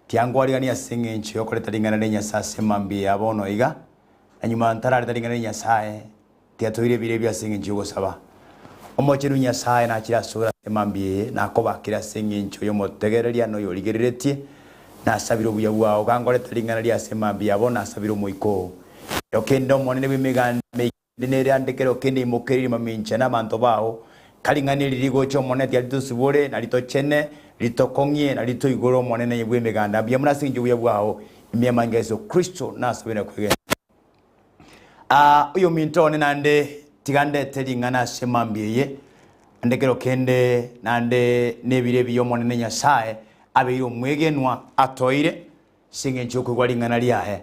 Tiangwarigania ase engencho y'okoreta ring'ana ria Nyasae ase mambia ya bono iga, na nyuma ntarareta ring'ana ria Nyasae, tiatoire ebiro ebio ase engencho y'ogosaba. Omochenu Nyasae nachire asore ase mambia eye, nakobakire ase engencho y'omotegereria na oyorigereretie, nasabire obuya bwao. Gangoreta ring'ana ria ase mambia ya bono, nasabire Omoika oo. Ero kende Omonene bw'Emeganda Emeika ende nere ande kero kende imokererie mamincha na abanto bao. Karing'ana eri rigocha Omonene tiga ritosibore, na ritochene, ritokong'ie, na ritoigore Omonene bw'Emeganda. Mbuya mono ase engencho y'obuya bwao. Ime y'amanyinga a Yeso Kristo nasabire na kwegena. Aa, oyominto one naende tiga ndete ring'ana ase mambia eye, ande kero kende naende nebiro ebiya Omonene Nyasae abeire omwegenwa atoeire ase engencho y'okoigwa ring'ana riaye.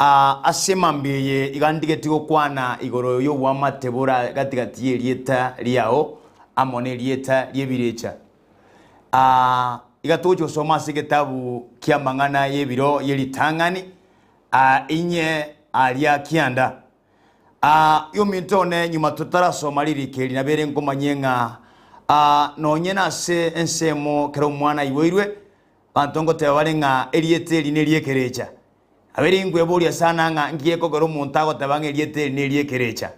Aa, ase mambia eye iga ndigeti gokwana igoro y'oboamate bore gati-gati y'erieta riao amo nerieta ri'ebirecha. Aa, iga togochia gosoma ase egetabu ki'amang'ana y'ebiro ye ritang'ani, Aa, inye aria kianda. Aa, yominto one, nyuma totarasoma ririko eri nabere nkomanyie ng'a aa, nonye nase ensemo kera omwana aiboirwe, abanto ngoteba bare ng'a erieta eri neri'ekerecha. Nabere inkweboria sana ng'a nki gekogera omonto agoteba ng'a erieta eri neri'ekerecha.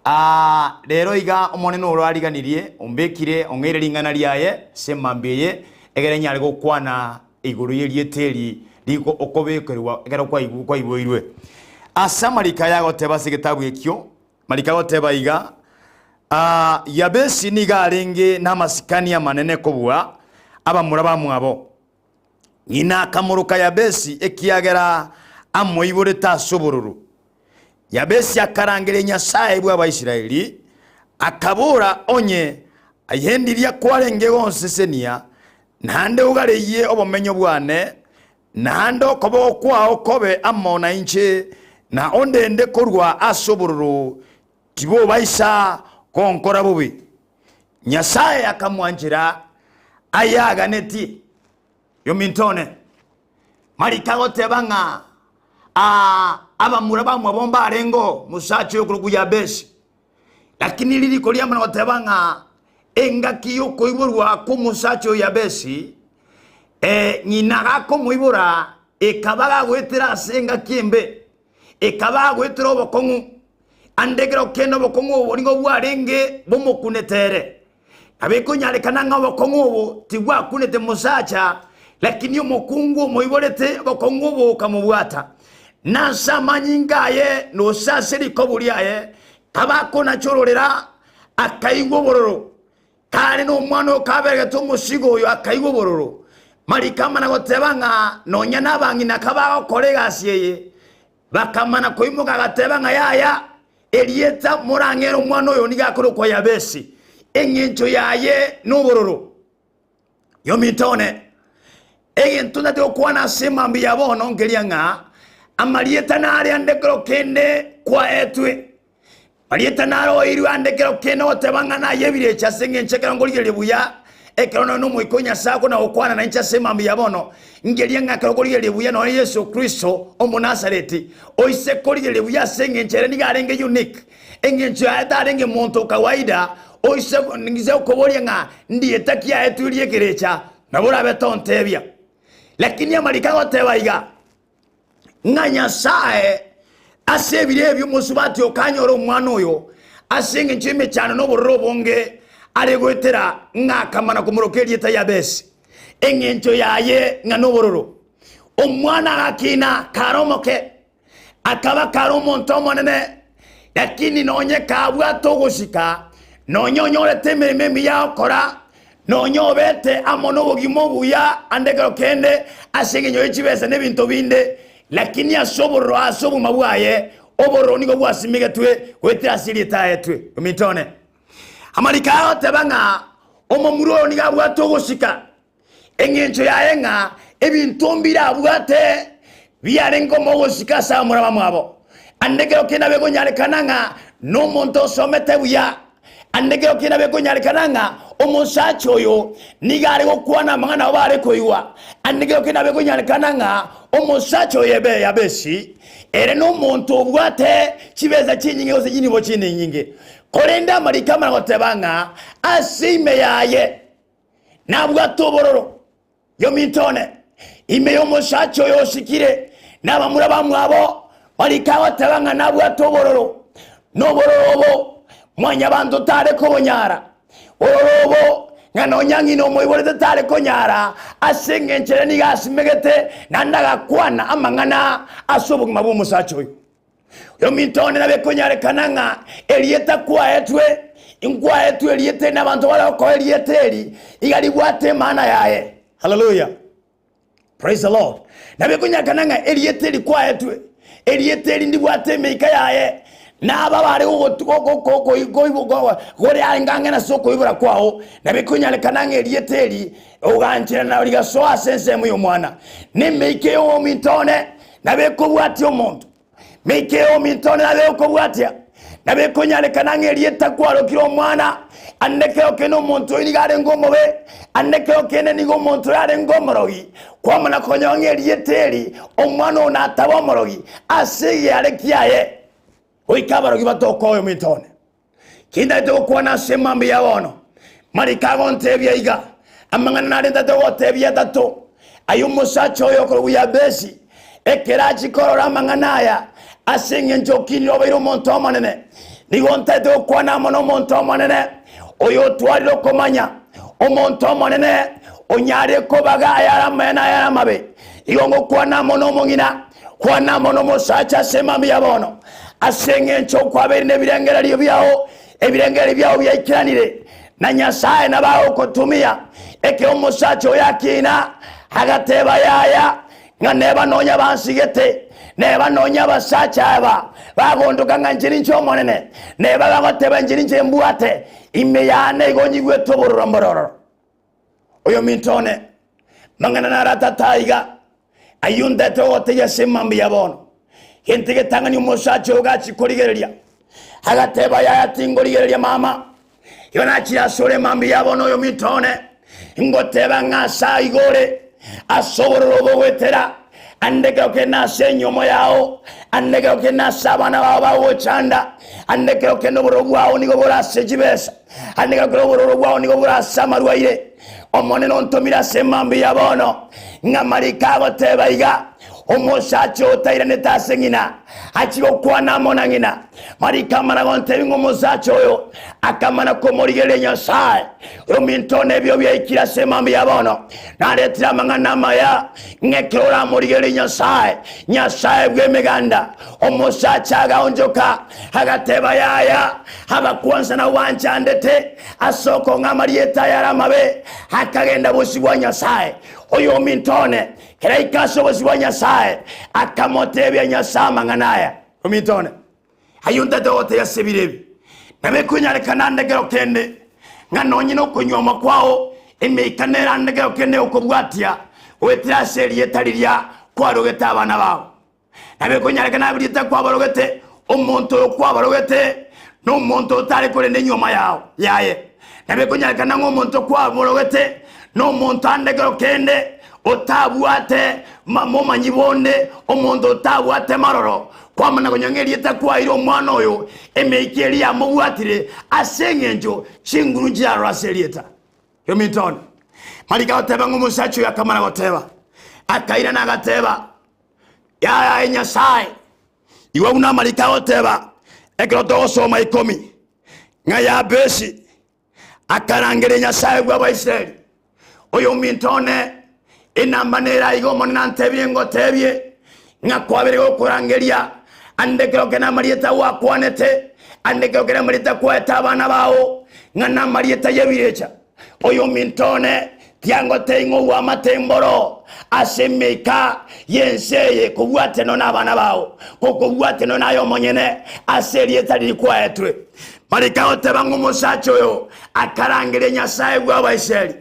Aa, rero iga Omonene oro ariganirie, ombekire, ong'eire ring'ana riaye ase emambia eye, egere nyare gokwana igoro y'erieta eri riko okobekerwa ekero kwaiboirwe. Ase amariko aya agoteba ase egetabu ekio, amariko agoteba iga, Aa, Yabesi nigo arenge namasikani amanene kobua abamura bamwabo. Ng'ina akamoroka Yabesi ekiagera amoiborete ase obororo. Yabesi akarangeria Nyasae bw'Abaisraeli, akabora, Onye aye ndiria kwarenge gonsesenia, naende ogareyie obomenyo bwane, naende okoboko kwao kobe amo nainche, na ondende korwa ase obororo, tibobaisa gonkora bobe. Nyasae akamwanchera ayaganetie. Yominto one, Mariko agoteba ng'a aa, abamura bamwabo mbarengeo omosacha oyo okorokwa Yabesi. Lakini ririko riamana goteba ng'a engaki y'okoiborwa kw'omosacha oyo Yabesi, eh, ng'ina gakomoibora ekaba gagoetera ase engaki embe, ekaba gagoetera obokong'u, ande ekero kende obokong'u obo nigo bwarenge bomokunete ere. Nabo ekonyarekana ng'a obokong'u obo tibwakunete mosacha, lakini omokungu omoiborete obokong'u obo bokamobwata. Na ase amanyinga aye na ose ase rikobu riaye kaba akonachororera, akaigwa obororo. Kare nomwana oyo kaberegete omosigo oyo akaigwa obororo. Mariko amana goteba ng'a nonya nabang'ina kabagokora egasi eye, bakamana koimoka agateba ng'a yaya, Erieta morang'ere omwana oyo nigo akorokwa Yabesi, engencho yaye nobororo. Yominto one, egento ntati gokwana ase emambia ya bono nkeria ng'a amarieta nare ande kero kende kwaetwe. Marieta nare oeirwe ande kero kende ogoteba ng'a naye ebirecha ase engencho ekero nkorigereria buya, ekero nonya n'Omoika o Nyasae akona gokwana nainche ase emambia ya bono, nkeria ng'a ekero okorigereria buya nonya Yeso Kristo Omonasareti, Oise korigereria buya ase engencho ere nigo arenge unique, engencho yaye tarenge monto o kawaida, oise nise okoboria ng'a ndieta ki aetwe ri'ekerecha, nabo orabe tontebia. Lakini amariko agoteba iga, ng'a Nyasae ase ebiro ebio omosubati okanyora omwana oyo ase engencho y'emechando na obororo obonge are goetera, ng'a akamana komoroka erieta Yabesi, engencho yaye ng'a nobororo. Omwana agakina kare omoke, akaba kare omonto omonene, lakini nonye kabwate ogosika, nonye onyorete emeremo emiya agokora, nonye obete amo nobogima obuya ande ekero kende ase engencho ye chibesa na ebinto binde, lakini ase obororo ase obogima bwaye, obororo nigo bwasimigetwe goetera ase erieta aetwe. Ominto one, amariko aya agoteba ng'a omomura oyo nigo abwate ogosika, Engencho yaye ng'a ebinto mbire abwate biarenge omogosika ase abamura bamwabo. Ande ekero kende nabo ekonyarekana ng'a nomonto osomete buya. Ande ekero kende nabo ekonyarekana ng'a omosacha oyo nigo are gokwana amang'ana nabo bare koigwa. Ande ekero kende nabo ekonyarekana ng'a omosacha oyo ebe Yabesi ere nomonto obwate chibesa chinyinge gose chinibo chinde nyinge. Korende amariko amana goteba ng'a ase ime yaye Nabwate obororo, yominto one. Ime y'omosacha oyo osikire nabamura bamwabo barike agoteba ng'a nabwate obororo, na obororo obo mwanyabanto tare kobonyara. Bororo obo ng'a nonya ng'ina omoiborete tare konyara, ase engencho ere nigo asimegete naende agakwana amang'ana ase obogima bw'omosacha oyo. Oyominto one nabe ekonyarekana ng'a erieta kwaetwe, inkwaetwe erieta eri na abanto bare gokoa erieta eri, iga ribwate emaana yaye. Haleluya! Praise the Lord. Nabo ekonyarekana ng'a erieta eri kwaetwe, erieta eri ndibwate emeika yaye, na aba bare gore arenge ang'e nase okoibora kwao, nabo ekonyarekana ng'a erieta eri ogancherana rigasoa ase ensemo y'omwana. Na emeika y'ominto one nabo ekobwatia omonto. Meika y'ominto one nabo egokobwatia. Nabo ekonyarekana ng'a erieta kwarokire omwana, ande ekero kende omonto oyo nigo arenge omobe, ande ekero kende nigo omonto oyo arenge omorogi. Kwamana konyora ng'a erieta eri omwana oyo nataba omorogi ase egeare kiaye. Goika abarogi batoka oyominto one. Kindaete gokwana ase emambia ya bono, mariko agontebia iga, Amang'ana narentete gogotebia atato, Aye omosacha oyo okorokwa Yabesi, ekero achia korora amang'ana aya, ase engencho okinire obeire omonto omonene, nigo ntaete gokwana amo nomonto omonene, oyo otwarire okomanya, omonto omonene onyarire kobaga ayare amaya na ayare amabe. Igo ngokwana amo nomong'ina, Kwana amo nomosacha ase emambia ya bono, ase engencho okwabeire nebirengererio biao, ebirengererio biao biaikeranire, na Nyasae nabo agogotumia. Ekero omosacha oyo akina, agateba, Yaya, ng'a neba nonya bansigete, neba nonya abasacha aba bagontoka ng'a inche ninche Omonene, neba bagoteba inche ninche mbwate, ime yane igo nyigwete obororo mbororo. Oyominto one, mang'ana naro atato aiga, ayio ntete ogotebia ase emambia ya bono. Gento egetang'ani omosacha oyo gachia korigereria, agateba, Yaya, tingorigereria mama. Igo nachire asore emambia ya bono oyominto one, ngoteba ng'a ase aiga ore, ase obororo obo ogoetera, ande ekero kende ase enyomo yao, ande ekero kende ase abana bao bagochanda, ande ekero kende obororo bwao nigo bore ase chibesa, ande ekero kende obororo bwao nigo bore ase amarwaire. Omonene ontomire ase emambia ya bono, ng'a amariko agoteba iga, Omosacha otairanete ase ng'ina achie gokwana amo na ng'ina. Mariko amana gontebia ng'a omosacha oyo akamana komorigereria Nyasae. Ominto nebio biaikire ase emambia ya bono, naretire amang'ana amaya, ng'a ekero oramorigererie Nyasae, Nyasae bw'emeganda. Omosacha agaonchoka, agateba, Yaya, abakwansa nabwo banchandete ase okong'a amarieta ayare amabe, akagenda bosio bwa Nyasae. Oyominto one, keraika ase obosio bwa Nyasae, akamotebia Nyasae amang'ana aya. Ominto one, ayio ntete gotebia ase ebiro ebi, nabo ekonyarekana ande ekero kende, ng'a nonye nokonyuoma kwao emeika nere ande ekero kende egokobwatia goetera ase erieta riria kwarogete abana bao. Nabo ekonyarekana abe erieta kwabarogete, omonto oyo kwabarogete nomonto otare korenda enyuoma yao yaye. Nabo ekonyarekana ng'a omonto kwaborogete nomonto ande ekero kende otabwate momanyi bonde, omonto otabwate maroro, kwamana konya ng'a erieta kwaeire omwana oyo, emeika eria yamobwatire ase engencho chinguru nchirarore ase erieta. Ominto one, marika goteba ng'a omosacha oyo akamana goteba, akairana agateba, Yaya aye Nyasae, igwa buna amariko agoteba ekero togosoma ikomi, ng'a Yabesi akarangeria Nyasae bw'Abaisraeli, Oyominto one, enamba nere aiga Omonene antebirie ngotebie, ng'a kwabere gokorangeria, ande ekero kende amarieta gwakwanete, ande ekero kende amarieta kwaete abana bao, ng'a namarieta y'ebirecha. Oyominto one, tiangotebia ng'a obwamate mboro ase emeika y'ense eye kobwatia nonya nabana bao, gokobwatia nonya naye omonyene ase erieta riria kwaetwe. Mariko agoteba ng'a omosacha oyo akarangeria Nyasae bw'Abaisraeli.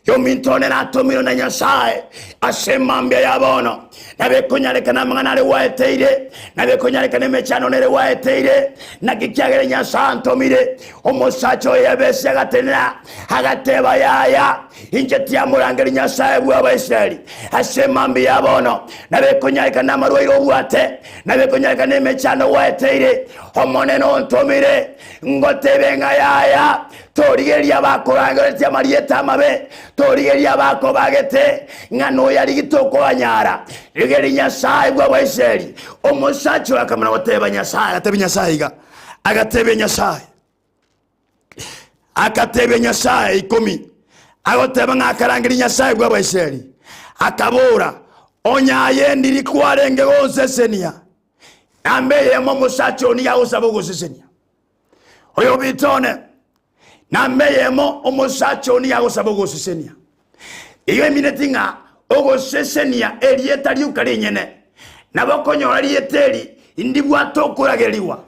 Yominto one natomirwe na Nyasae ase emambia ya bono, nabo ekonyarekana amang'ana are gwaeteire, nabo ekonyarekana emechando nere gwaeteire, naki kiagera Nyasae antomire. Omosacha oyo Yabesi agatenena, agateba, Yaya, inche tiamorangeria Nyasae bw'Abaisraeli ase emambia ya bono, nabo ekonyarekana namarwaire obwate, nabo ekonyarekana nemechando gwaeteire. Omonene ontomire ngotebe ng'a yaya, torigereria abakorangeretie amarieta amabe. Torigereria abakobagete, ng'a noyarigete okobanyara. Rigereria Nyasae bw'Abaisraeli. Omosacha oyo akamana goteba Nyasae, agatebia Nyasae iga, agatebia Nyasae, agatebia Nyasae ikomi, agoteba ng'a akarangeria Nyasae bw'Abaisraeli, akabora, Onye aye ndiri kwarenge gonsesenia, namba eyemo omosacha oo nigo agosaba ogosesenia. Oyobita one, namba eyemo omosacha oo nigo agosaba ogosesenia. Igo emineti ng'a ogosesenia erieta rioka rinyene, nabo okonyora rieta eri ndibwate okoragererigwa.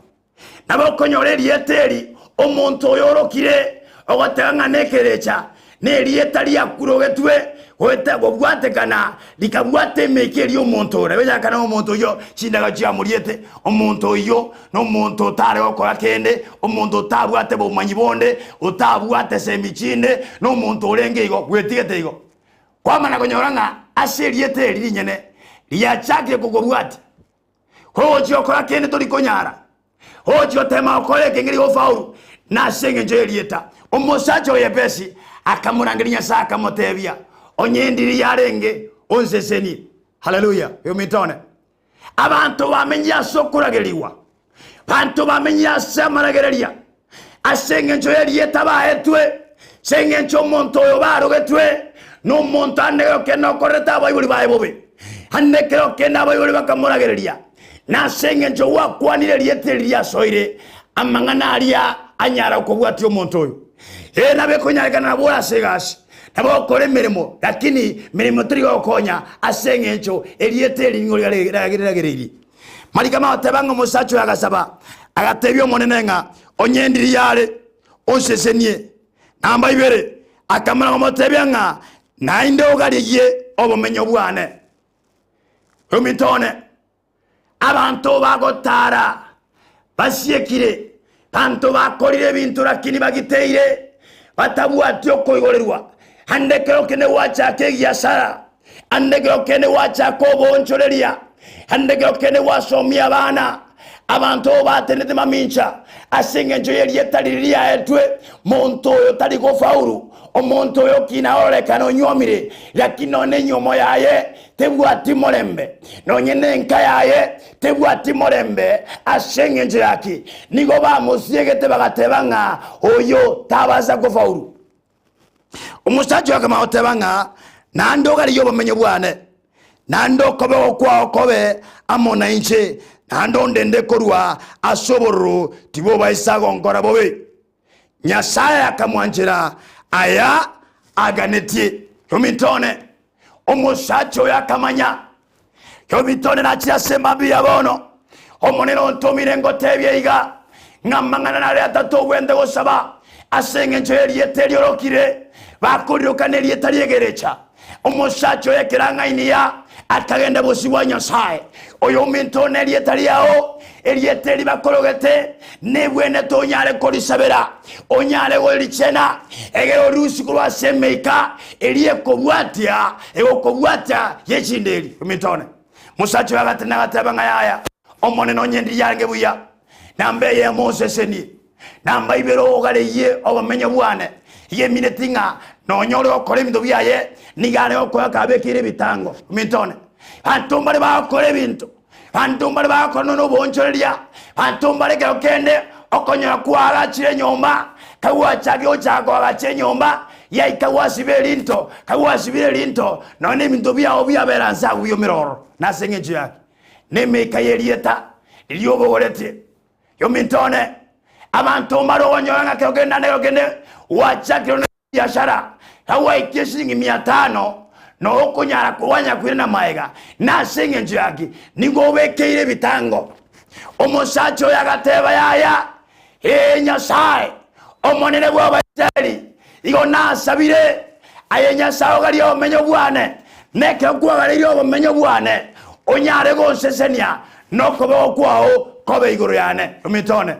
Nabo okonyora erieta eri omonto oyo orokire ogoteba ng'a nekerecha, nerieta riakurogetwe goeta gobwatekana rikabwata emeika eria omonto ore. Gochaka na omonto oyio chindaga chiamoriete, omonto oyio nomonto otare gokora kende, omonto otabwate bomanyi bonde, otabwate semi chinde, nomonto orenge igo bwetigete igo. Kwamana konyora ng'a ase erieta eri rinyene riachakire kogobwatia. Ogochia gokora kende tori konyara, ogochia gotema gokora ekeng'eri gofaulu, na ase engencho y'erieta. Omosacha o Yebesi akamorangeria Nyasae akamotebia, Onye endiri yarenge, onsesenie. Haleluya! Oyominto one, abanto bamenyire ase okoragerigwa, banto bamenyire ase amaragereria, ase engencho y'erieta baetwe, ase engencho omonto oyo barogetwe nomonto ande ekero kende okorerete abaibori baye bobe, ande ekero kende abaibori bakamoragereria, na ase engencho gwakwanire erieta eri riasoire, amang'ana aria anyara kobwatia omonto oyo. Ee, nabo ekonyarekana nabo ore ase egasi, nabo ogokora emeremo, lakini meremo teri gogokonya ase engencho erieta eri nigo riragereirie. Mariko amagoteba ng'a omosacha oyo agasaba, agatebia Omonene ng'a onye ndiri yare, onsesenie. Namba ibere, akamana komotebia ng'a naende ogarigie obomenyo bwane. Ominto one, abanto bagotara basiekire, banto bakorire ebinto lakini bagiteire, batabwati okoigorerwa. Ande ekero kende gwachaka egiasara, Ande ekero kende gwachaka oboonchoreria, ande ekero kende gwasomia abana, abanto oo batenete mamincha ase engencho y'erieta riria riaetwe, monto oyo tari gofaulu, omonto oyo kina ororekane onywomire, lakini nonye nenywomo yaye tebwati morembe, nonye nenka yaye tebwati morembe ase engencho yaki? Nigo bamosiegete bagateba ng'a oyo tabasa gofaulu. Omosacha oyo akamanya goteba ng'a naende ogarigie obomenyo bwane, naende okoboko kwao kobe amo nainche, naende ondende korwa ase obororo tibobaisa gonkora bobe. Nyasae akamwanchera aya aganetie. Ominto one, omosacha oyo akamanya, ominto one nachire ase mambia ya bono, Omonene ontomire ngotebie iga, ng'a amang'ana nare atato ogwente gosaba ase engencho y'erieta eri orokire, bakoriroka nerieta ri'egerecha. Omosacha oyo ekero ang'ainia, akagenda bosio bwa Nyasae. Oyo ominto one erieta riao, erieta eri bakorogete, nebwenerete onyare korisabera, onyare gorichena, egere orirusie korwa ase emeika eria ekobwatia, egokobwatia ye chinderi. Ominto one. Mosacha oyo agatenena agateba ng'a yaya, Omonene onye ndiri yarenge buya, namba eyemo onsesenie, namba ibere ogareyie obomenyo bwane. Iga emineti ng'a nonya ore gokora ebinto biaye, nigo are gokora kabekeire ebitango. Ominto one, banto mbare bagokora ebinto, banto mbare bagokora nonya oboonchoreria, banto mbare ekero kende okonyora kwaagachire enyomba, kagwachakire gochaka koagacha enyomba, Yaika gwasiba erinto, kagwasibire erinto, nonya nebinto biao biabera nse agwo biomire ororo, nase engencho yaki? Nemeika y'erieta riria obogoretie. Yominto one, abanto mbare okonyora ng'a kero kende naende kero kende gwachakire ne ebiashara, kagwaikia eshilingi mia tano, noo okonyara kogwanya koirana magega, nase engencho yaki? Nigo obekeire ebitango. Omosacha oyo agateba, Yaya, Ee Nyasae, Omonene bw'Abaisraeli, igo nasabire, aye Nyasae ogarie obomenyo bwane, na ekero kwagareirie obomenyo bwane, onyare gonsesenia, na okoboko kwao kobe igoro yane. Ominto one,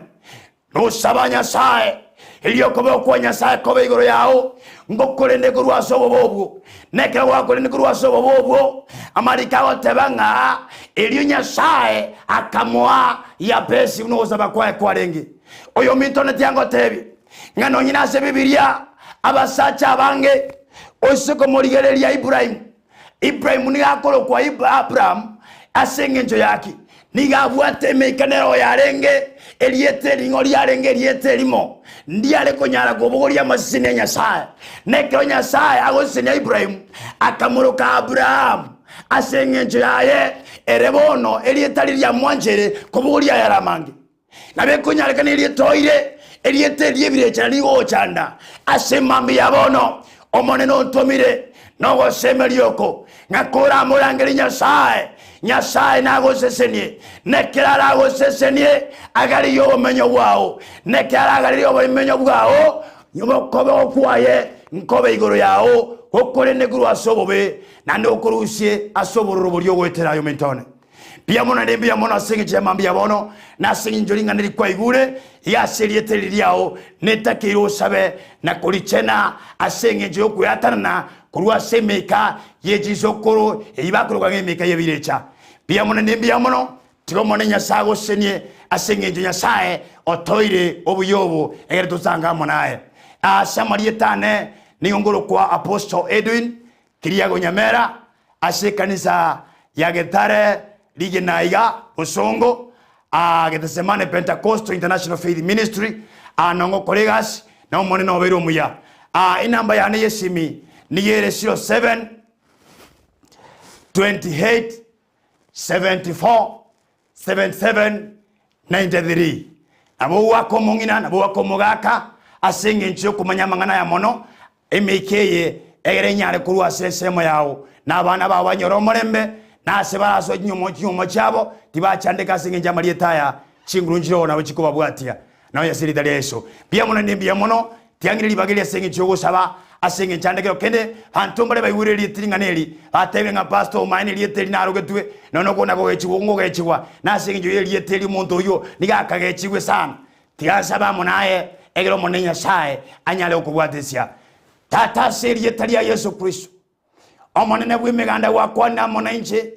nosaba Nyasae, erio okoboko kwa Nyasae kobe igoro yao, ngokorende korwa ase obobe obwo. Na ekero gwakorende korwa ase obobe obwo, amariko agoteba ng'a erio Nyasae akamoa Yabesi buna ogosaba kwaye kwarenge. Oyominto one tiangotebie ng'a nonye nase Bibilia abasacha abange. Ose komorigereria Ibrahimu. Ibrahimu nigo akorokwa Abrahamu ase engencho yaki? Nigo abwate emeika nere oyo arenge erieta eri ning'o riarenge erieta erimo ndiare konyara kobogoria amaseseni a Nyasae. Na ekero Nyasae agosesenia Ibrahimu akamoroka Abrahamu ase engencho yaye ere bono erieta riria riamwancheire kobogoria ayare amange. Nabo ekonyarekana erieta oire, erieta eri ri'ebirecha rigochanda ase mambia ya bono. Omonene ontomire nogosemeria oko, ng'a koramorangerie Nyasae, Nyasae nagosesenie, na ekero aragosesenie, agarerie obomenyo bwao, na ekero aragarerie obomenyo bwao, okoboko kwaye nkobe igoro yao, gokorende korwa ase obobe, naende gokorusie ase obororo boria ogoetera aye ominto one. Mbuya mono naende mbuya mono ase engencho ya mambia bono, na ase engencho ring'ana eri kwaigure, iga ase erieta eri riao netakeire osabe na korichena ase engencho y'okweatanana korwa ase emeika ye chinsokoro eyio bakoroka ng'a emeika y'ebirecha. Mbuya mono naende mbuya mono, tiga Omonene Nyasae agosesenie ase engencho Nyasae otoire obuya obo egere tosange amo naye. Ase amarieta ane nigo ngorokwa Apostle Edwin Kiriago Nyamera, ase ekanisa ya Getare rigena iga bosongo aa Gethsemane Pentecostal International Faith Ministry aa nongo okore egasi na Omonene obeire omuya. Aa enamba yane yesimi nigo ere 07 28 74 77 93. Nabo ogwaka omong'ina nabo ogwaka omogaka ase engencho yokomanya amang'ana aya mono Emeika eye egere enyare korwa ase ensemo yao, na abana bao banyore omorembe, na ase barasoe chinyomba chinyomba chiabo, tibachandeka ase engencho y'amarieta aya, chinguru nchiroo nabo chikobabwatia. Nonya ase erieta ria Yeso. Mbuya mono naende mbuya mono, tiang'ire ribaga eri ase engencho y'ogosaba, ase engencho ande kero kende, banto mbare baigwere erieta ring'ana eri, batebire ng'a Pastor omaene erieta eri narogetwe, nonya okona kogechigwa ngogechigwa, na ase engencho y'erieta eri omonto oyio nigo akagechigwe sana. Tiga nsabe amo naye, egere Omonene Nyasae anyare gokobwatesia. Tata, ase erieta ria Yeso Kristo, Omonene bw'Emeganda gwakwanire amo nainche,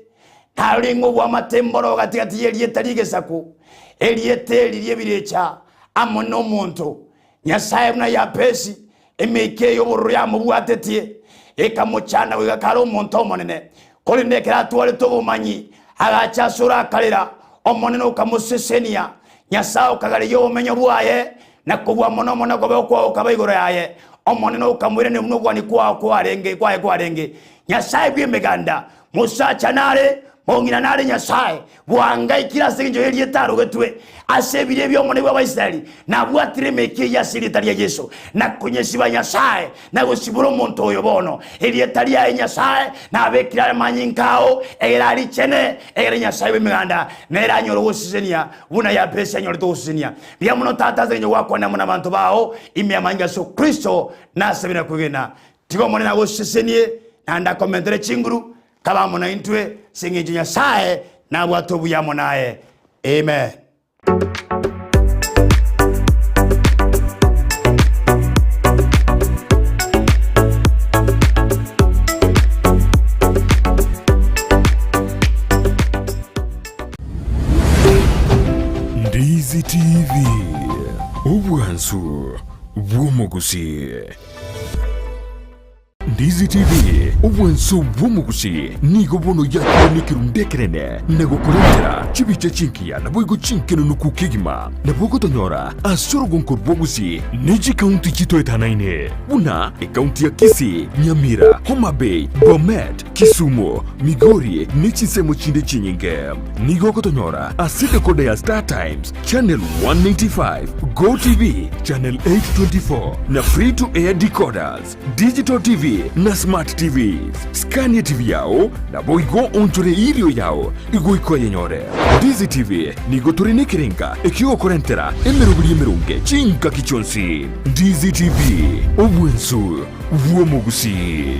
narore ng'a obwamate mboro gati-gati y'erieta ri'egesaku, erieta eri ri'ebirecha, amo nomonto. Nyasae buna Yabesi, emeika eye y'obororo yamobwatetie, ekamochanda goika kare omonto omonene. Korende ekero atwarete obomanyi, agacha asore akarera, Omonene okamosesenia, Nyasae okagareria obomenyo bwaye, na kobua mono mono okoboko kwao gokaba igoro yaye. Omonene okamoiraneria buna okogania kwao kwarenge kwaye kwarenge. Nyasae bw'Emeganda, mosacha nare, mong'ina nare Nyasae, bwangaikire ase engencho y'erieta arogetwe ase ebiro ebi'Omonene bw'Abaisraeli, nabwatire emeika eyio ase erieta ria Yeso, na konyesiba Nyasae, na gosibora omonto oyo bono. Erieta riaye Nyasae nabekire amanyinga ao, egere arichene, egere Nyasae bw'Emeganda nere anyore ogosesenia buna Yabesi anyorete ogosesenia. Mbuya mono Tata ase engencho gwakwana amo nabanto bao ime y'amanyinga a Yeso Kristo, nasabire na kwegena. Tiga Omonene agosesenie naende akomentere chinguru, kabe amo naintwe ase engencho Nyasae nabwate obuya amo naye. Amen. Ndizi TV, obwansu bw'omogusii. Ndizi TV, obwansu bw'omogusii, nigo bono yakire nekerundu ekenene na gokorentera chibicha chingiya naboigo chinkenunuku kegima. Nabo ogotonyora ase orogonko rwa Gusii ne chikaunti chitoetanaine buna ekaunti ya Kisii, Nyamira, Homa Bay, Bomet, Kisumu, Migori ne chinsemo chinde chinyinge. Nigo ogotonyora ase decoder ya Star Times, Channel 195, Go TV, Channel 824 na Free to Air decoders, Digital TV na Smart TVs. Scan TV yao naboigo onchore irio yao igoika oyenyore. Ndizi TV nigo tore nekerenga ekiogokorentera emeroberi emeronge chingaki chionsi. Ndizi TV, obwensu bw'omogusii.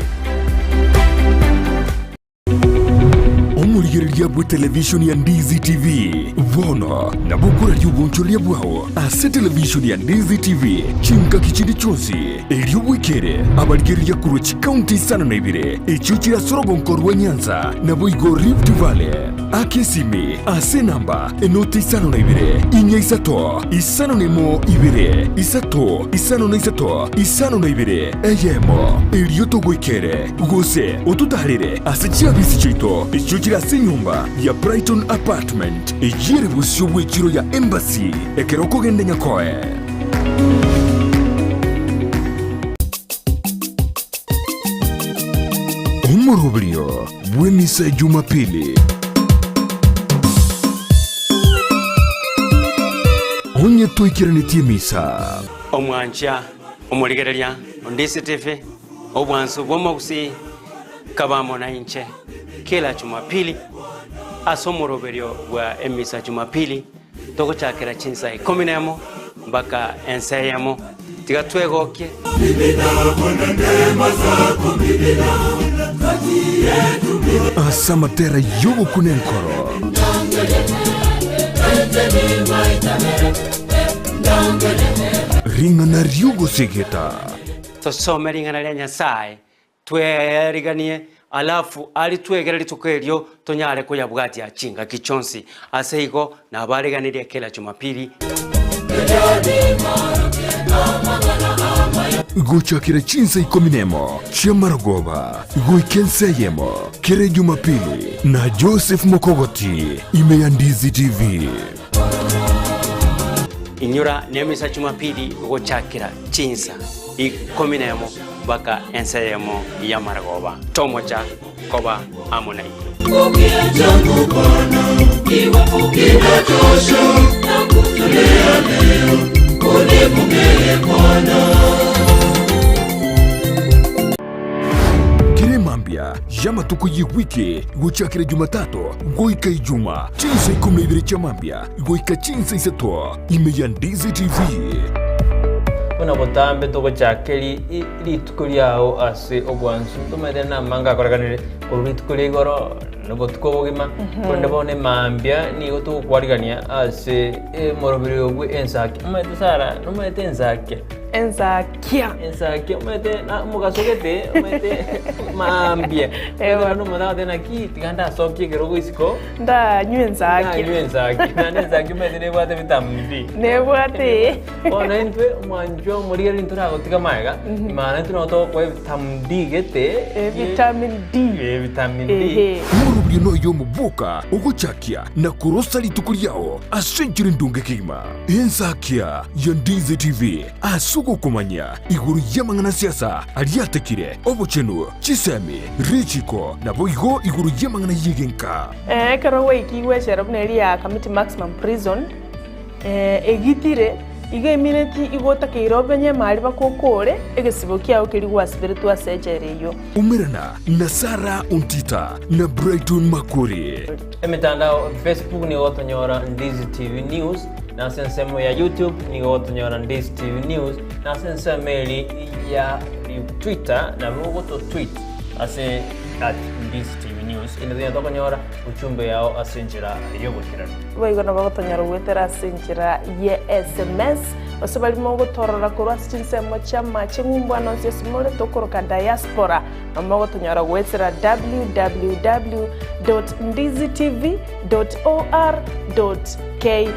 Omorigereria bw'etelevishoni ya Ndizi TV bono nabo okoraria obonchoreria bwao ase televishoni ya Ndizi TV chingaki chinde chionsi, erio bwekere abarigereria korwa chikaunti isano na ibere echio chire ase orogonko rwa Nyanza naboigo Rift Valley. Aka esimi ase enamba enoti isano na ibere, inya isato, isano na emo ibere, isato, isano na isato, isano na ibere, eyemo, erio togoikere, gose ototaarere ase chiabisi chiaito echio chire ase enyomba ya Brighton Apartment, eyio ere bosio bw'echiro ya Embassy, ekero okogenda Nyakoe. Omoroberio bw'emisa ya Jumapili. Onye toikeranetie emisa. Omwancha omorigereria onde TV, obwansu bw'omogusii kaba amo nainche kera Jumapili ase omoroberio bwa emisa Jumapili togochakera chinsa ikomi nemo mpaka ensa eyemo. Tiga twegokie. Ase amatera y'ogokuna enkoro. Ring'ana ri'ogosegeta. Tosome ring'ana ria Nyasae, Tweeriganie, alafu aria twegere rituko erio tonyare koyabwatia chingaki chionsi. Ase igo nabaariganirie kera Jumapili. Gochakera chinsa ikomi nemo chi'amarogoba goika ensa eyemo kera Ejumapili na Joseph Mokogoti ime ya Ndizi TV. Inyora nemisa Jumapili gochakera chinsa ikomi nemo mpaka ensa eyemo y'amaragoba. Tomocha koba amo naintwe. Kera emambia y'amatuko y'ewiki gochakera Jumatatu goika Ijuma, chinsa ikomi na ibere chia mambia goika chinsa isato, ime ya Ndizi TV. Buna botambe togochaka rituko riao ase obwansu, ntomaete namanga akorekanire korwa rituko ria igoro na obotuko obogima, korende bono emambia nigo togokwarigania ase omoroberi oyo bwe ensaki. Omanyete Sarah, nomanyete ensakia? Ensakia. Ensakia omanyete na omogaso gete omanyete mambia, Eeh. omanyete omonto agoteba naki tiga ndasokie ekerogo isiko. Ndanywe ensakia. Ndanywe ensakia. Naende ensakia omanyete nebwate vitamin D. Nebwate. Bono intwe omwanchwa omorigereria ntoragotiga magega, maana intwe nabo togokoa vitamin D gete. Eh, vitamin D. Eh, vitamin D. Ehe. Omoroberio noyo omoboka ogochakia na korosa rituko riao ase enchera endonge kegima. Ensakia ya Ndizi TV ase ogokomanya igoro y'amang'ana a siasa aria atekire, obochenu, chisemi, richiko, naboigo igoro y'amang'ana y'egenka. Ekero gwaikigwe echela buna eria ya Kamiti Maximum Prison, egitire, igo emineti igo otakeire obenye emari bakokore egesibo kiao keria gwasiberetwe ase echela eyio. Umerana na Sarah Ontita na Brighton Makori. Emetandao, Facebook nigo ogotonyora Ndizi TV News, na ase ensemo ya YouTube nigo ogotonyora Ndizi TV News, na ase ensemo eri ya Twitter nabo ogoto tweet ase at Ndizi TV News. Inde tonya tokonyora ujumbe yao ase enchera y'oboikeranu. Boigo nabo gotonyora goetera ase enchera ye sms, gose baria mogotorora korwa ase chinsemo chi'amache ng'umbu ande onsi ase more tokoroka diaspora, nabo mogotonyora goetera www dot ndizitv dot or dot ke.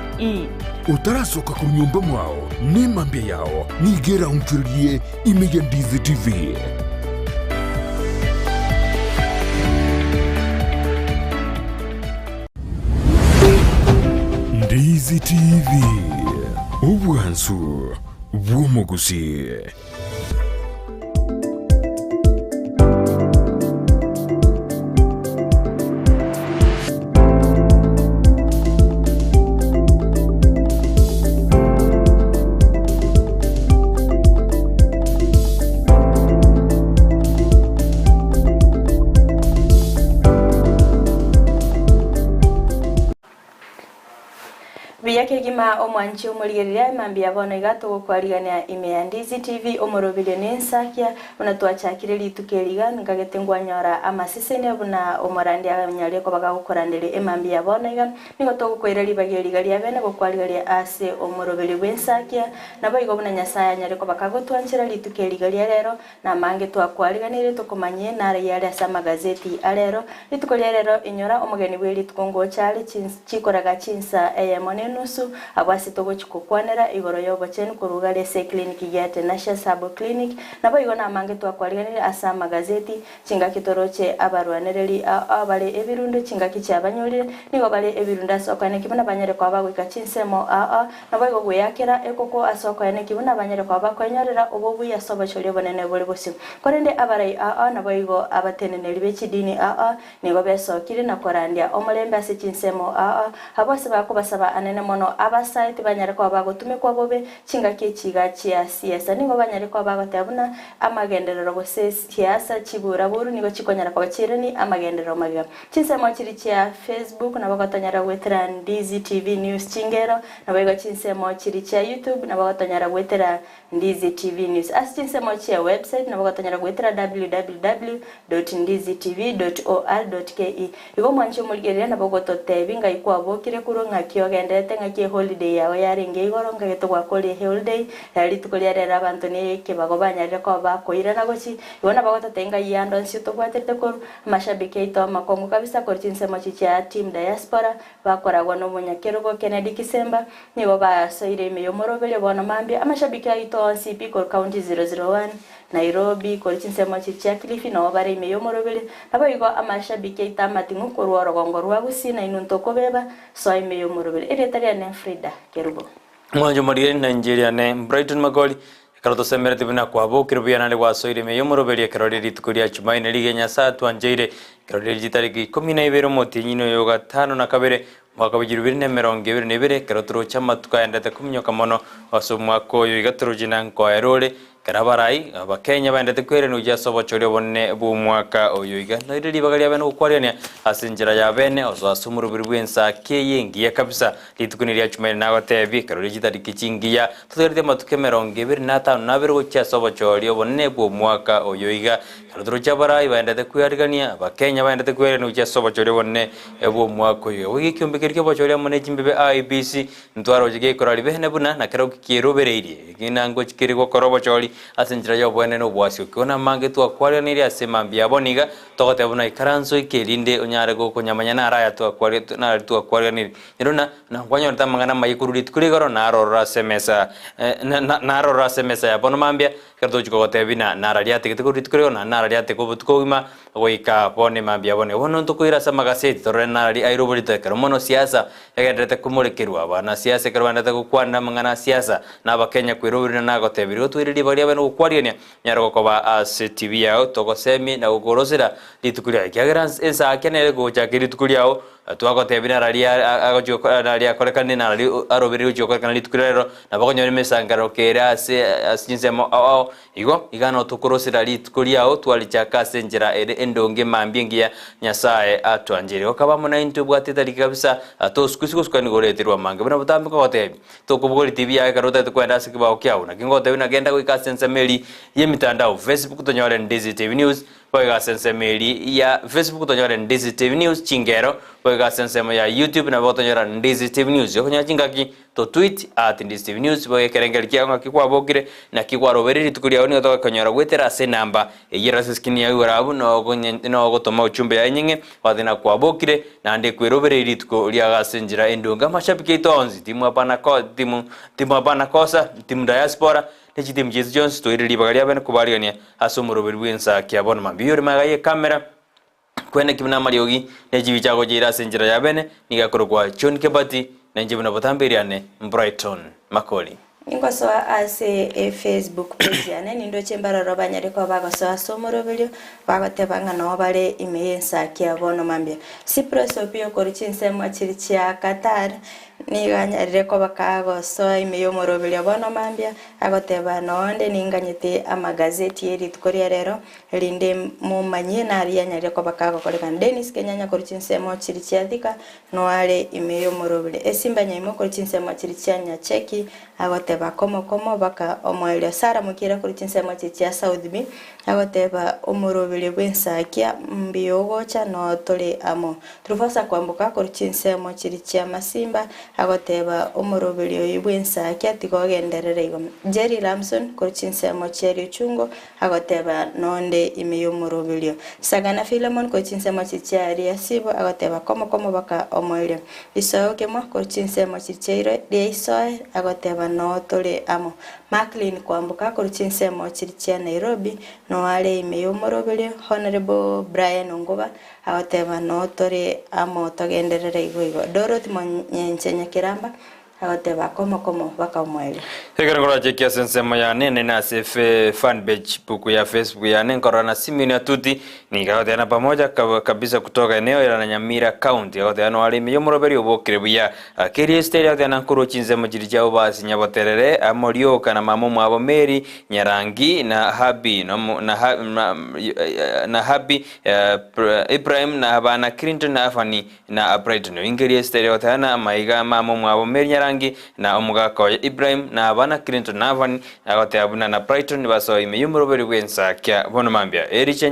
Otarasoka korwa nyomba mwao, nemambia yao nigo eraonchorerie ime ya Ndizi TV. Ndizi TV, obwansu bw'omogusii. Buya kegima omwanchi omorigereria emambia bono iga togokwarigania ime ya Ndizi TV omoroberio ne ensakia buna twachakire rituko eri iga nkagete ngwanyora amasesenia buna omorandia anyare koba gagokoranderia emambia bono iga nigo togokoira ribaga eri iga ria bene gokwarigaria ase omoroberio bw'ensakia naboigo buna Nyasae anyare koba kagotwanchera rituko eri iga ria rero Namange twakwariganirie tokomanyie narayio are ase amagazeti a rero. Rituko ria rero inyora omogeni bwe rituko ngocha are chikoraga chinsa eyemo na enusu, abwo ase togochi kokwanera igoro y'obochenu korwa igare ase eclinic ya Tenacious Herbal Clinic. Naboigo namange twakwariganirie ase amagazeti, chingaki toroche abarwanereri ao bare ebirundo chingaki chiabanyorire, nigo bare ebirundo ase okoeneki buna banyare koba bagoika chinsemo ao. Naboigo gweyakera ekoko ase okoeneki buna banyare koba bakoenyorera obobui ase obochori obonene bore bosio. Korende abarai aa naboigo abateneneri be chidini aa nigo besokire na korandia omorembe ase chinsemo aa, abwo ase bakobasaba anene mono abasae tibanyare koba bagotumekwa bobe chingaki echi iga chia siasa. Nigo banyare koba bagoteba buna amagenderero gose siasa chiburaburu nigo chikonyara koba chiirani amagenderero magega. Chinsemo chiri chia Facebook nabo gotonyara goetera Ndizi TV News chingero, naboigo chinsemo chiri chia YouTube nabo gotonyara goetera Ndizi TV News. Ase chinsemo chia website nabo gotonyara goetera www dot ndizitv dot or dot ke. Igo omwanchi omorigereria nabo ogototebi ngai kwabokire korwa ng'aki ogenderete ng'aki eholiday yao yarenge igoro ngagete gwakorire eholiday ere rituko ria rero abanto ne ekebago banyarire koba bakoirana gochi igo nabo ogototebi ngai ande onsi otobwaterete korwa Amashabiki aito amakong'u kabisa korwa chinsemo chia Team Diaspora bakoragwa nomonyakerogo Kennedy Kisemba nigo basoire ime yomoroberio bono mambia amashabiki aito onsi pi korwa County 001, Nairobi, korwa chinsemo chia Kilifi noo bare ime yomoroberio naboigo amashabiki aito amating'u korwa orogongo rwa Gusii nainwe ntokobeba soa ime yomoroberio. Erieta riane Frida Kerubo. Mwancho Mariel na Injili ane Brighton Makori, Ekero tosemeretie buna kwabokire buya naende gwasoire ime y'omoroberi ekero rie rituko ria Chumaine rigiya Nyasae atwancheire, ekero rie chitariki ikomi na ibere omotienyi oyo o gatano na kabere, omwaka bw'echirubiri bibere na emerongo ebere na ibere, ekero toroche amatuko aendete kominyoka mono ase omwaka oyo iga toroche na nkoera ore, Ekero abarai Abakenya baendete kwerenugia ase obochori obonene bw'omwaka oyo iga, noire ribaga ria bene gokwarigania ase enchera ya bene, osoa ase omoroberi bw'ensaki eye engiya kabisa. Rituko niria Chumaine nagotebie, ekero rie chitariki chingiya, totigareti amatuko emerongo ebere na atano na abere gochia ase obochori obonene bw'omwaka oyo iga. Ekero toroche abarai baendete kwearigania, Abakenya baendete kwerenugia ase obochori obonene bw'omwaka oyo iga. Goika ekiombe keria ki'obochori amo ne chimbebe IEBC, Ntwaroche gekora ribene buna na kerokio kierobereirie, ekina ngochi kere gokora obochori ase enchera y'oboene na obwasioki. Ona amange twakwariganirie ase mambia abo niga togoteba buna ikaranso eke erinde onyare gokonyamanya naro aya naro twakwariganirie. Nero na na nkwanyorete amang'ana amaya korwa rituko ria igoro naro ororo ase emesa naro ororo ase emesa ya bono mambia ekero togochia kogotebia buna naro aria ategete korwa rituko ria igoro naende naro aria atege obotuko obogima Goika bono emambia bono bono ntokoira ase amagaseti torore nari aire oborito ekero mono siasa egendererete komorekerwa abana siasa ekero baendererete gokwanera amang'ana a siasa na abakenya kweroberia na nagotebirie otwaire ribaga ria bene gokwarigania nyare gokoba ase TV yao togosemie na gokorosera rituko riao ekiagera ensake nere gochaka rituko riao Twagotebia nararia agochia nararia akorekanire nararia arobereire gochia gokorekana rituko riria rero, nabo okonyora emesangererekano ere ase ase chinsemo ao ao. Igo, iga notokorosera rituko riao twarichaka ase enchera ere endonge mambia engiya Nyasae atwancheire. Gokaba amo naintwe bwate etariki kabisa, tosukusi gosuka nigo oreterwe amange. Buna botambe nkogotebia, tokobogoria TV yago ekero otagete kogenda ase ekebao kiao. Naki ngogotebia buna genda goika ase ensemo eria y'emitandao, Facebook tonyore Ndizi TV News, Boigo ase ensemo eria ya Facebook tonyore Ndizi TV News chingero, boigo ase ensemo ya YouTube nabo gotonyora Ndizi TV News. Okonyora chingaki to tweet at Ndizi TV News boigo ekerengerio kiao ng'aki kwabokire naki kwarobeire rituko riao nigo togokonyora goetera ase enamba eyio ere ase eskrini yao igoro abwo nogotoma ujumbe yaye enyeng'e gote ng'a kwabokire naende kwerobereiri rituko riao ase enchera endonge. Amashabiki aito onsi timu hapana ko timu timu hapana kosa timu diaspora Ne chitimu chiaito chionsi toire ribaga ria bene kobarigania ase omoroberi bw'ensa kia bono mambia. Oyore magega y'ekamera kweneki buna amariogi ne chibicha agochiira ase enchera ya bene nigo akorokwa John Kebati, na inche buna botambe eriane Brighton Makori. Ingosoa ase efacebook page yane nindoche mbaroro banyare koba bagosoa ase omoroberio bagoteba ng'a noo bare ime y'ensaki ya bono mambia. Cypress Opiyo korwa chinsemo chiri chia Qatar nigo anyarire koba kagosoa ime y'omoroberio bono mambia agoteba noonde ninganyete amagazeti ye rituko ria rero erinde momanyie naria anyarire koba kagokorekana. Dennis Kenyanya korwa chinsemo chiri chia Thika Noare ime y'omorobere esimba nyaimo korwa chinsemo chiria chia Nyacheki, agoteba, Komo komo baka omoerio. Sara mokiera korwa chinsemo chiria chia South B, agoteba, Omoroberio bw'ensakia mbuya ogocha, noo tore amo. Trufosa kwamboka korwa chinsemo chiria chia Masimba, agoteba, Omoroberio oyio bw'ensakia tiga ogenderere igo. Jerry Lamson korwa chinsemo chia Riochungo, Agoteba, Nonde ime y'omoroberio. Sagana Filemon korwa chinsemo chiria Eliasibu, agoteba, Komo komo baka omoerio. Isoe okemwa korwa chinsemo chiria riaisoe, agoteba, Noo tore amo. Maclean kwamboka korwa chinsemo chiria chia Nairobi, noo are ime y'omoroberio. Honourable Brian Onguba, agoteba, Noo tore amo togenderere igo igo. Dorothy Monyenche Nyakiramba, Agoteba, Komo komo baka omoerio. Ekero nkorachekia ase ensemo yane enene ase fanpage book ya Facebook yane nkorora na Simeon Atuti nigo agoteba na pamoja kabisa kutoka eneo la Nyamira county agoteba noare ime yomoroberi obokire buya Keria Esteri agoteba na nkorwa chinsemo chiria chia Obasi Nyaboterere amo Rioka na mama omwabo Mary Nyarangi na Habi na Habi Ibrahim na abana Clinton na Afani Na Brighton oingerie Esiteri ogoteana amaiga amama omwabo Mary Nyarangi, na omogaka oye Ibrahim, na abana Clinton na Avani, agoteba buna na Brighton basoe ime y'omoroberi bw'ensakia bono mambia. Elisha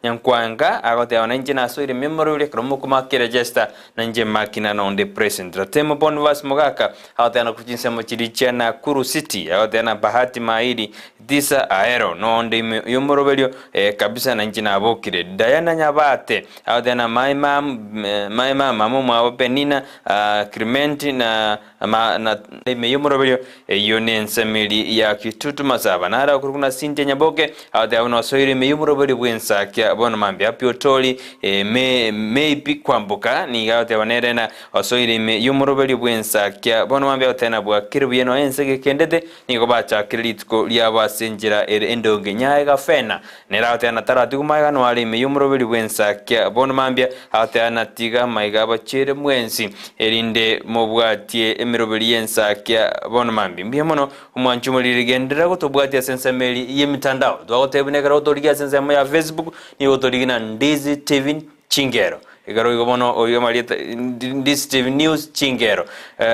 Nyankwanga agoteba na inche nasoire ime y'omoroberi ekero mokomakera Jester, na inche Makina na onde present. Ratemo Bonvas Mogaka agoteba na korwa chinsemo chiria chia Nakuru City agoteba na Bahati Mairi Tisa Ahero nonde ime y'omoroberio kabisa na inche nabokire. Diana Nyabate Agoteba na my mama momwabo Penina, Clement na na ime y'omoroberio eyio nensemeri ya Kitutu Masaba nare okorokwa na Cynthia Nyaboke agoteba buna osoire ime y'omoroberio bw'ensakia bono mambia Happy Otoli Maybe Kwamboka nigo agoteba nere na osoire ime y'omoroberio bw'ensakia bono mambia agoteba na bwakire buya nonya ense gekendete Nigo bachakire rituko riabo ase enchera ere endonge. Nyaye Gafena nere agoteana taratigwa magega noare ime y'omoroberi bw'ensakia. Bono mambia agoteana tiga amaiga abachere mwensi, erinde mobwatie emeroberi y'ensakia. Bono mambia mbuya mono omwanchi omoriri genderera gotobwatia ase ensemo eri y'emitandao. Twagotebia buna ekero otorigia ase ensemo ya Facebook nigo otorigia na Ndizi TV Chingero. Ekero igo bono oiga amarieta Ndizi TV News Chingero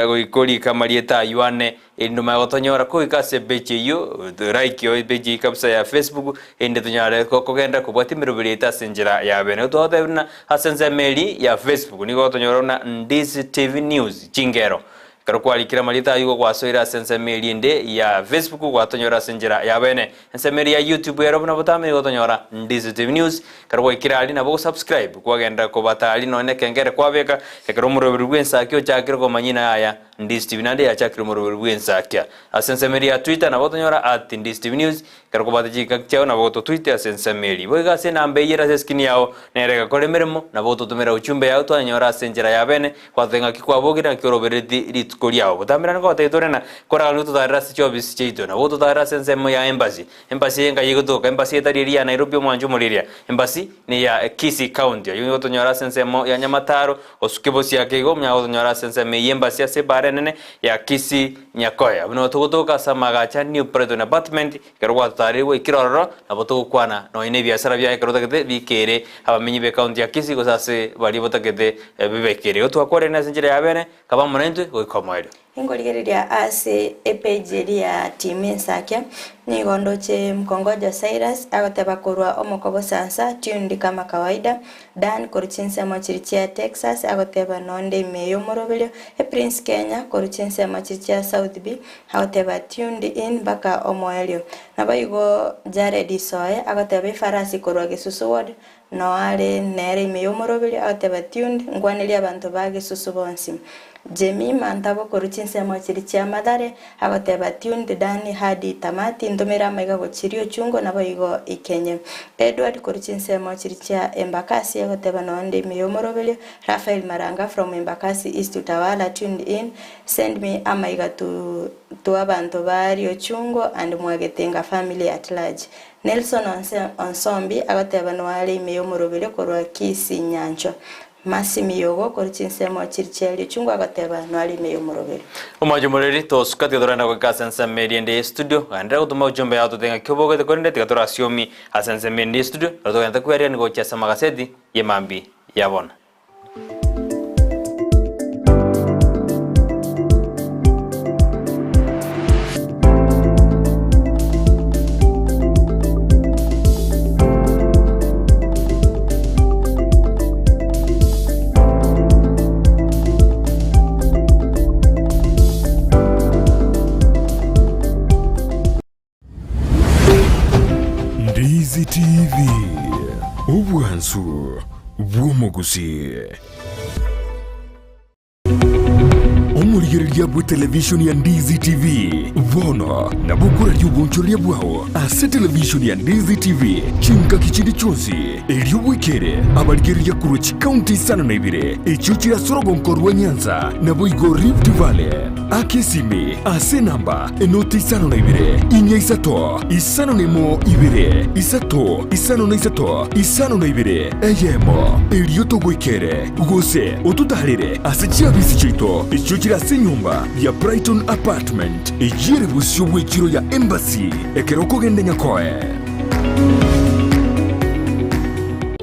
goika orike amarieta aywo ane Erinde omanye gotonyora koika ase epeji eyio, like epeji eyio kabisa ya Facebook, erinde tonyare kogenda kobwatia emeroberi yaito ase enchera ya bene. Nigo twagotebia buna ase ensemo eria ya Facebook nigo gotonyora buna Ndizi TV News chingero. Ekero kwarikire amarieta ayio igo gwasoire ase ensemo eria ende ya Facebook gwatonyora ase enchera ya bene. Ensemo eria ya YouTube ero buna botambe nigo gotonyora Ndizi TV News. Ekero gwaikire aria nabo ogosubscribe kwagenda kobata aria nonye na ekengere kwabeka ekero omoroberi bw'ensaki ochakire komanya ina yaya. Ndizi TV naende yachakire omoroberi bw'ensakia ase ensemo eria ya Twitter nabo otonyora at Ndizi TV News ekero kobwate chingaki chiao nabo ototwite ase ensemo eria. Boigo ase enamba eyio ere ase eskrini yao nere egakora emeremo nabo ototomera uchumbe yao twanyora ase enchera ya bene gwatote ng'aki kwabogire ng'aki orobereti rituko riao. Botambe naende nkogotebia tore na koragania ototarere ase chiofisi chiaito nabo ototarere ase ensemo ya embassy. Embassy eye nkai egotoka embassy etari eria ya Nairobi omwancho omoriria embassy neya Kisii County ayio nigo otonyora ase ensemo ya Nyamataro Osuke bosio ake igo omonyare gotonyora ase ensemo eyio embassy ase ebaara enene ya Kisii Nyakoe. Abwo nigo togotoka ase amagacha New Brighton Apartment ekero gwatotareire gwaikire ororo nabo togokwana nonye na ebiasara biaye ekero otagete bikere abamenyi be county ya Kisii gose ase baria botagete bibekere. Igo twakwarire ase enchera ya bene kaba amo naintwe goika omoerio. Inkorigereria ase epage eria ya Team Ensakia, nigo ndoche Mkongojo Cyrus agoteba korwa omokobo Sansa tuned kama kawaida, Dan korwa chinsemo chiria chia Texas agoteba nonde ime y'omoroberio, Prince Kenya korwa chinsemo chiria chia South B agoteba tuned in mpaka omoerio. Naboigo Jared Isoe agoteba efarasi korwa Gesusu ward. Noo are nere ime y'omoroberio, agoteba, Tuned, nkwanerie abanto ba gesusu bonsi. Jemima ntabo korwa chinsemo chiria chia Mathare, agoteba, Tuned, Dani, Hadi, Tamati, ntomere amaiga gochia Riochungo, naboigo Ikenye. Edward korwa chinsemo chiria chia Embakasi, agoteba, Noo nde ime y'omoroberio, Raphael Maranga from Embakasi East Utawala, tuned in, send me amaiga to to abanto ba Riochungo and Mwagetenga family at large. Nelson Onsombi agoteba noare ime y'omoroberio korwa Kisii Nyanchwa. Mercy Miyogo korwa chinsemo chiri chia Riochungo agoteba noare ime y'omoroberio. Omwancho omoreri, tosuka tiga toragenda goika ase ensemo eria ende ye studio, gaenderera gotoma ujumbe yao totebe ng'aki obogete korende tiga torasiomi ase ensemo ende ye studio, ekero togenda kwearigania gochia ase amagaseti ye mambia ya bono. Ndizi TV, obwansu bw'omogusii. Omorigereria bw'etelevishoni ya Ndizi TV bono nabo okoraria obonchoreria bwao ase televishoni ya Ndizi TV chingaki chinde chionsi, erio bwekere abarigereria korwa chikaunti isano na ibere echio chire ase orogonko rwa Nyanza naboigo Rift Valley. Aka esimi ase enamba enoti 52 4 5 1 2 3 53 52 eyemo, erio togoikere, gose ototaarere ase chiabisi chiaito echio chire ase enyomba ya Brighton Apartment, eyio ere bosio bw'echiro ya Embassy ekero okogenda Nyakoe.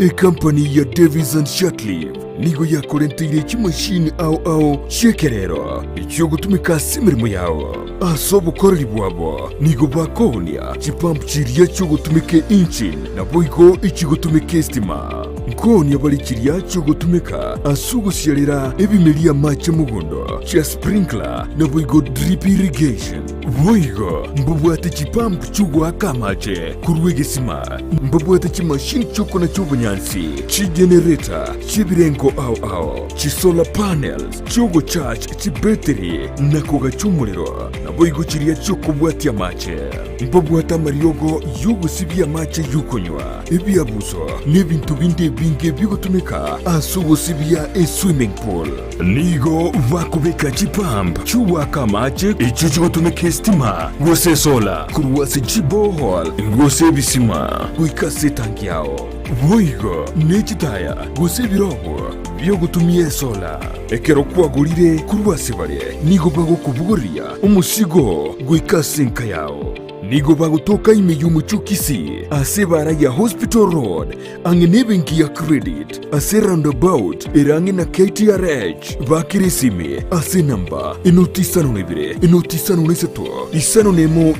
Ekampani ya Davis and Shirtliff Nigo yakorenteire chimashini ao ao chi'ekerero echi'ogotumeka ase emeremo yao. Ase obokoreri bwabo nigo bakoonia chipump chiria chi'ogotumeka engine naboigo echigotumeka estima. Nkoonia bare chiria chi'ogotumeka ase ogosiarera ebimeria amache mogondo, chia sprinkler naboigo drip irrigation. Boigo mbabwate chipump chi'ogoaka amache korwa egesima, mbabwate chimashini chi'okonacha obonyansi, chigenereta chi'ebirengo ao ao, chisolar panels chi'ogocharge chibetiri na kogacha omorero, naboigo chiria chi'okobwatia amache. Mbabwate amariogo y'ogosibia amache y'okonywa, ebiabuso, na ebinto binde ebinge bigotumeka ase ogosibia eswimming pool. Nigo bakobeka chipump chi'ogoaka amache echio chigotumeka esitima gose esola korwa ase chiborehole gose ebisima goika ase etanki yao. Boigo ne chitaya gose ebirogo bi'ogotumia esola. Ekero kwagorire korwa ase bare, nigo bagokobogoria omosigo goika ase enka yao. Nigo bagotoka ime y'omochie o Kisii ase ebaara ya Hospital Road ang'e nebenki ya Credit ase roundabout ere ang'e na KTRH. Bakera esimi ase enamba enoti 52 enoti 53 51 2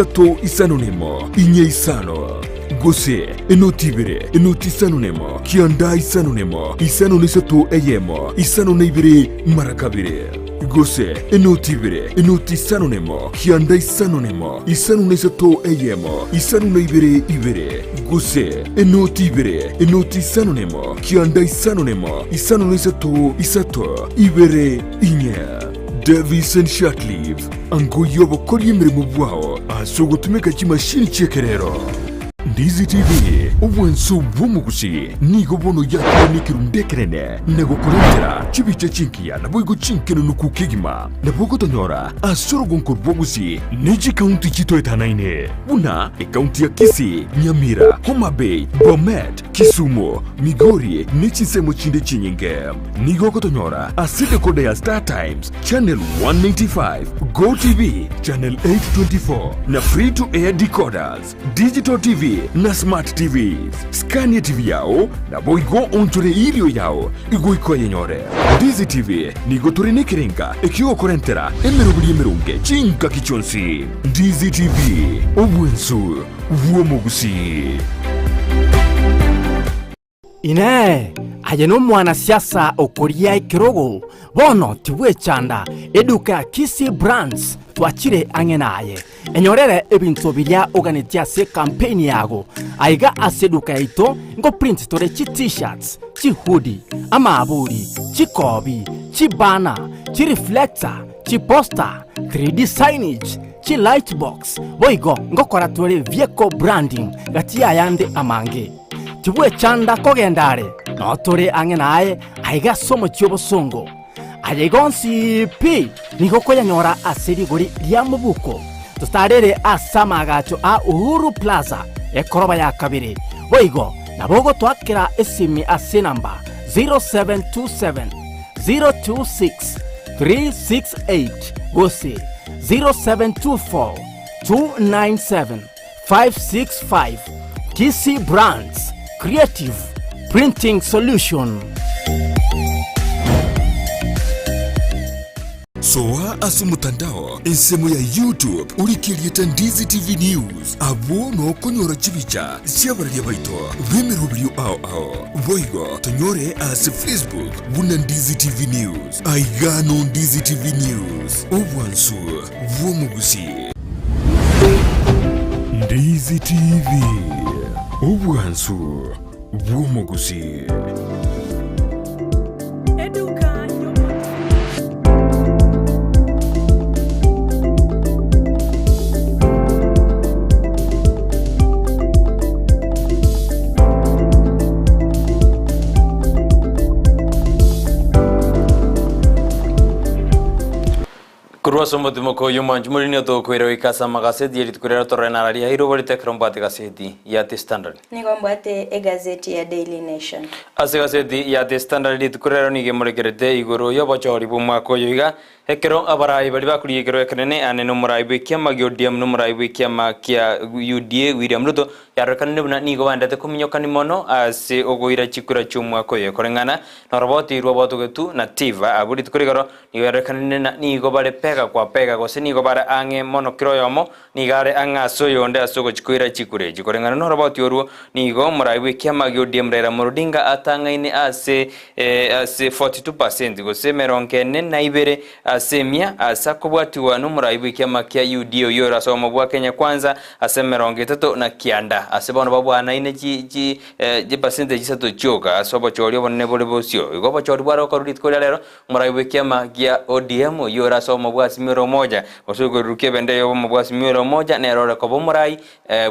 3 51 4 5. Gose enoti ibere, enoti isano nemo, kianda isano nemo, isano na isato eyemo, isano na ibere mara kabere. Gose enoti ibere, enoti isano nemo, kianda isano nemo, isano na isato eyemo, isano na ibere ibere. Gose enoti ibere, enoti isano nemo, kianda isano nemo, isano na isato isato ibere inye. Davison Shirtliff, angoyia obokoria emeremo bwao ase ogotumeka chimashini chi'ekerero. Ndizi TV, obwanso bw'omogusi, nigo bono yakire nekerundu ekenene na gokorentera chibicha chingiya naboigo chinkenenuku kegima. Nabo ogotonyora ase orogonko rw'ogusi ne chikaunti chitoetanaine buna ekaunti ya Kisii, Nyamira, Homa Bay, Bomet, Kisumu, Migori ne chinsemo chinde chinyinge. Nigo ogotonyora ase decoder ya Star Times, Channel 195, Go TV, Channel 824 na Free to Air decoders, Digital TV na Smart TVs. Skania TV yao naboigo onchore erio yao igoika oyenyore. Ndizi TV nigo tore nekerenga ekiogokorentera emeroberi emeronge chingaki chionsi. Ndizi TV, obwensu bw'omogusii. Inee! Aye nomwanasiasa okoria ekerogo, bono tibwechanda, eduka ya Kisii Brands twachire ang'e naye. Enyorere ebinto biria oganetie ase ekampeni yago. Aiga ase eduka yaito ngoprint tore chi T-shirts, chihoodie, amaaburi, chikobi, chibanner, chireflector, chiposter, 3D signage, chilightbox, boigo ngokora tore vehicle branding gati y'ayande amange. Tibwechanda kogenda are, noo tore ang'e naye aiga ase omochie obosongo. Aya igo onsi pi nigo okoyanyora ase rigori ria mobuko. Totarere ase amaagacho a Uhuru Plaza, ekoroba ya kabere. Boigo nabo ogotoakera esimi ase enamba 0727 026 368 gose 0724 297 565 Kisii Brands Creative Printing Solution. Soa ase omotandao ensemo ya YouTube orike erieta Ndizi TV News, abwo nokonyora chibicha chi'abararia baito b'emeroberio ao ao. Boigo tonyore ase Facebook buna Ndizi TV News. Aiga no Ndizi TV News, obwansu bw'omogusii. Ndizi TV, obwansu bw'omogusii. Korwa ase omotimoko oyio omwanchi morini otokoira goika ase amagaseti ye rituko riria torore nararia aire oborito ekero mbwate egaseti ya The Standard. Nigo mbwate egazeti ya Daily Nation. Ase egaseti ya The Standard rituko riria nigo emorekerete igoro y'obochori bw'omwaka oyo iga, ekero abarai baria bakorigia ekerwa ekenene ane nomorai bw'ekiama gia ODM na omorai bw'ekiama kia UDA William Ruto yarorekanire buna nigo baendete kominyokani mono ase ogoira chikura chi'omwaka oyo koreng'ana noroboti rw'obotogetu na Tiva abwo rituko rigoro Nigo yarorekanire na nigo bare pega kwa pega, gose nigo bare ang'e mono kera oyomo nigo are ang'e ase oyonde ase ogochia koira chikura echi. Koreng'ana noroboti orwo, nigo omorai bw'ekiama gia ODM Raila Amolo Odinga atang'aine ase ase 42 percent, gose emerongo ene na ibere ase emia, ase akobwatigwa nomorai bw'ekiama kia UDA oyio ore ase obomo bwa Kenya Kwanza ase emerongo etato na kianda. Ase bono babwanaine chi chi chipercentage isato chioka ase obochori obonene bore bosio. Igo obochori bware gokorwa rituko ria rero Omorai bw'ekiama gia ODM oyio ore ase obomo bwa Azimio la Umoja, gose okoirurukia ebendera y'obomo bwa Azimio la Umoja nere ore koba omorai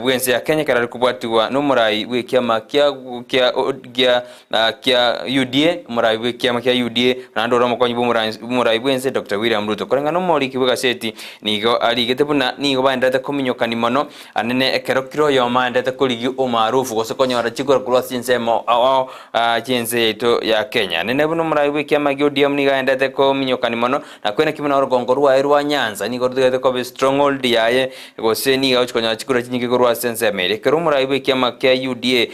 bw'ense ya Kenya ekero are kobwatigwa nomorai bw'ekiama kia kia kia kia UDA, omorai bw'ekiama kia UDA naende ore omokonyi bw'omorai bw'ense Doctor William Ruto. Koreng'ana nomoriki bw'egaseti nigo arigete buna nigo baendererete kominyokani mono anene ekero kera oyomo aendererete korigia omaarufu gose konyora chikura korwa ase chinsemo ao ao Chi'ense yaito ya Kenya. Nene buna omorai bw'ekiama gia ODM nigo aendete kominyokani mono na kwena ki buna orogongo rwaye rwa Nyanza nigo rotagete koba estronghold yaye gose nigo agochi konyora chikura chinyinge korwa ase ensemo eria. Ekero omorai bw'ekiama kia UDA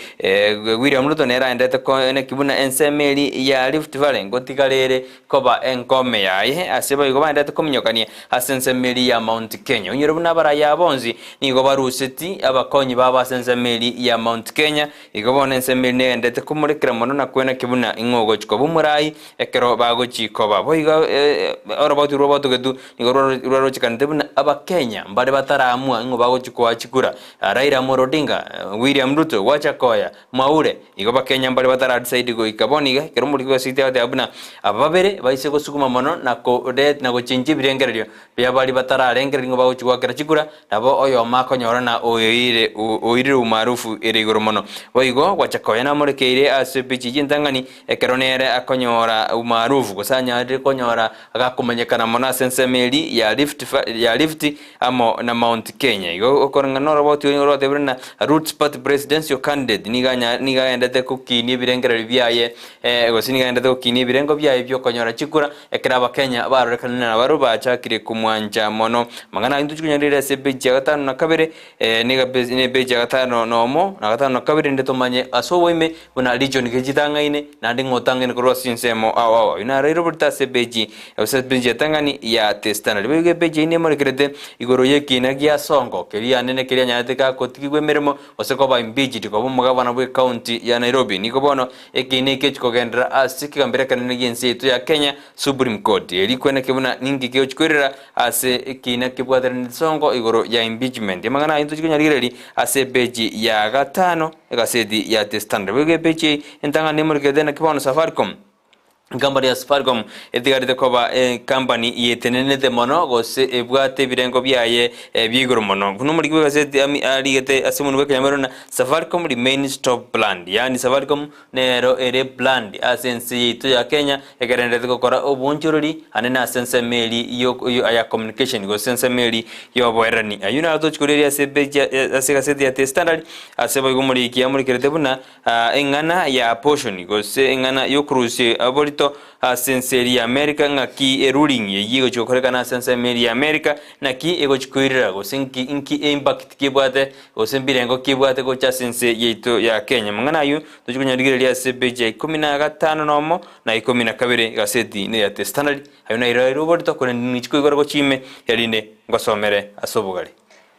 William Ruto nere aendete koeneki buna ensemo eria ya Rift Valley ngotigara ere koba enkome yaye ase boigo baendete kominyokania ase ensemo eria ya Mount Kenya. Onyore buna abarai aba bonsi nigo baruseti abakonyi babo ase ensemo eria ya Mount Kenya Igo bono ensemo eria negenderete komorekera mono na kwena ki buna ing'o ogochia koba omorai ekero bagochia koba. Boigo oroboti rw'obotogetu nigo rwarochekanete buna Abakenya mbare bataraamua ing'o bagochia koa chikura, Raila Amolo Odinga, William Ruto, Wajackoyah, Mwaure. Igo Abakenya mbare batara decide goika bono iga ekero omoriki bw'esiti agoteba buna aba babere baise gosuguma mono na na gochenchia ebirengererio bia baria batararengereria ing'o bagochia goakera chikura, Nabo oyomo akonyora na oyoire oirire umaarufu ere igoro mono. Boigo gwacha konya namorekeire ase epichi y'entang'ani, ekero nere akonyora umaarufu, gose anyarire konyora agakomanyekana mono ase ensemo eria ya Rift ya Rift amo na Mount Kenya. Igo okoreng'ana noroboti oyo rwatebire na Roots Party presidential candidate nigo anya nigo agendete gokinia ebirengererio biaye gose nigo agendete gokinia ebirengo biaye biokonyora chikura Ekero Abakenya barorekanire nabarobwo bachakire komwancha mono. Amang'ana ayio ntochi konyorera ase epeji ya gatano na kabere, ne epeji ya gatano. Gatano nomo na gatano na kabere rinde tomanye ase oboime buna region ki chitang'aine naende ng'a otang'aine korwa ase chinsemo ao ao. Ayio naro eroborete ase epeji gose epeji etang'ani ya The Standard. Boigo epeji eyio nemorekerete igoro y'ekina gia Sonko keria anene keria anyarete gakotigigwa emeremo gose koba impeached koba omogabana bw'ecounty ya Nairobi. Nigo bono ekiina ekio chikogenderera ase ekegambero ekenene gi'ense yaito ya Kenya Supreme Court. Erio kweneke buna ninki kegochi koirera Ase ekiina kebwateranete songo igoro ya impeachment. Amang'ana ayio ntochia konyarigereria ase epeji ya gatano egaseti ya The Standard. Boigo epeji eye entang'ani nemorikete naki bono Safaricom. Ecompany ya Safaricom etigarete koba ecompany yetenenete mono gose ebwate ebirengo biaye bia igoro mono. Buna omoriki bw'egaseti arigete ase omonwa bw'ekenyamero ng'a Safaricom remains top brand, yaani Safaricom Nero ere brand ase ense yaito ya Kenya egerenderete gokora obonchorori anene ase ensemo eri ya communication gose ensemo eri y'oboererani. Ayio naro tochi korigereria ase epeji ase egaseti ya The Standard ase boigo omoriki amorikerete buna eng'ana ya abortion gose eng'ana y'okorusia oborito ase ense eri ya America ng'aki eruling eyio egochi gokorekana ase ensemo eri ya America naki egochi koirera gose nki nki impact ki ebwate Gose mbirengo ki ebwate gocha ase ense yaito ya Kenya? Amang'ana ayio tochia konyarigereria ase epeji ya ikomi na gatano nomo na ikomi na kabere egaseti ine ya The Standard. Ayio nairaire oborito korende ning'ichi koigora gochia ime, erinde ngosomere ase obogare.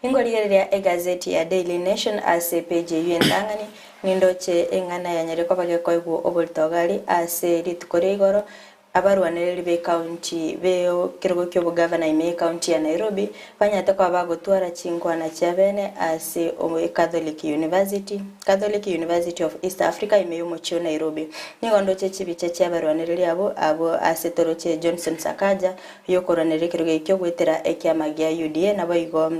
Ingorigereria egazeti ya Daily Nation ase epeji eyio entang'ani, nindoche eng'ana yanyare koba gekoigwa oborito gari ase rituko ria igoro, Abarwanereri b'ecounty b'ekerogo ki'obogavana ime y'ecounty ya Nairobi banyarete koba bagotwara chinkwana chia bene ase Catholic University, Catholic University of East Africa ime y'omochie o Nairobi. Nigo ndoche chibicha chi'abarwanereri abwo abwo ase toroche Johnson Sakaja oyokorwanerera ekerogo ekio goetera ekiama gia UDA naboigo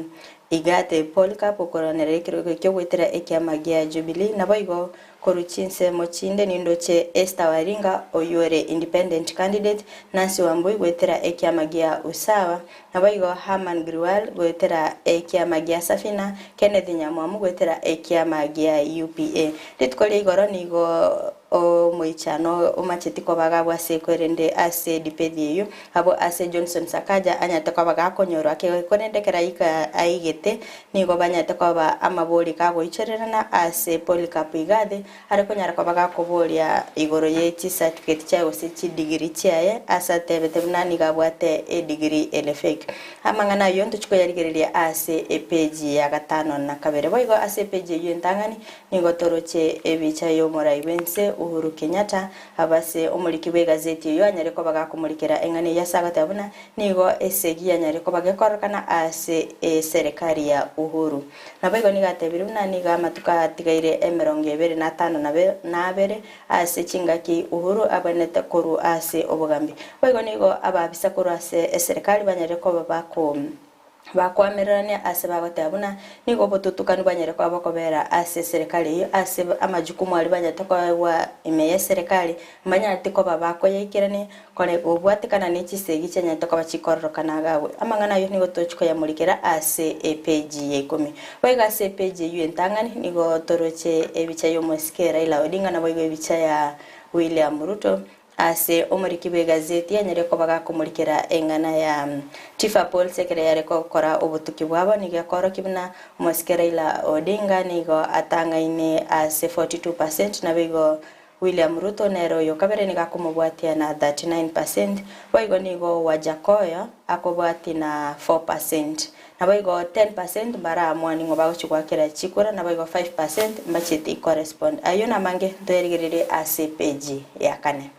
Igathe Polycarp okorwanerera ekerogo ekio goetera ekiama gia Jubilee naboigo Korwa chinsemo chinde nindoche Esther Waringa oyio ore independent candidate, Nancy Wambui goetera ekiama gia Usawa, naboigo Herman Grewal goetera ekiama gia Safina, Kenneth Nyamwamu goetera ekiama gia UPA. Rituko ria igoro nigo omoichano omacheti koba gabwo ase korende ase debate eyio abwo ase Johnson Sakaja anyarete koba gakonyorwa ake korende ekero aika aigete Nigo banyarete koba amabori kagoichorerana ase Polycarp Igathe are konyara koba gakoboria igoro ye chicertificate chiaye gose chidegree chiaye ase atebete buna nigo abwate edegree ere fake. Amang'ana ayio ntochi koyarigereria ase epeji ya gatano na kabere. Boigo ase epeji eyio entang'ani nigo toroche ebicha y'omorai bw'ense Uhuru Kenyatta abase omoriki bw'egazeti eyio anyare koba gakomorikera eng'ana eyio ase agoteba buna Nigo esegi yanyare koba gekorokana ase eserekari ya Uhuru. Naboigo nigo atebirie buna nigo amatuko atigaire emerongo ebere na atano na abere ase chingaki Uhuru abwenerete korwa ase obogambi. Boigo nigo abaabisa korwa ase eserekari banyarire koba bako bakoamererania ase bagoteba buna nigo obotutukanu bwanyare koba bokobera ase eserekari eyio ase amajukumu aria banyarete koegwa ime y'eserekari mbanyareti koba bakoyaikerania kore gobwatekana ne chisegi chianyarete koba chikororokana iga abwo. Amang'ana ayio nigo tochi koyamorikera ase epeji ya ikomi. Boigo ase epeji eyio entang'ani nigo toroche ebicha y'omosike Raila Odinga naboigo ebicha ya William Ruto Ase omoriki bw'egazeti anyare koba gakomorikera eng'ana ya Tifa Polls ekero yare gokora obotuki bwabo nigo ekorokia buna omosike Raila Odinga nigo atang'aine ase 42 percent naboigo William Ruto nere oyo kabere nigo akomobwatia na 39 percent boigo nigo Wajackoyah akobwatia na 4 percent naboigo 10 percent mbaraamua ning'o bagochia goakera chikura naboigo 5 percent mbacheti korespond. Ayio namange ntoyarigererie ase epeji ya kane.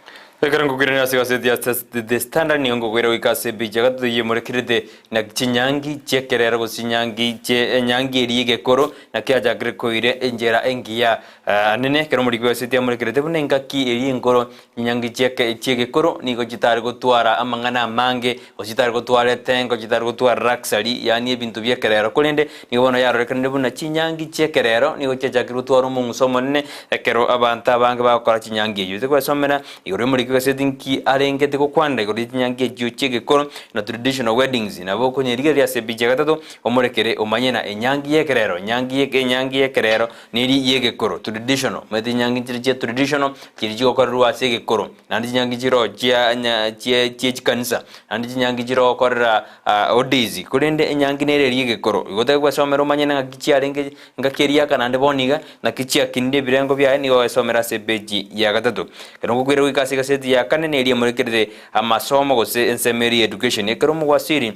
Ekero ngokoirana ase egaseti ya The Standard nigo ngokoira goika ase epeji ya gatato eyio emorekerete na chinyangi chi'ekerero gose chinyangi chie enyangi eria y'egekoro naki yachakire koira enchera engiya anene ekero omoriki bw'egaseti amorekerete buna engaki eria enkoro Chinyangi chi'egekoro nigo chitare gotwara amang'ana amange, gose chitare gotwara etengo, chitare gotwara luxury, yaani ebinto bi'ekerero. Korende nigo bono yarorekanire buna chinyangi chi'ekerero nigo chiachakire gotwara omong'uso omonene ekero abanto abange bagokora chinyangi eyio. Tokwesomera igoro y'omoriki. bw'egaseti nki arengete gokwanera igoro ye chinyangi echio chi'egekoro na traditional weddings. Nabo okonyerigereria ase epicha ya gatato omorekere omanye na enyangi y'ekerero enyangi ye enyangi y'ekerero neri y'egekoro traditional. Omanyete chinyangi nchire chia traditional chiria chigokorerwa ase egekoro naende chinyangi chiroo chia nya chie chie chikanisa naende chinyangi chiroo okorera Odisi, korende enyangi nere eria egekoro. Igo otake gwesomera omanye naki chiarenge engaki eria aka naende bono iga, naki chiakinire ebirengo biaye nigo ogesomera ase epeji ya gatato. Ekero ngokwire goika ase egaseti ya kane neria emorekerete amasomo gose ensemo eria ya education. Ekero omogwasiri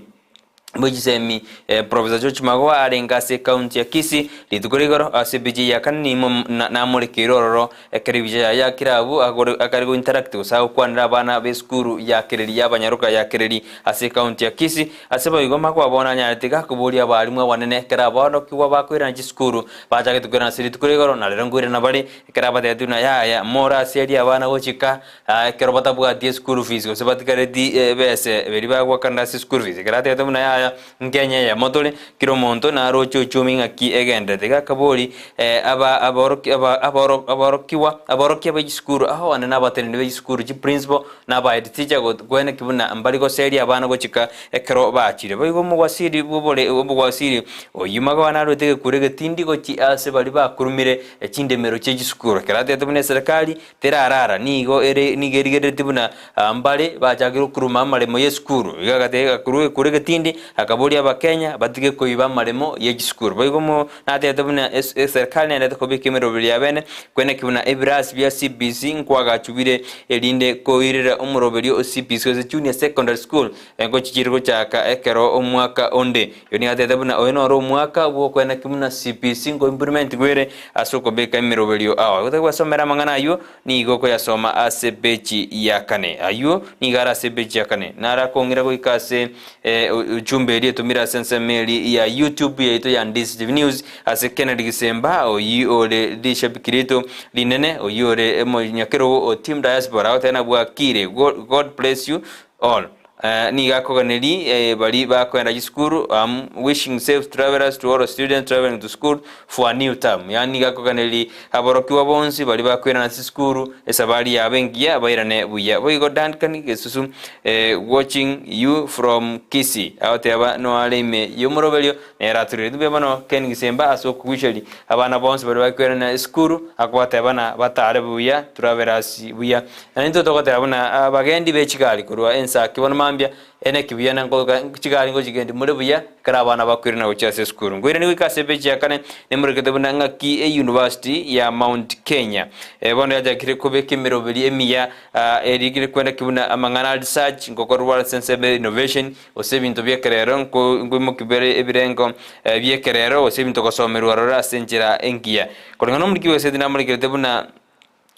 bwe chisemi Professor George Magoha arenge ase ecounty ya Kisii rituko ria igoro ase epeji ya kane nimo namorekeire ororo Ekero ebicha yaye yakire abwo, agore akare go interact gose agokwanera abana b'esukuru ya Kereri y'abanyaroka ya Kereri ase ecounty ya Kisii. Ase boigo Magoha bono anyarete iga koboria abalimu abanene ekero abaorokigwa bakoirana chisukuru bachagete koirana ase rituko ria igoro na rero nkoirana bare ekero abatebetie buna yaya more ase aria abana gochika ekero batabwati eschool fees gose batigareti ebese beria bagoakanera ase school fees. Ekero atebete buna yaya Nkenya eyemo tore, kera omonto naroche ochumi ng'aki egenderete. Iga akabori aba aboroki aba aboro aborokigwa aborokia be chisukuru abaane na abateneneri be chisukuru chiprinciple na aba head teacher go koeneki buna mbari goseria abana gochika ekero bachire. Boigo omogwasiri bw'obore omogwasiri oyio magwa narwete egekuro egetindi gochia ase baria bakurumire chindemero chie chisukuru. Ekero atebete buna eserekari Terarara, nigo ere nigo erigereretie buna mbare bachakire gokuruma amaremo y'esukuru. Igo agateba agakurwa egekuro egetindi, akaboria Abakenya batige koiba amaremo ye chisukuru. Boigo mo natebete buna es eserikali nendete kobeka emeroberi ya bene, kweneki buna ebirasi bia CBC nkoagachwa bire erinde koirera omoroberio o CBC gose Junior Secondary School ngochichire gochaka ekero omwaka onde. Erio nigo atebete buna oyo noro omwaka bw'okoeneki buna CBC nkoimplement gwere ase okobeka emeroberio ao. Igo tari gwesomera amang'ana ayio, nigo okoyasoma ase epeji ya kane. Ayio nigo are ase epeji ya kane. Naro akong'ira goika ase ujumbe eria etomire ase ensemo eria ya YouTube yaito ya Ndizi TV News ase Kennedy Gisemba oyio ore rishabiki riaito rinene oyio ore omonyakerogo o Team Diaspora agoteba nabwakire God bless you all. Nigo akoganeria baria bakoenda chisukuru, am wishing safe travellers to all students travelling to school for a new term. Yaani nigo akoganeria aborokigwa bonsi baria bakoirana ase chisukuru esabari yabo engiya bairane buya. Boigo Duncan Gesusu watching you from Kisii agoteba noare ime yomoroberio nere aturire. Mbuya mono Ken Gisemba ase okoguicheria abana bonsi baria bakoirana esukuru akobateba na batare buya travellers buya. Na intwe togoteba buna abagendi be chigari korwa ensaki bono mambia, eneki buya na nkoka chigari ngochigendi more buya, ekero abana bakoirana gochia ase esukuru. Nkoirania goika ase epeji ya kane, nemorekete buna ng'aki eyunivasiti ya Mount Kenya bono yachakire kobeka emeroberi emiya erikire kweneki buna amang'ana a research, ngokorwa ase ensemo ya innovation, gose ebinto bi'ekerero, nko nkoimokia bire ebirengo bi'ekerero, gose ebinto gosomerwa aroro ase enchera engiya. Koreng'ana nomoriki bw'egeseti namorekerete buna.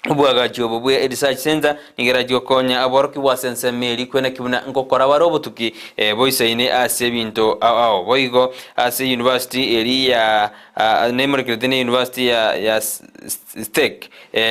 Obwagachi obo bwe Research Centre nigo erachie gokonya aborokigwa ase ensemo eria kweneki buna ngokora bare obotuki boisaine ase ebinto ao ao. Boigo ase university eria ya nemorekerete ne university ya ya STEC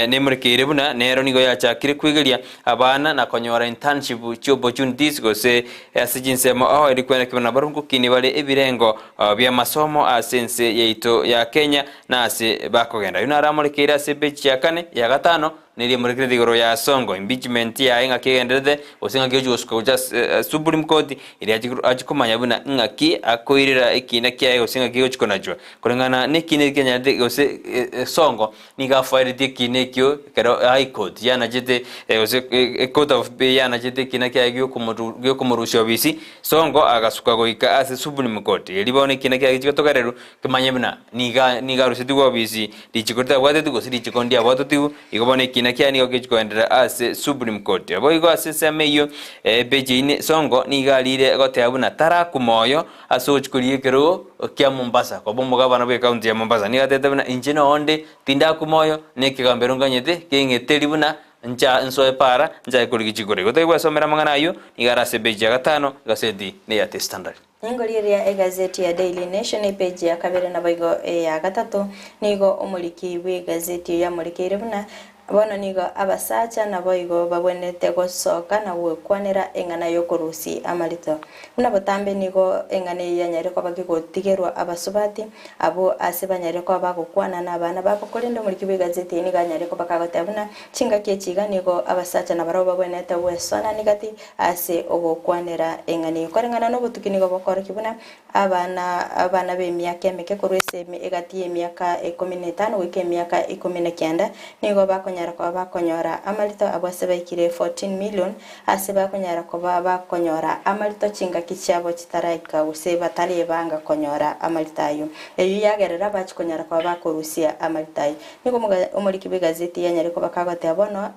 nemorekeire buna nero nigo yachakire kwegeria abana na konyora internship chi opportunities gose ase chinsemo ao erio kweneki buna barabwo ngokinia bare ebirengo bi'amasomo ase ense yaito ya Kenya na ase bakogenda. Oyio naramorekeire ase epeji ya kane, ya gatano, na eria emorekerete igoro ya Songo, impeachment yaye ng'aki egenderete, gose ng'aki ochi gosuka gocha ase Supreme Court, erio achi achi komanya buna ng'aki akoirera ekiina kiaye gose ng'aki egochi konachwa. Koreng'ana na ekiina eki kianyarete gose Songo nigo afaireti ekiina ekio ekero High Court yanachete gose ecourt of appeal yanachete ekiina kiaye giokomoru giokomorusia obisi, Songo agasuka goika ase Supreme Court. Erio bono ekiina kiaye gechi gotogererwa Kimanye buna nigo nigo arusetigwe obisi, richiko ritabwatetigwe gose richiko ndiabwatotigwe, igo bono ekiina kiaye nigo gechi koenderera ase Supreme Court. Boigo ase ensemo eyio epeji eine Sonko nigo arire goteba buna tarakwa moyo ase ogochia korigia ekerogo kia Mombasa koba omogabana bwe county ya Mombasa. Nigo atebete buna inche nonde tindakwa moyo na ekegambero nganyete keng'eteri buna ncha nsoe para nchake korigia chikura. Igo tari gwesomera amang'ana ayio nigo are ase epeji ya gatano egaseti neya The Standard. Nigo riria egazeti ya Daily Nation epeji ya kabere naboigo eya gatato, nigo omoriki bw'egazeti eyio amorikeire buna. Bono nigo abasacha naboigo babwenerete gosoka na gwekwanera eng'ana y'okorusia amarito. Buna botambe nigo eng'ana eyio yanyarire koba kegotigerwa abasubati, abwo ase banyarire koba bagokwana nabana babo, korende omoriki bw'egazeti eye nigo anyarire koba kagoteba buna chingaki echi iga nigo abasacha nabarabwo babwenerete gwesonani gati ase ogokwanera eng'ana eyio. Koreng'ana nobotuki nigo bokorokia buna Abana, abana b'emiaka emeke korwa ase egati y'emiaka ikomi na etano goika emiaka ikomi na kianda, nigo bakonyara koba bakonyora amarito abwo ase baikire 14 million, ase bakonyara koba bakonyora amarito chingaki chiabo chitaraika gose batarebanga konyora amarito ayio. Eyio yagerera bachia konyara koba bakorusia amarito ayio. Nigo omoga omoriki bw'egazeti yanyare koba kagoteba bono,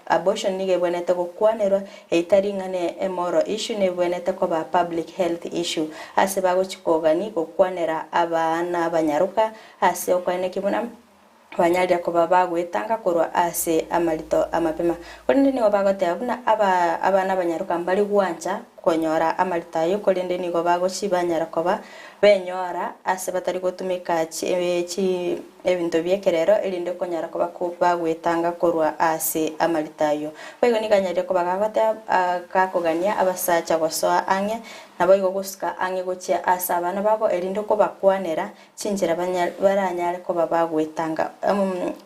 Abortion nigo ebwenerete gokwanerwa, eitari ng'a ne emoral issue, nebwenerete koba public health issue. Ase bagochi kogani gokwanera abana abanyaroka ase okoeneki buna banyarire koba bagoetanga korwa ase amarito amapema. Korende nigo bagoteba buna aba abana abanyaroka mbari gwancha konyora amarito ayio korende nigo bagochi banyara koba benyora ase batari gotumeka chi chi ebinto bi'ekerero, erinde okonyara koba bagwetanga korwa ase amarita ayio. Boigo nigo anyarire koba gagoteba, gakogania abasacha gosoa ang'e, naboigo gosuka ang'e gochia ase abana babo, erinde kobakwanera chinchera baranyare koba bagwetanga.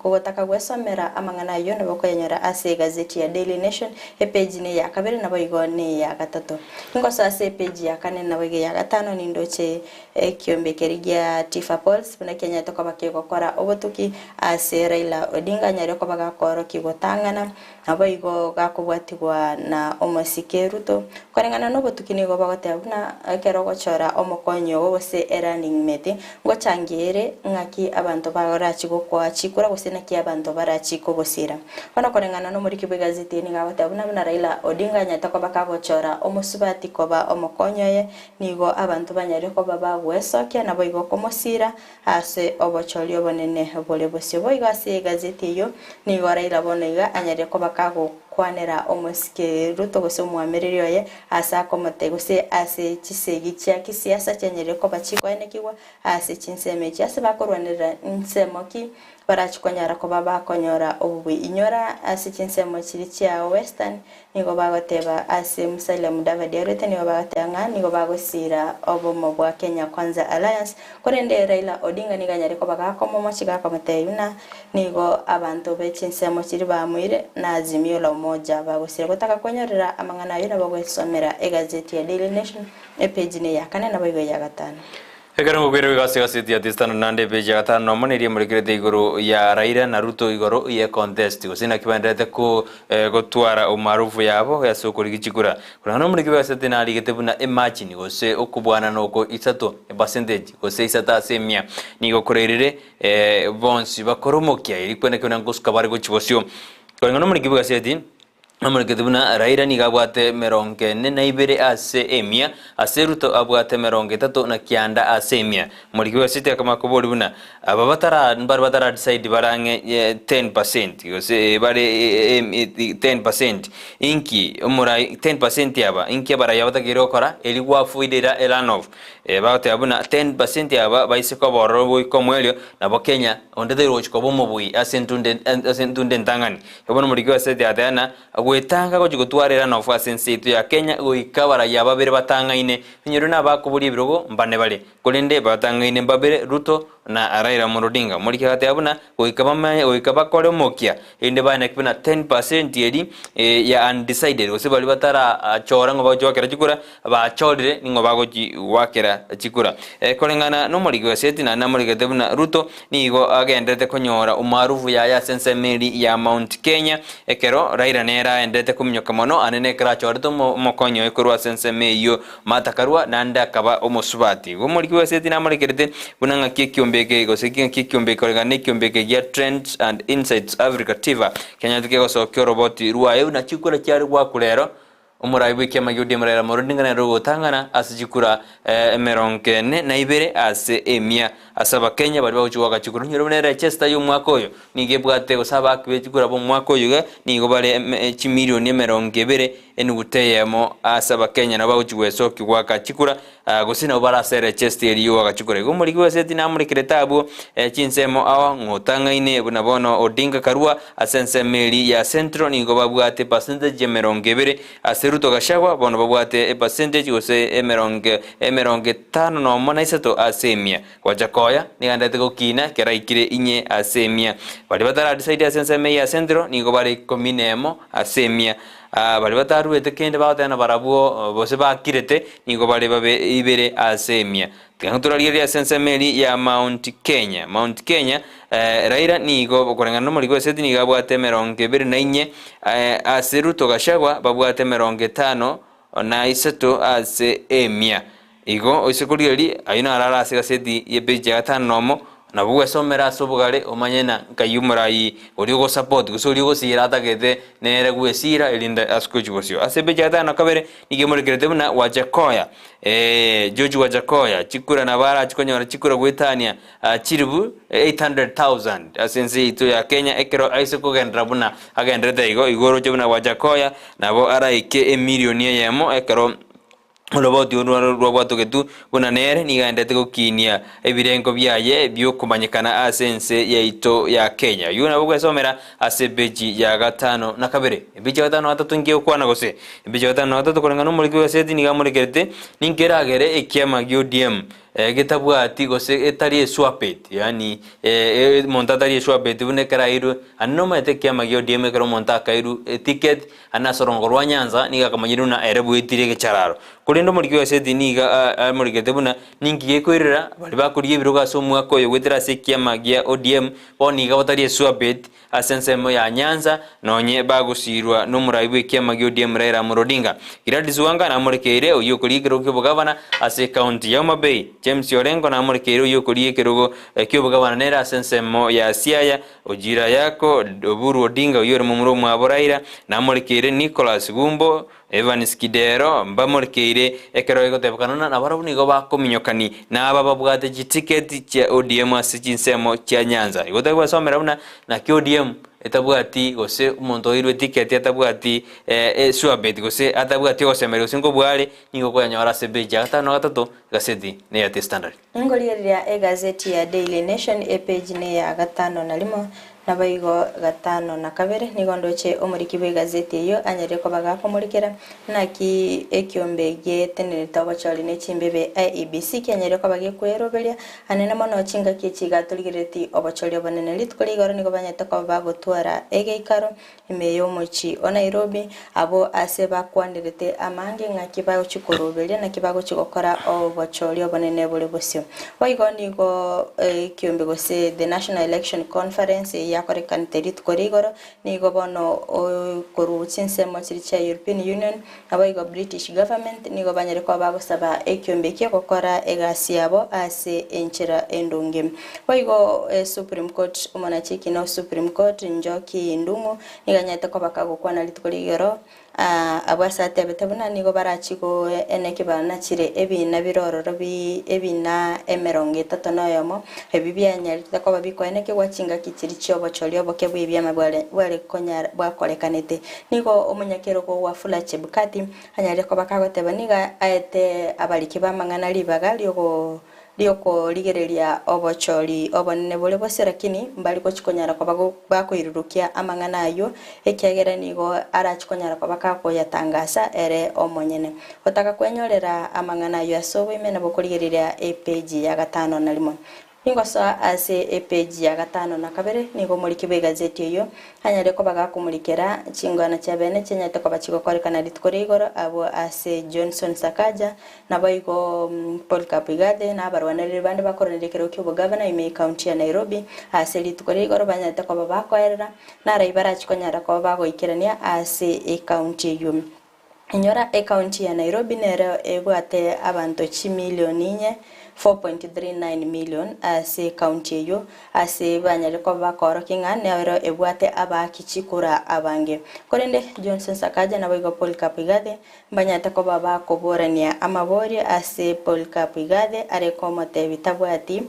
Kogotaka gwesomera amang'ana ayio nabo okoyanyora ase egazeti ya Daily Nation, epeji neya kabere naboigo neya gatato. Ningosoa ase epeji ya kane naboigo eya gatano nindoche Ekiombe keria gia Tifa Polls buna kianyarete koba kegokora obotuki ase Raila Odinga anyare koba gakoorokia gotang'ana, naboigo gakobwatigwa na omosike Ruto. Koreng'ana nobotuki nigo bagoteba buna ekero ogochora omokonyi ogo gose e running mate ngochangie ere ng'aki abanto barachi gokoa chikura gose naki abanto barachi kogosira. Bono koreng'ana nomoriki bw'egazeti eye nigo agoteba buna buna Raila Odinga anyarete koba kagochora omosubati koba omokonyi oye Nigo abanto banyare koba bagwesokia, naboigo komosiira ase obochori obonene bore bosio. Boigo ase egazeti eyio nigo Raila bono iga anyarire koba kagokwanera omosike Ruto gose omwamereri oye ase akomote gose ase chisegi chia kisiasa chianyarire koba chikoenekigwa ase chinsemo echi ase bakorwanerera nsemo ki barachi konyara koba bakonyora obobui. Inyora ase chinsemo chiria chia Western Nigo bagoteba ase Musalia Mudavadi arwete nigo bagoteba ng'a nigo bagosiira obomo bwa Kenya Kwanza Alliance, korende Raila Odinga nigo anyare koba gakomomochi gakomotebia buna nigo abanto be chinsemo chiria bamoire na Azimio la Umoja bagosiira. Gotaka kwenyorera amang'ana ayio nabo ogwesomera egazeti ya Daily Nation epeji neya kane naboigo eya gatano. Ekero ngokwera goika ase egaseti ya The Standard naende epeji ya gatano nomo neria emorekerete igoro ya Raila na Ruto igoro ye contest gose naki baendererete ko gotwara umaarufu yabo ase okorigia chikura. Koreng'ana nomoriki bw'egaseti narigete buna emargin gose okobwanana oko isato epercentage gose isato ase emia nigo korairire bonsi bakore omokia erio kweneki buna ngosuka bare gochia bosio. Koreng'ana nomoriki bw'egaseti. Amorekete buna Raila nigo abwate emerongo ene na ibere ase emia, ase Ruto abwate emerongo etato na kianda ase emia. Omoriki bw'esiti akamanya koboria buna aba batara mbare batara decide bare ang'e 10% gose bare 10% inki omorai 10% aba inki abarai aba batakeire gokora erio gwafoida era erunoff. Bagoteba buna 10% aba baise koba ororo goika omoerio nabo Kenya onde tari gochia koba omobui ase entunde ase entunde entang'ani. Bono omoriki bw'esegi agateba ng'a gwetanga gochia gotwara eranofu ase ense yaito ya Kenya goika abarayia babere batang'aine, onye nabakoboria ebirogo mbane bare, korende batang'aine mbabere Ruto na Raila Amolo Odinga. Omoriki agateba buna goika bamanye goika bakore omokia erinde baeneke buna 10% eri ya undecided gose baria batarachora ng'a bagochia goakera chikura bachorire ning'o bagochi goakera chikura. Koreng'ana nomoriki bw'esegi naende namorigete buna Ruto Nigo agenderete konyora omaarufu yaye ase ensemo eria ya Mount Kenya, ekero Raila nere aenderete kominyoka mono ande nekero achorete omokonyi oye korwa ase ensemo eyio Martha Karua naende akaba omosubati. Igo omoriki bw'esegi namorekerete buna ng'aki ekiombe eke gose ng'aki ekiombe eke koreng'ana nekiombe eke gia Trends and Insights Africa TIVA kenyarete kegosokia oroboti rwaye buna chikura chiare goakwa rero Omorai bw'ekiama gia ODM Raila Amolo Odinga nere ogotang'ana ase chikura emerongo ene na ibere ase emia ase abakenya baria bagochia goaka chikura. Onyore buna erechesta y'omwaka oyo nigo ebwate gose abaaki be chikura b'omwaka oyo iga nigo bare chimilioni emerongo ebere Enuguta eyemo ase Abakenya nabo bagochia gwesokia goaka chikura, gose nabo barasere chest eria y'ogoaka chikura. Igo omoriki bw'eseti namorekerete abwo chinsemo ao ng'a otang'aine buna bono Odinga Karua ase ensemo eria ya Central nigo babwate epercentage emerongo ebere, ase Ruto Gachagua bono babwate epercentage gose emerongo emerongo etano nomo na isato ase emia. Gocha koya nigo aendete gokina ekero aikire inye ase emia. Baria batara decide ase ensemo eye ya Central nigo bare ikomi na emo ase emia. Baria bataruete kende bagoteba na barabwo gose bakirete nigo bare babe ibere ase emia. Tiga torarigererie ase ensemo eria ya Mount Kenya. Mount Kenya Raila nigo koreng'ana na omoriki bw'eseti nigo abwate emerongo ebere na inye ase Ruto Gachagua babwate emerongo etano na isato ase emia. Igo oise korigereria, ayio naro are ase egaseti y'epeji ya gatano nomo, nabo gwesomera ase obogare omanye ng'a nkai omoraai oria ogosupport gose oria ogosira atagete nere gwesira erinde ase gochia bosio. Ase epeji ya gatano na kabere nigo emorekerete buna Wajakoya George Wajakoya chikura nabo arache konyora chikura goetania chilifu 800,000 ase ense yaito ya Kenya ekero aise kogenderera buna agenderete igo, igo oroche buna Wajakoya nabo araike emilioni eyemo ekero Oroboti orwo rwabwatogetwe buna nere nigo aendete gokinia ebirengo biaye bi'okomanyekana ase ense yaito ya Kenya. Oyio nabo gwesomera ase epeji ya gatano na kabere. Epeji ya gatano na gatato inki egokwana gose? Epeji ya gatano na gatato koreng'ana nomoriki bw'egaseti nigo amorekerete ninki eragere ekiama gia ODM getabwati gose etari eswapeti yaani omonto atari eswapeti buna ekero airwe aye nomanyete ekiama gia ODM ekero omonto akairwe eticket Aye ase orongo rwa Nyanza nigo akamanyire buna ere bwetire egechararo. Korende omoriki bw'egaseti nigo amorikete buna ninki gekoirera baria bakorigia ebirogo ase omwaka oyo goetera ase ekiama gia ODM bono iga batari eswabet ase ensemo ya Nyanza nonye bagosirwa nomorai bw'ekiama gia ODM Raila Amolo Odinga. Gladys Wanga namorekeire oyio okorigia ekerogo ki'obogavana ase ecounty ya Homa Bay. James Orengo namorekeire oyio okorigia ekerogo ki'obogavana nere ase ensemo ya Siaya Ojira Yako, Oburu Odinga oyio ore momura omwabo Raila, namorekeire Nicholas Gumbo, Evans Kidero, mbamorekeire ekero egotebekana ng'a nabarabwo nigo bakominyokani na aba babwate chitiketi chia ODM ase chinsemo chia Nyanza. Igo tari gwesomera buna naki ODM etabwati gose omonto oirwe etiketi atabwati eswabeti gose atabwati ogosemeria gose nkobua are, nigo okoyanyora ase epeji ya gatano na gatato egaseti neya The Standard. Ningorigereria egazeti ya Daily Nation epeji neya gatano na rimo, naboigo gatano na kabere, nigo ndoche omoriki bw'egazeti eyio anyarire koba gakomorikera, naki ekiombe gietenerete obochori ne chimbebe IEBC kianyarire koba gekweroberia anene mono chingaki echi iga torigerereti obochori obonene. Rituko rigoro nigo banyarete koba bagotwara egeikaro Ime y'omochie o Nairobi, abwo ase bakwanerete amange ng'aki bagochia koroberia naki bagochia gokora obochori obonene bore bosio. Boigo nigo ekiombe gose The National Election Conference eye yakorekanete rituko rigoro nigo bono korwa chinsemo chiria chia European Union naboigo British Government nigo banyare koba bagosaba ekiombe ekio gokora egasi yabo ase enchera endonge. Boigo Supreme Court omonachiki o Supreme Court Njoki Ndung'u nigo anyarete koba kagokwana rituko rigoro abwo ase atebete buna nigo barachie goeneki banachire ebina bire ororo bi ebina emerongo etato na oyomo, ebi bianyarete koba bikoenekigwa chingaki chiria chiobochori oboke bw'ebiama bware bware konyara bwakorekanete. Nigo omonyakerogo Wafula Chebukati anyarire koba kagoteba nigo aete abariki b'amang'ana ribaga riogo ri'okorigereria obochori obonene bore bosio lakini mbari gochia konyara koba bakoirurukia amang'ana ayio, ekiagera nigo arachie konyara koba kakoyatangasa ere omonyene. Otaka kwenyorera amang'ana ayio ase oboime nabo okorigereria epeji ya gatano na rimo. Ningosoa ase epeji ya gatano na kabere, nigo omoriki bw'egazeti eyio anyare koba gakomorikera chingwana chia bene chianyarete koba chigokorekana rituko ria igoro abwo ase Johnson Sakaja, Naboigo Polycarp Igathe na abarwanereri bande bakoraneria ekerogo ki'obogavana ime y'ecounty ya Nairobi ase rituko ria igoro banyarete koba bakoerera, narai barachie konyara koba bagoikerania ase ecounty eyio. Inyora ecounty ya Nairobi nero ebwate abanto chimilion inye, 4.39 million, ase ecounty eyio, Ase banyare koba bakoorokia ng'a nero ebwate abaaki chikura abange. Korende Johnson Sakaja naboigo Polycarp Igathe mbanyarete koba bakoborania amaborio ase Polycarp Igathe are komotebia tabwati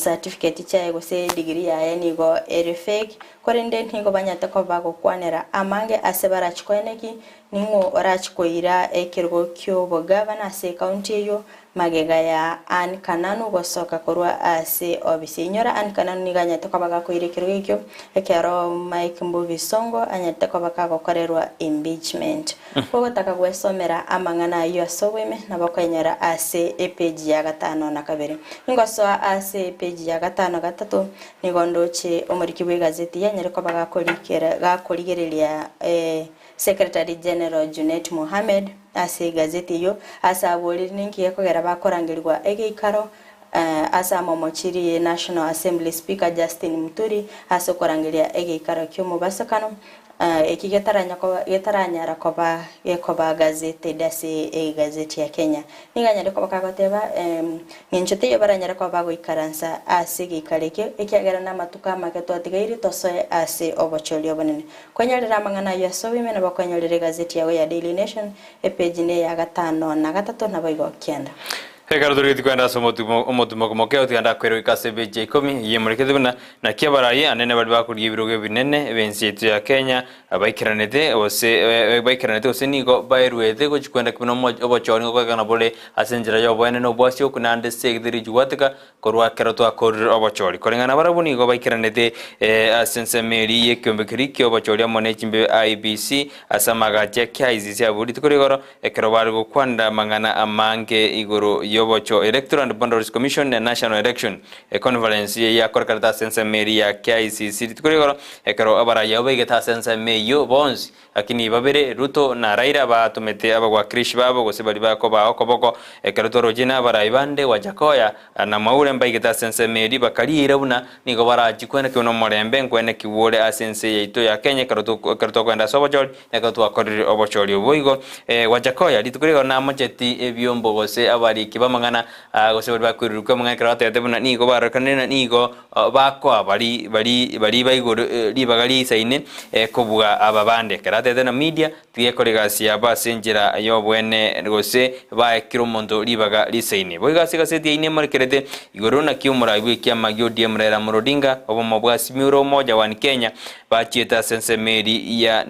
certificate chiaye gose degree yaye nigo ere fake. Korende nigo banyarete koba bagokwanera amange ase barachie koeneki. Ning'o orache koira ekerogo ki'obogavana ase ekaunti eyio magega ya Ann Kananu gosoka korwa ase obisi. Inyora Ann Kananu nigo anyarete koba gakoira ekerogo ekio ekero Mike Mbuvi Sonko anyarete koba kagokorerwa impeachment. Kogotaka gwesomera amang'ana ayio ase oboime nabo okoenyora ase epeji ya gatano na kabere. Ingosoa ase epeji ya gatano gatato nigo ndoche omoriki bw'egazeti yanyare koba gakorikera gakorigereria Secretary General Junet Mohamed ase egazeti eyio ase aborire ninki gekogera bakorangerigwa egeikaro ase amomochiri National Assembly Speaker Justin Muturi ase okorangeria egeikaro ki'omobasokano eki getaranyara koba gekoba gazetted ase egazeti ya Kenya. Nigo anyare koba kagoteba ng'encho teiyo baranyare koba bagoikaransa ase egeikaro ekio ekiagera namatuko amake twatigaire tosoe ase obochori obonene. Kwenyorera amang'ana ayio ase oboime nabo okwenyorera egazeti yago ya Daily Nation, epeji neya gatano na gatato naboigo kianda. Ekero torigetie kogenda ase omotumo omotumo moke otiga ndakwere goika ase epeji ya ikomi, eyio emorekete buna naki abarai anene baria bakorigia ebirogo ebinene b'ense yaito ya Kenya baikeranete gose baikeranete gose nigo baeruete gochia kwenda buna obochori ngokorekana bore ase enchera y'oboene na obwasioku naende ase egitheri chigwateka Korwa ekero twakorire obochori koreng'ana barabwo nigo baikeranete ase ensemo eria y'ekeombe keria ki'obochori amo ne chimbe IEBC ase amagacho ya KICC abwo rituko rigoro ekero bare gokwanera amang'ana amange igoro y'obocho Electoral and Boundaries Commission na National Election Conference yakorekanete ase ensemo eria ya KICC rituko rigoro ekero abarai abwo baigete ase ensemo eyio bonsi Lakini babere, Ruto na Raila, batomete abagwakirishi babo gose baria bakobaa okoboko. Ekero twarochire nabarai bande Wajackoyah na Mwaure mbaigete ase ensemo eria, bakariira buna nigo barachie kwenekigwa nomorembe nkwenekigwa ore ase ense yaito ya Kenya ekero ekero tokogenda ase obochori na ekero twakorire obochori obo. Boigo Wajackoyah rituko rigo namocheti ebiombo gose abariki b'amang'ana gose baria bakoiruruka amang'ana ekero batebete buna nigo barorekanire na nigo Bakoa bari bari bari ba igoro ribaga riisaine kobua aba bande. Ekero atete na media, tigekora egasi yabo ase enchera y'obwene gose bae kera omonto ribaga riisaine. Boigo ase egaseti yaino emorekerete igoro naki omorai bw'ekiama gia ODM Raila Amolo Odinga, obomo bwa Azimio la Umoja One Kenya bachiete ase ensemo eri ya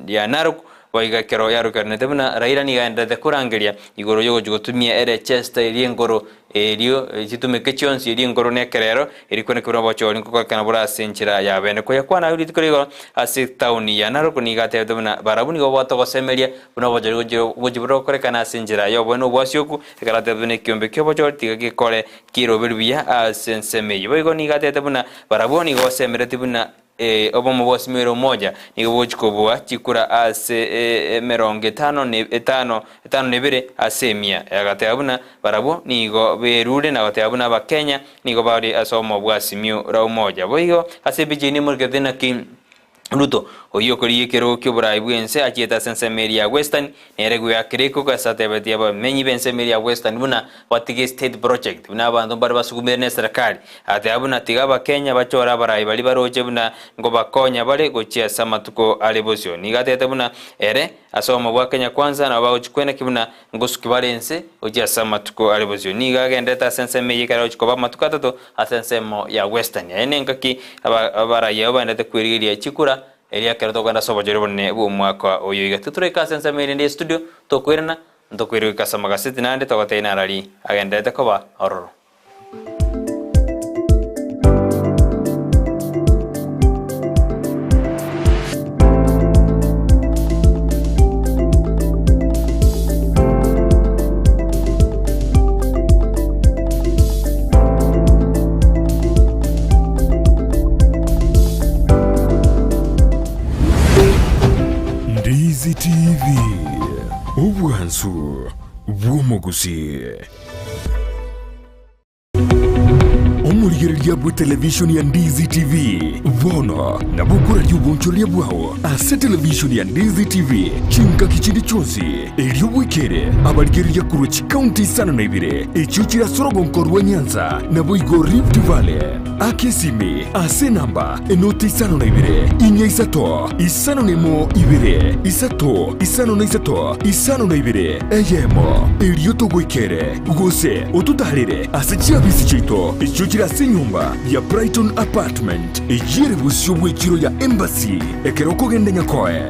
ya Narok Boigo ekero yarokeranete buna Raila nigo aenderete korangeria igoro y'ogochia gotumia ere chesta eria enkoro erio chitumeke chionsi eria enkoro na ekerero erio kwenekwa buna obochori nkokorekana bore ase enchera ya bene. Koyakwana ayio rituko rigoro ase etaoni ya Narok nigo atebete buna barabwo nigo babwate ogosemeria buna obochori gochia bore gokorekana ase enchera y'oboene obwasioku ekero atebete buna ekiombe ki'obochori tiga gekore kiroberio buya ase ensemo eyio. Boigo nigo atebete buna barabwo nigo basemeretie buna Ee, obomo bwa Simeo omoja nigo bogochia kobua chikura ase emerongo etano na etano etano na ebere ase emia. Agateba buna barabwo nigo berure na goteba buna Abakenya nigo bare ase obomo bwa Simeo ora omoja. Boigo ase epicha eyio nemorekete naki Ruto, oyio okorigia ekerogo ki'oborai bw'ense achiete ase ensemo eria ya Western, Nere gweakire ikogo ase atebetie abamenyi b'ensemo eria ya Western buna batige state project buna abanto mbare basugumire neserekari. Agateba buna tiga abakenya bachore abarai baria baroche buna nkobakonya bare gochia ase amatuko are bosio. Nigo atebete buna ere ase obomo bwa Kenya Kwanza nabo bagochia kweneki buna ngosuki bare ense gochia ase amatuko are bosio. Nigo agenderete ase ensemo eyio ekero agochia koba amatuko atato ase ensemo ya Western. Aye nengaki abarai abwo baendete kwerigeria chikura Erio ekero tokogenda ase obochori obonene bw'omwaka oyo iga titoraika ase ensemo erinde y'estudio, tokoirana, ntokoirwa goika ase amagaseti naende togotebia narari agendererete koba ororo. Ndizi TV, obwansu bw'omogusii. Omorigereria bwe televishoni ya Ndizi TV bono nabo okoraria obonchoreria bwao ase televishoni ya Ndizi TV chingaki chinde chionsi erio bwekere abarigereria korwa chikaunti isano na ibere echio chire ase orogonko rwa Nyanza naboigo Rift Valley. Aka esimi ase enamba enoti isano na ibere, inya isato, isano na emo ibere, isato, isano na isato, isano na ibere, eyemo, erio togoikere, gose ototaarere ase chiabisi chiaito echio chire ase enyomba ya Brighton Apartment, eyio ere bosio bw'echiro ya Embassy ekero okogenda Nyakoe.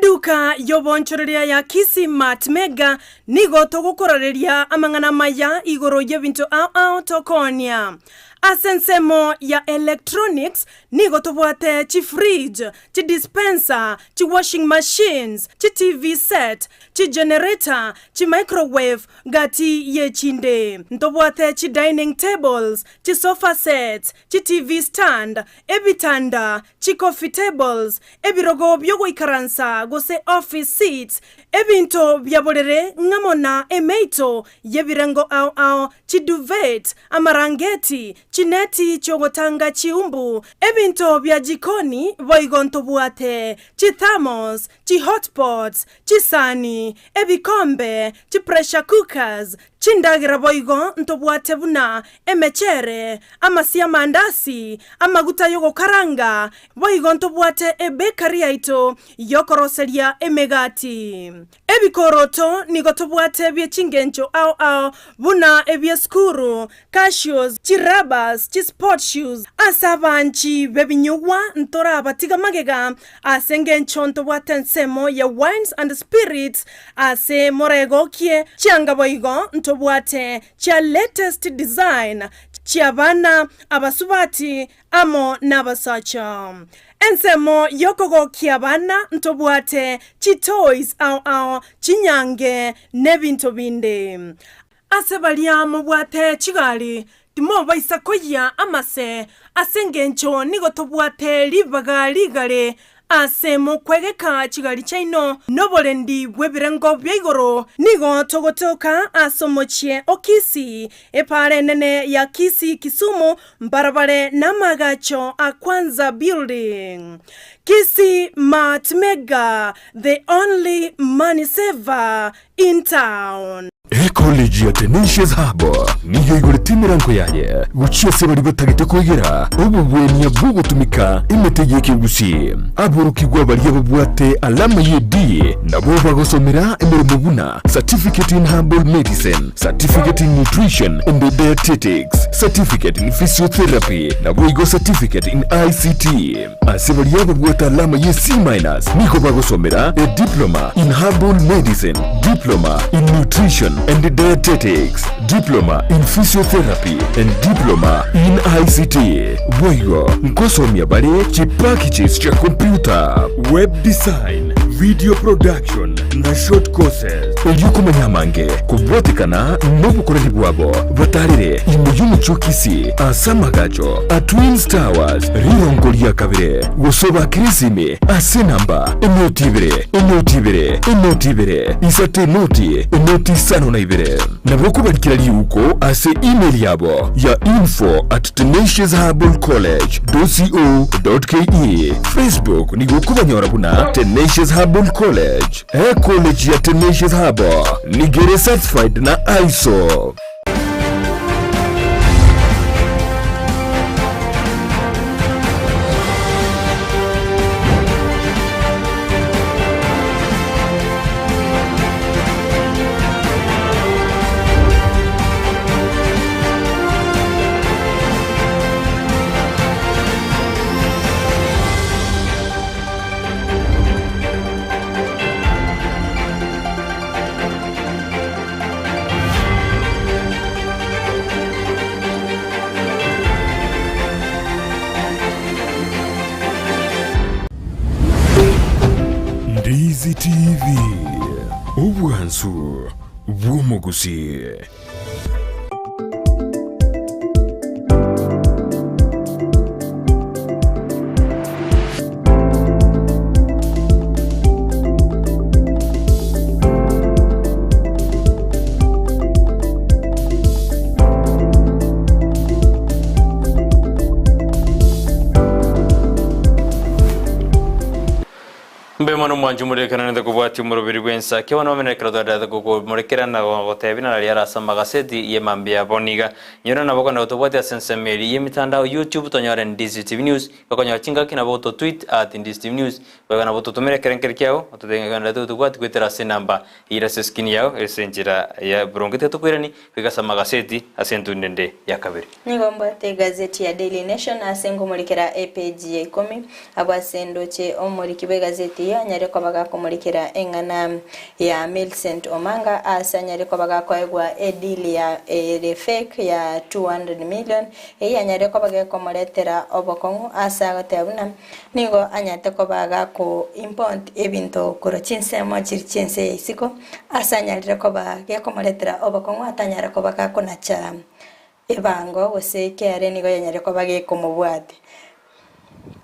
Eduka y'obonchoreria ya Kisii Mart Mega nigo togokorareria amang'ana amaya igoro y'ebinto ao ao tokoonia. Ase ensemo ya electronics nigo tobwate chifridge, chidispenser, chiwashing machines, chiTV set, chigenerator, chimicrowave gati y'echinde. Ntobwate chidining tables, chisofa sets, chiTV stand, ebitanda, chicoffee tables, ebirogo bi'ogoikaransa gose office seats, ebinto bia borere ng'amo na emeito y'ebirengo ao ao, chiduvet, amarangeti, chineti chi'ogotanga chiumbu, ebinto bia jikoni, boigo ntobwate chithermos, chihotpots, chisani, ebikombe, chipressure cookers, Chindagera boigo ntobwate buna emechere, amasio y'amandasi, amaguta y'ogokaranga, boigo ntobwate ebekari yaito y'okoroseria emegati. Ebikoroto nigo tobwate bie chingencho ao ao buna ebi'esukuru, cashews, chirabas, chisport shoes. Ase abanchi b'ebinyugwa ntorabatiga magega Ase engencho ntobwate ensemo ya wines and spirits ase moregokie chianga boigo ntobwate chia latest design chiabana, abasubati amo nabasacha. Ensemo yokogokia abana ntobwate chitoys ao ao, chinyange nebinto binde. Ase baria mobwate chigari, timobaisa koyia amase, ase engencho nigo tobwate ribaga rigare ase mokwegeka chigari chiaino noborendi bw'ebirengo bia igoro. Nigo togotoka ase omochie o Kisii, epaara enene ya Kisii Kisumu, mbarabare namaagacho a Kwanza Building. Kisii Mart Mega, the only money saver in town. Ecollege ya Tenacious Hub nigo eigorete emerango yaye gochia ase baria batagete koegera obogwenia bw'ogotumika emete y'ekegusii. Aborokigwa baria babwate alama ye D nabo bagosomera emeremo buna Certificate in Herbal Medicine, Certificate in Nutrition and Dietetics, Certificate in Physiotherapy naboigo Certificate in ICT. Ase baria babwate alama ye C minus nigo bagosomera a Diploma in Herbal Medicine, Diploma in Nutrition and Dietetics, Diploma in Physiotherapy and Diploma in ICT. Boigo nkosomia bare chipackages chia computer, web design, video production na short courses. Erio komanya amange kobwatekana nobokoreri bwabo, batarere ime y'omochie o Kisii ase amagacho a Twins Towers rirongo ria kabere, gose obakere esimi ase enamba enoti ibere, enoti ibere, enoti ibere, isato enoti, enoti isano na ibere. Nabo okobarikera riuko ase email yabo ya info at tenaciousherbalcollege.co.ke. Facebook nigo okobanyora buna Tenacious Herbal College. Ecollege ya Tenacious Herbal nigo ere certified na ISO. Ndizi TV, obwansu bw'omogusi. Mbe mono mwanche omorekananete kobwatia omoroberi bw'ensa. Bono bamene ekero twaendererete gokomorekera na gotebia na raria ase amagaseti y'emambia ya bono iga. Nyora nabo kogenda gotobwatia ase ensemo eria y'emitandao YouTube tonyore Ndizi TV News, gokonyora chingaki nabo goto tweet at Ndizi TV News, boigo nabo ototomere ekerengerio kiao ototebie ng'a egendererete gotobwatia goetera ase enamba eyio ase escreen yao ase enchera ya boronge tiga tokoirani goika ase amagaseti ase entunda ende ya kabere. Nigo mbwate egazeti ya Daily Nation ase nkomorekera epeji ya ikomi, abwo ase ndoche omoriki bw'egazeti. Esegati anyare koba gakomorekera eng'ana ya Millicent Omanga ase anyare koba gakoegwa edeal ya ere fake ya 200 million eyio anyare koba gekomoretera obokong'u ase agoteba buna nigo anyarete koba gako import ebinto korwa chinsemo chiri chiense ya isiko ase anyarire koba gekomoretera obokong'u atanyare koba gakonacha ebango gose ekeare nigo yanyare koba gekomobwatia.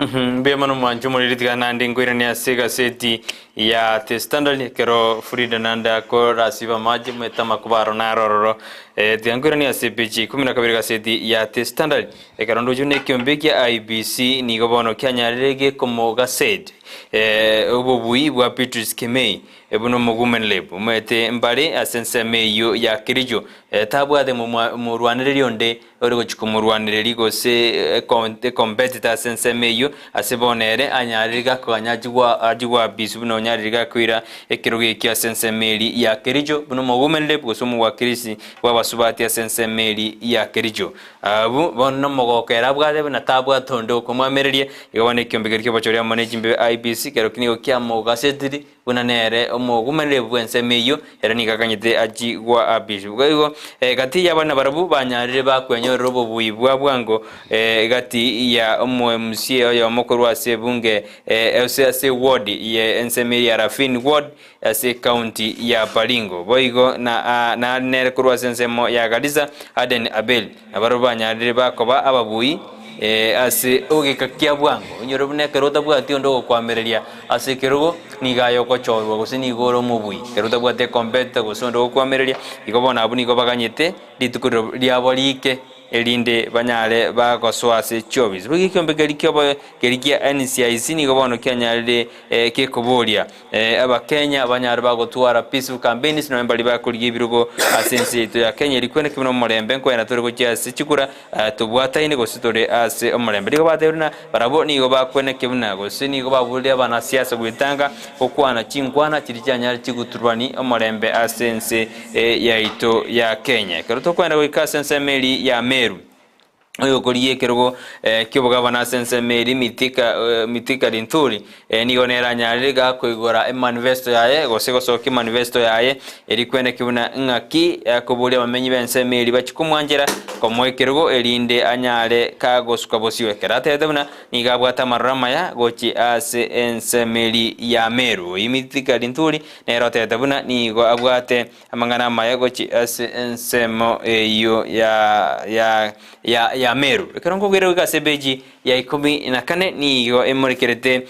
Mbuya mono mwanche omoriri tiga nande nkoirane ase egaseti ya The Standard ekero Frida nande akorasiba amache omanyete amakuba aro naro ororo. Tiga nkoiranie ase epeji ya ikomi na kabere egaseti ya The Standard ekero ndoche buna ekiombe kia IEBC nigo bono kianyarire gekomogaseti obobui bwa Beatrice Kemei Buna omogumenleb, omanyete mbare ase ensemo eyio ya Kericho, tabwate omorwanereria onde ore gochia komorwanereria gose ecompetitor ase ensemo eyio, ase bono ere anyarire gakoganya achie goapiswa buna onyarire gakoira ekerogo ekio ase ensemo eria ya Kericho, buna omogumenleb gose omowakilishi bw'abasubati ase ensemo eria ya Kericho. Abwo bono nomogoko ere abwate buna tabwate onde okomwamereria, igo bono ekiombe keria ki'obochori amo ne chimbibe IEBC kerokio nigo kiamogasetiri Buna nere omogumanire bw'ensemo eyio, ere nigo akanyete achie gwa Abish. Boigo gati y'abana barabwo banyarire bakwenyorera obobui bwa bwango gati ya omoMCA oyomo korwa ase ebunge ase ase eward ye ensemo ya Rafin Ward ase ecounty ya Baringo. Boigo na nare nere korwa ase ensemo ya Garissa Aden Abel. Nabarabwo banyarire bakoba ababui ase ogeka kia bwango. Onyore buna ekero otabwati onde ogokoamereria ase ekerogo, nigo aye ogochorwa gose nigo ore omobui. Ekero otabwati ecompetitor gose onde ogokoamereria, igo bono abwo nigo baganyete rituko riabo riike, erinde banyare bagosoa ase chiofisi. Boigo ekiombe keria kiobo keria kia NCIC nigo bono kianyarire gekoboria Abakenya banyare bagotwara peaceful campaigns nonya mbaria bakorigia ebirogo ase ense yaito ya Kenya eri kwene ki buna omorembe nkoenda tore gochia ase chikura tobwataine gose tore ase omorembe. Nigo batebire buna barabwo nigo bakweneke buna gose nigo baburire abanasiasa gwetanga gokwana chinkwana chiria chianyare chiguturwani omorembe ase ense yaito ya Kenya. Ekero tokoenda goika ase ensemo eria ya Meru. Oyokoria ekerogo ki'obogabana ase ensemo eria Mithika Mithika Linturi nigo nere anyarire gakoigora emanifesto yaye gose gosokia emanifesto yaye eria kweneki buna ng'aki akoboria abamenyi b'ensemo eria bachie komwanchera komoa ekerogo erinde anyare kagosuka bosio ekero atebete buna nigo abwate amaroro amaya gochia ase ensemo eria ya Meru. Oyio Mithika Linturi nere otebete buna nigo abwate Amang'ana amaya gochia ase ensemo eyio ya ya ya ya Meru. Ekero nkogwera goika ase epeji ya ikomi na kane nigo emorekerete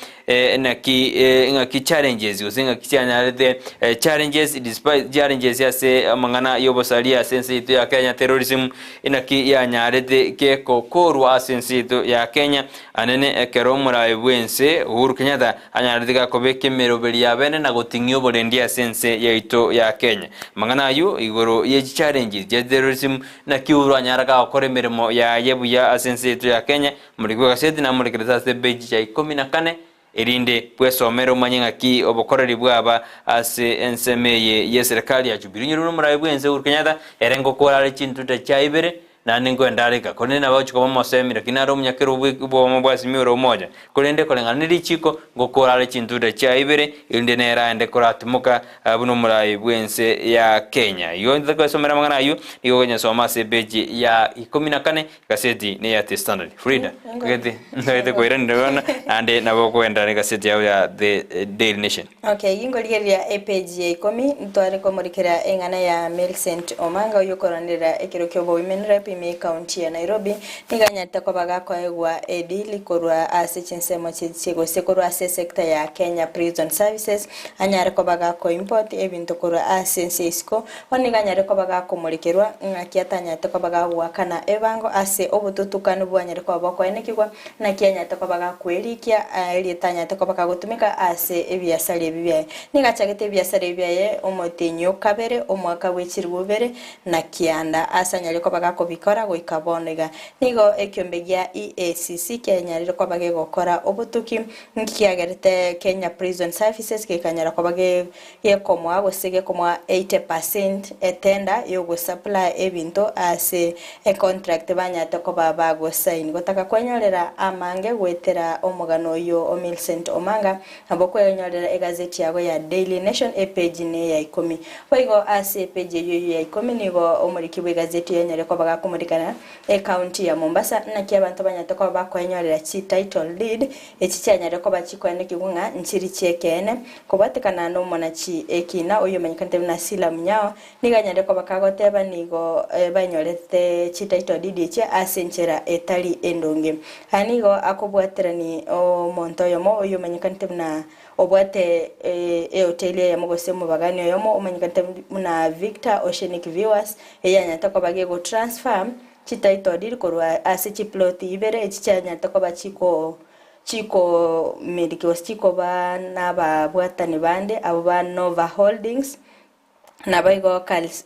naki ng'aki challenges gose ng'aki chianyarete challenges despite challenges ase amang'ana y'obosaria ase ense yaito ya Kenya terrorism inaki yanyarete gekokorwa ase ense yaito ya Kenya anene ekero omoraai bw'ense Uhuru Kenyatta Anyarete gakobeka emeroberi y'abene na goting'ia oborendi ase ense yaito ya Kenya. Amang'ana ayio igoro ye chichallenges chia terrorism naki Uhuru anyara gagokora emeremo yaye buya ase ense yaito ya Kenya, omoriki bw'egaseti namorekerete ase epeji ya ikomi na kane erinde bwesomere omanye ng'aki obokoreri bwaba ase ensemo eye y'eserekari ya Jubilee. Onyore buna omoraai bw'ense Uhuru Kenyatta ere ngokora are chintuta chia ibere Naende nkoenda areka, korende nabagochia koba omosemi, lakini nare omonyakero bw'obomo bwa Simeo ore omoja. Korende koreng'ana ne richiiko, ngokora are chintuda chia ibere, erinde nere aende koratimoka buna omorai bw'ense ya Kenya. Igo intwe tokwesomera amang'ana ayio, nigo okonyasoma ase epeji ya ikomi na kane, egaseti neya The Standard. Frida, ntagete ntagete koiranera bono, naende nabo okoenderera na egaseti yao ya The Daily Nation. Okay, ginkorigereria epage ya ikomi, ntware komorikera eng'ana ya Millicent Omanga oyio okoranderera ekero kia obowomen rep ime ecounty ya Nairobi, nigo anyarete koba gakoegwa edeal korwa ase chinsemo chichie gose korwa ase esector ya Kenya Prison Services anyare koba gako import ebinto korwa ase ense ya isiko, bono nigo anyare koba gakomorekerwa ng'aki atanyarete koba gagoakana ebango ase obotutukanu bwanyare koba bokoenekigwa Naki anyarete koba gakwerikia erieta anyarete koba kagotumeka ase ebiasara ebi biaye. Nigo achagete ebiasara ebi biaye omotienyi o kabere omwaka bwe chilifu ibere na kianda, ase anyare koba gakobika. bagekora goika bono iga. Nigo ekiombe gia EACC kianyarire koba gegokora obotuki, nki kiagerete Kenya Prison Services gekanyara koba gekomoa gose gekomoa 80% etender yogosupply ebinto ase econtract banyarete koba bagosign. Gotaka kwenyorera amange goetera omogano oyio o Millicent Omanga, Nabo kwenyorera egazeti yago ya Daily Nation epeji neya ikomi. Boigo ase epeji eyio eyio ya ikomi nigo omoriki bw'egazeti eyo anyare koba gakomorikana ecounty ya Mombasa naki abanto banyarete koba bakoenyorera chi title deed echi chianyare koba chikoenekigwa ng'a nchiri chi'ekeene. Kobwatekana nomonachi ekina oyio omanyekanete buna Sila Munyao nigo anyare koba kagoteba nigo banyorete chi title deed echi ase enchera etari endonge. Aya nigo akobwaterani omonto oyomo oyio omanyekanete buna obwate ehoteli eyemo gose omobagani oyomo omanyekanete buna Victor Oceanic Viewers eyanyarete koba gegotransfer chi title deed korwa ase chiplot ibere echi chianyarete koba chiko chikomiliki gose chikoba nababwatani bande abwo ba Nova Holdings. Naboigo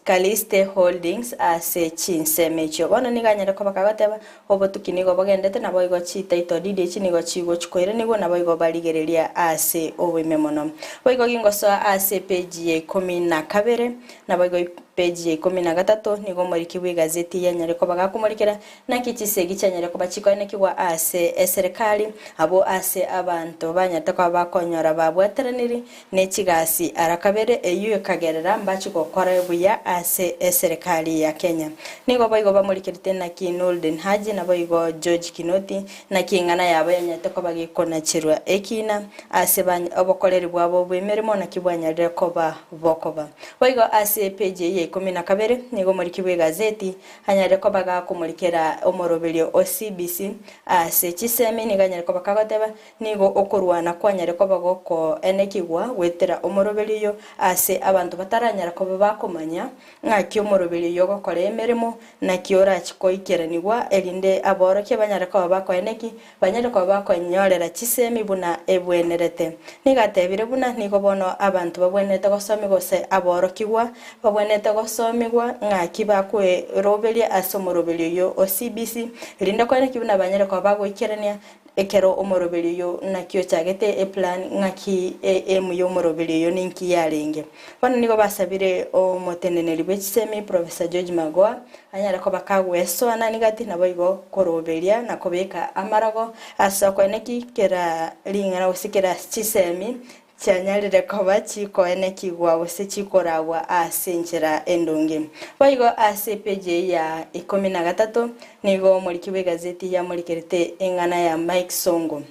Kaliste Holdings ase chinsemo echio. Bono nigo anyare koba kagoteba, Obotuki nigo bogendete, naboigo chititle deed echi nigo chigochia koiranigwa, naboigo barigereria ase oboime mono. Boigo gingosoa ase epeji ya ikomi na kabere, naboigo epeji ya ikomi na gatato, nigo omoriki bw'egazeti yanyare koba gakomorikera, Naki chisegi chianyare koba chikoenekigwa ase eserekari, abwo ase abanto banyarete koba bakonyora babwateraniri ne chigasi ara kabere, eyio ekagerera mbachi gokora buya ase eserekari ya Kenya. Nigo boigo bamorikerete naki Noordin Haji naboigo George Kinoti, naki eng'ana yabo yanyarete koba gekonacherwa ekina ase obokoreri bwabo bw'emeremo naki bwanyarire koba bokoba. Boigo ase epeji eyio ya ikomi na kabere nigo omoriki bw'egazeti Anyare koba gakomorikera omoroberio o CBC ase chisemi, nigo anyare koba kagoteba, Nigo okorwana kwanyare koba gokoenekigwa goetera omoroberio oyo ase abanto bataranyara koba bakomanya ng'aki omoroberio oyo ogokora emeremo, naki orachi koikeranigwa, erinde aborokia banyare koba bakoeneki, banyare koba bakonyorera chisemi buna ebwenerete. Nigo atebire buna nigo bono abanto babwenerete gosomigwa gose aborokigwa babwenerete gosomigwa ng'aki bakweroberia ase omoroberio oyio o CBC, erinde koeneki buna banyare koba bagoikerania ekero omoroberio oyio naki ochagete eplan ng'aki aim y'omoroberio oyio ninki yarenge. Bono nigo basabire omoteneneri bwe chisemi Professor George Magoha Anyare koba kagwesoana nigati naboigo koroberia na kobeka amarago ase okoeneki kera ring'ana gose kera chisemi chianyarire koba chikoenekigwa gose chikoragwa ase enchera endonge. Boigo ase epeji eye ya ikomi na gatato nigo omoriki bw'egazeti yamorikerete eng'ana ya Mike Sonko.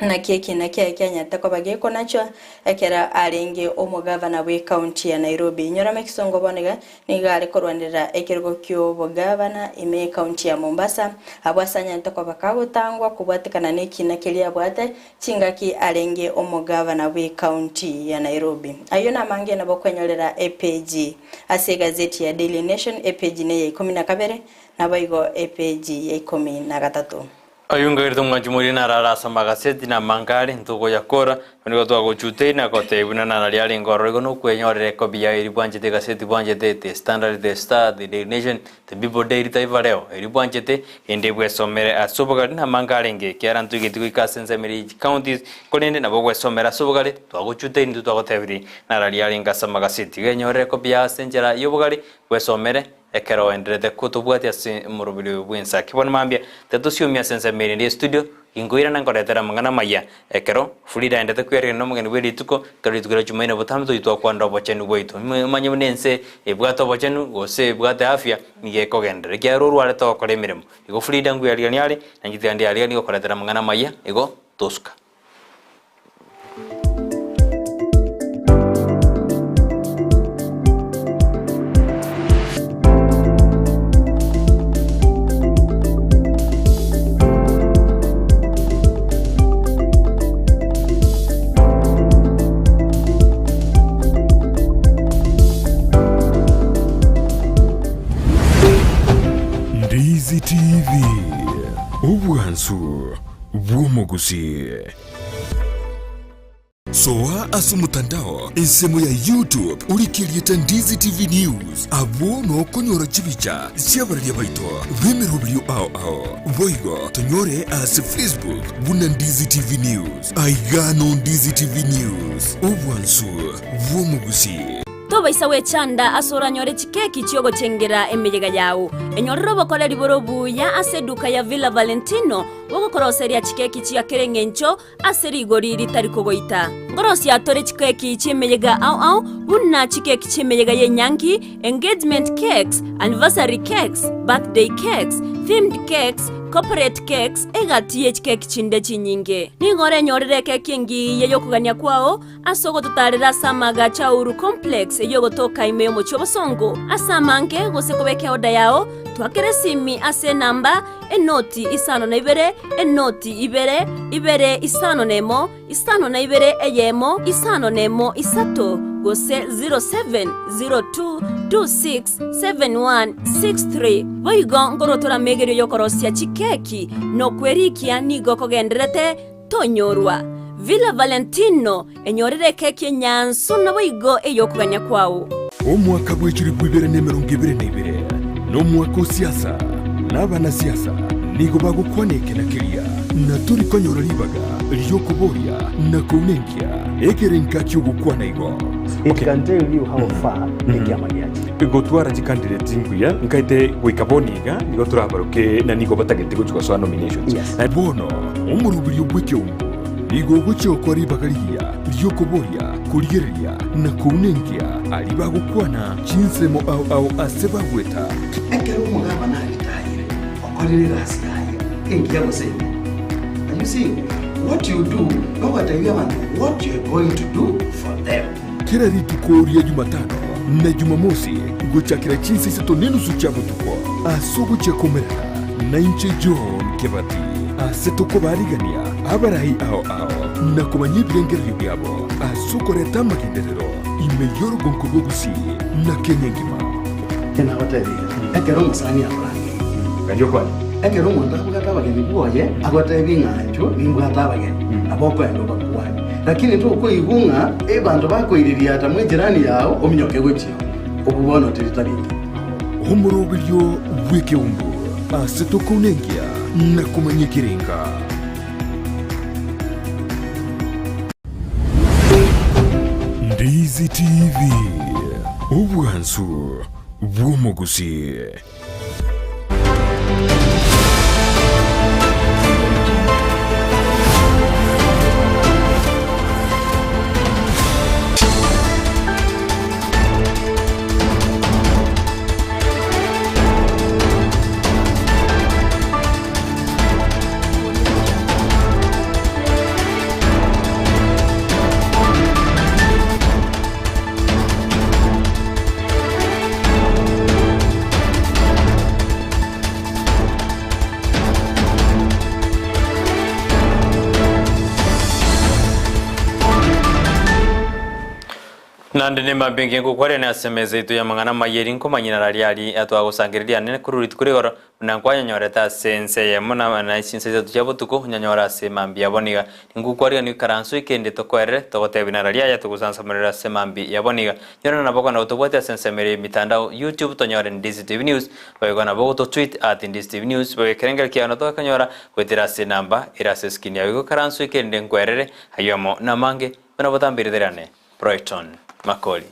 Naki ekiina kiaye kianyarete koba gekonachwa ekero arenge omogavana bw'ecounty ya Nairobi. Inyora Mekisongo bono iga nigo are korwanerera ekerogo ki'obogavana ime y'ecounty ya Mombasa, abwo ase anyarete koba kagotangwa kobwatekana nekiina keria abwate chingaki arenge omogavana bw'ecounty ya Nairobi. Ayio namange nabo okwenyorera epeji ase egazeti ya Daily Nation epeji neya ikomi na kabere naboigo epeji ya ikomi na gatato. Oyio omwanchi moria narare ase amagaseti na amangare, ntogoyakora, nigo twagochuteire na gotebia buna nararia arenge ororo igo nokwenyorera ekobi yaye eria bwanchete egaseti bwanchete, The Standard, The Star, The Daily Nation, The People Daily, Taifa Leo, eria bwanchete, ende bwesomere ase obogare na amanga arenge, ekiagera ntoigeti goika ase ensemo eria ye chicounties, korende nabo ogwesomera ase obogare, twagochuteire intwe twagotebirie nararia arenge ase amagaseti. Igo enyorere ekobi yaye ase enchera y'obogare, bwesomere. Ekero oenderete kotobwatia ase omoroberi oyo bw'ensa ki bono mambia, tatosiomi ase ensemo ere y'estudio, ginkoirana nkoretere amang'ana amaya. Ekero Frida aendete kwearigania nomogeni bwe rituko, ekero rituko ria Jumaine botambe toyio twakwanera obochenu bwaito. Omanye buna ense ebwate obochenu gose ebwate afya nigo ekogenderera ekiagera orwarete ogokora emeremo. Igo Frida nkwearigania are, na inche tiga ndiariganie gokoretera amang'ana amaya, igo tosuka. Ndizi TV, obwansu. bw'omogusii. Soa ase omotandao ensemo ya YouTube orike erieta Ndizi TV News, abwo nokonyora chibicha chi'abararia baito b'emeroberio ao ao. Boigo tonyore ase Facebook buna Ndizi TV News. Aiga no Ndizi TV News, obwansu bw'omogusii. Tobaisa gwechanda ase oranyore chikeki chi'ogochengera emeyega yao. Enyorere obokoreri bore obuya ase eduka ya Villa Valentino bogokoroseria chikeki chia kera engencho ase rigori ritari kogoita. Nkorosia tore chikeki chi'emeyega ao ao buna chikeki chi'emeyega y'enyangi, engagement cakes, anniversary cakes, birthday cakes, themed cakes, corporate cakes, egati ye chikeki chinde chinyinge. Nigo orenyorere ekeki engiya y'okogania kwao Ase ogototaarera ase amaagacho a Uhuru Complex eyio ogotoka ime y'omochie obosongo ase amange gose kobeka eoda yao, twakere esimi ase enamba, enoti isano na ibere, enoti ibere, ibere isano na emo, isano na ibere eyemo, isano na emo isato, gose 0702267163. Boigo nkorotora amegerio y'okorosia chikeki na okwerikia nigo kogendererete Tonyorwa. Villa Valentino, enyorere ekeki enyansu naboigo ey'okogania kwao. Omwaka bw'echilifu ibere na emerongo ebere na ibere nomwaka o siasa, na abanasiasa nigo bagokwana eke na keria, na tori konyora ribaga ri'okoboria na kounenkia ekerenka ki'ogokwana igo. It can tell you how far ekiama giachire. Gotwara chicandidate nkuya nkaete goika bono iga nigo torabaroke na nigo batagete gochia gosoa nominations. Yes. Bono omoroberio bw'ekeungo nigo ogochia gokora ribaga rigiya ri'okoboria, korigereria, na kounenkia aria bagokwana chinsemo ao ao ase bagweta. Ekero omogabana aritayire, okorire egasi yaye engiya gose embe. Are you seeing? What you do, nogotebia abanto what you are going to do for them. Kera rituko ria Jumatano na Jumamosi gochakera chinsa isato nenusu chia botuko, ase ogochia komerana nainche John Kebati, ase tokobarigania abarai ao ao na komanya ebirengererio biabo ase okoreta amagenderero ime y'orogonko rwa Gusii na Kenya engima. Nagotebirie, ekero omosani akorangeirie, ekero omonto abwate abageni bwoye, agotebie ng'a inchuo nimbwate abageni, nabo okoenda obakwanie. Lakini tokoigwa ng'a abanto bakoiririata mw'ejirani yao ominyoke gochia oo, obwo bono teri tari engiya. Omoroberio bw'ekeumbu ase tokounenkia na komanya ekerenga. Ndizi TV, obwansu bw'omogusii. Naende nemambia engiya ngokwarerania ase emesa yaito y'amang'ana amaya eri nkomanyia nararia aria twagosangereria anene korwa rituko rigoro, Buna nkwanyanyorete ase ense eyemo na chinsa isato chia botuko, onyanyore ase mambia yabo niga. Ninkokwarigania oikaranse oike inde tokoerere, togotebi nararia aya togosansamorera ase mambia yabo niga. Nyora nabo okogenda gotobwatia ase ensemo ere y'emitandao, YouTube tonyore Ndizi TV News, boigo nabo ogototweet at Ndizi TV News, boigo ekerengero kiao notogekonyora goetera ase enamba ere ase escreen yao. Igo ikaranse oike rinde nkwerere ayio amo namange, buna botambe riterane. Brighton Makori.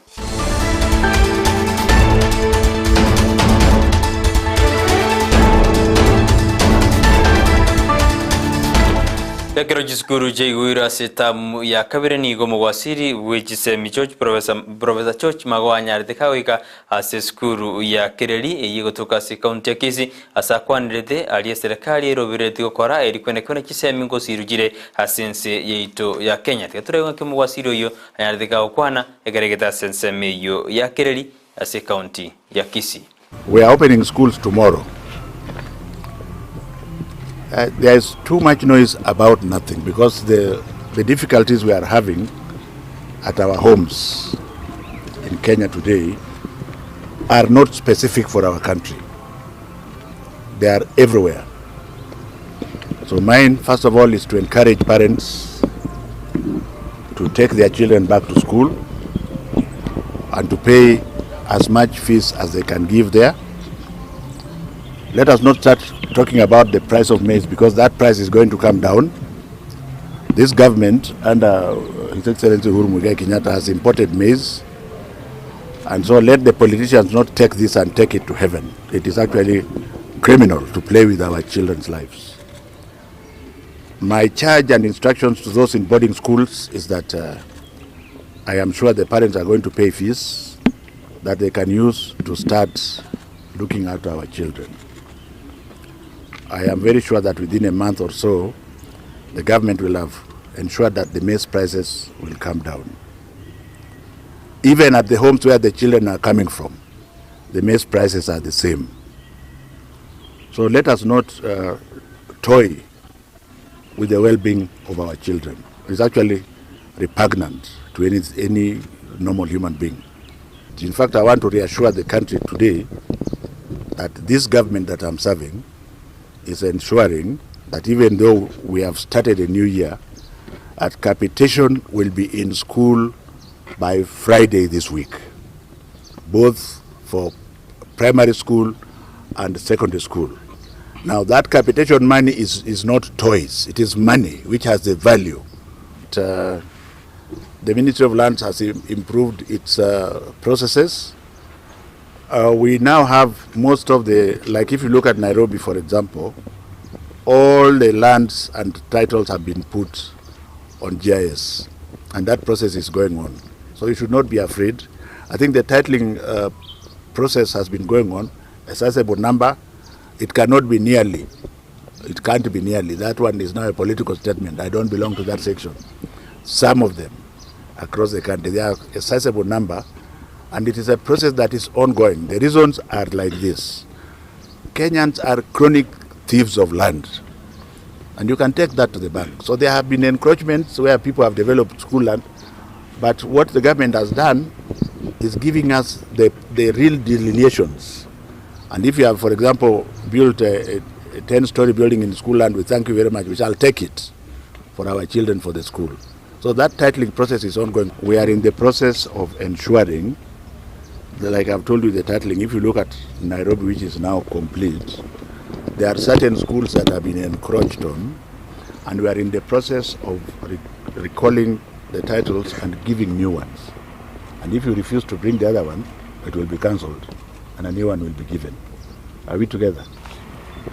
Ekero chisukuru chiaigwirwe ase etamu ya kabere nigo omogwasiri bwe chisemi George Professor Professor George Magoha anyarete kagoika ase esukuru ya Kereri eyio egotoka ase ekaunti ya Kisii Ase akwanerete aria eserekari erobereretie gokora eri kwenekwa ne chisemi ngosiru chire ase ense yaito ya Kenya. Tiga toraigwe ng'aki omogwasiri oyio anyarete gagokwana ekero aigete ase ensemo eyio ya Kereri ase ecounty ya Kisii. We are opening schools tomorrow. Uh, there is too much noise about nothing because the, the difficulties we are having at our homes in Kenya today are not specific for our country. They are everywhere. So mine, first of all, is to encourage parents to take their children back to school and to pay as much fees as they can give there. Let us not start talking about the price of maize because that price is going to come down. This government under His Excellency Uhuru Muigai Kenyatta has imported maize. And so let the politicians not take this and take it to heaven. It is actually criminal to play with our children's lives. My charge and instructions to those in boarding schools is that I am sure the parents are going to pay fees that they can use to start looking after our children. I am very sure that within a month or so, the government will have ensured that the maize prices will come down. Even at the homes where the children are coming from, the maize prices are the same. So let us not toy with the well-being of our children. It's actually repugnant to any normal human being. In fact, I want to reassure the country today that this government that I'm serving is ensuring that even though we have started a new year, that capitation will be in school by Friday this week, both for primary school and secondary school. Now that capitation money is not toys, it is money which has a value. But the Ministry of Lands has improved its processes. We now have most of the, like if you look at Nairobi for example, all the lands and titles have been put on GIS, and that process is going on. So you should not be afraid. I think the titling process has been going on, a sizable number. It cannot be nearly. It can't be nearly. That one is now a political statement. I don't belong to that section. Some of them across the country, they are a sizable number, and it is a process that is ongoing. The reasons are like this. Kenyans are chronic thieves of land, and you can take that to the bank. So there have been encroachments where people have developed school land, but what the government has done is giving us the real delineations. And if you have, for example, built a 10-story building in school land, we thank you very much, we shall take it for our children for the school. So that titling process is ongoing. We are in the process of ensuring, that, like I've told you, the titling, if you look at Nairobi, which is now complete, there are certain schools that have been encroached on, and we are in the process of recalling the titles and giving new ones. And if you refuse to bring the other one, it will be cancelled and a new one will be given. Are we together?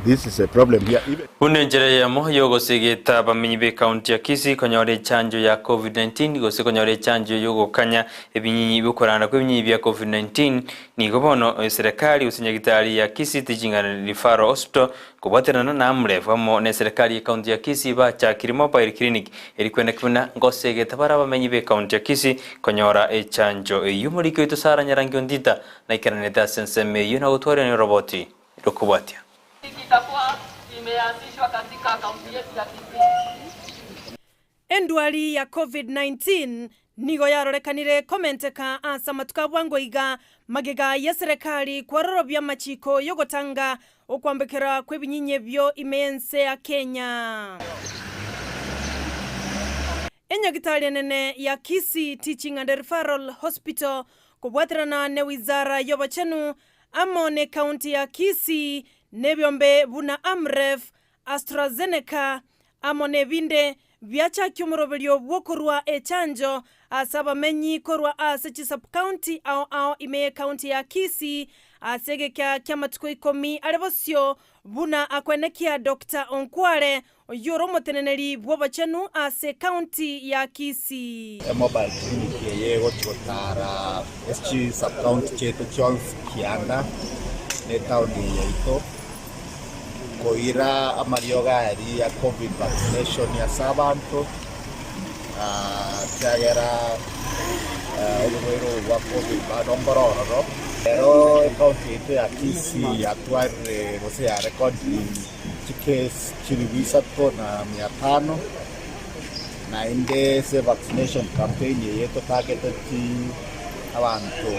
This is a problem here. Even Buna enchera eyemo yogosigita abamenyi be county ya Kisii konyora echanjo ya COVID-19 gose konyora echanjo yogokanya ebinyinyi biokoranda kwa ebinyinyi bia COVID-19 nigo bono eserekari gose nyagitari ya Kisii Teaching and Referral Hospital kobwaterana na AMREF amo na eserekari ya county ya Kisii bachakire mobile clinic erikwenda kibuna ngosegeta bara abamenyi be county ya Kisii konyora echanjo eywo moriko oito Sarah Nyarangi Ontita naikeranete ase ensemo eywo na gotwarania na roboti rokobwatia. Itakuwa imeanzishwa katika kaunti yetu ya Kisii. Endwari ya COVID-19 nigo yarorekanire komenteka asa matuka bwango iga magega ya serikali kwarorobya machiko yogotanga okwambekera kw'ebinyinyi byo imense ya Kenya. Enyagitari nene ya Kisii Teaching and Referral Hospital kobwaterana ne wizara y'obachenu amo ne kaunti ya Kisii nebyombe buna AMREF, AstraZeneca amo nebinde byachakia omoroberio bwokorwa echanjo ase abamenyi korwa ase chisubcounty ao ao ime county ya Kisii ase egeka kia amatuko ikomi are bosio buna akwenekia Dr. Onkware oyore omoteneneri bw'obachenu ase county ya Kisii. E mobile clinic eye gochigotara ase chisubcounty chetu chionsi kianda ne town yaito koira amarioga eri ya COVID vaccination ya sabanto, kiagera, oborwaire bwa COVID bado mbororo ero ekaunti yetu ya Kisii yatwarire gose ya rekodi chicase chiribu isato na mia tano na inde se vaccination campaign eye totargeteti abanto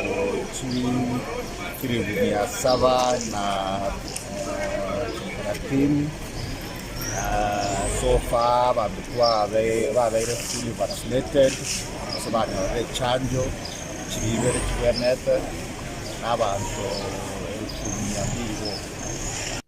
chiribu mia saba na 30. So far abanto twabe babeire fully vaccinated gose banyorire echanjo chiri ibere chibwenerete na abanto elfu mia mbili boka.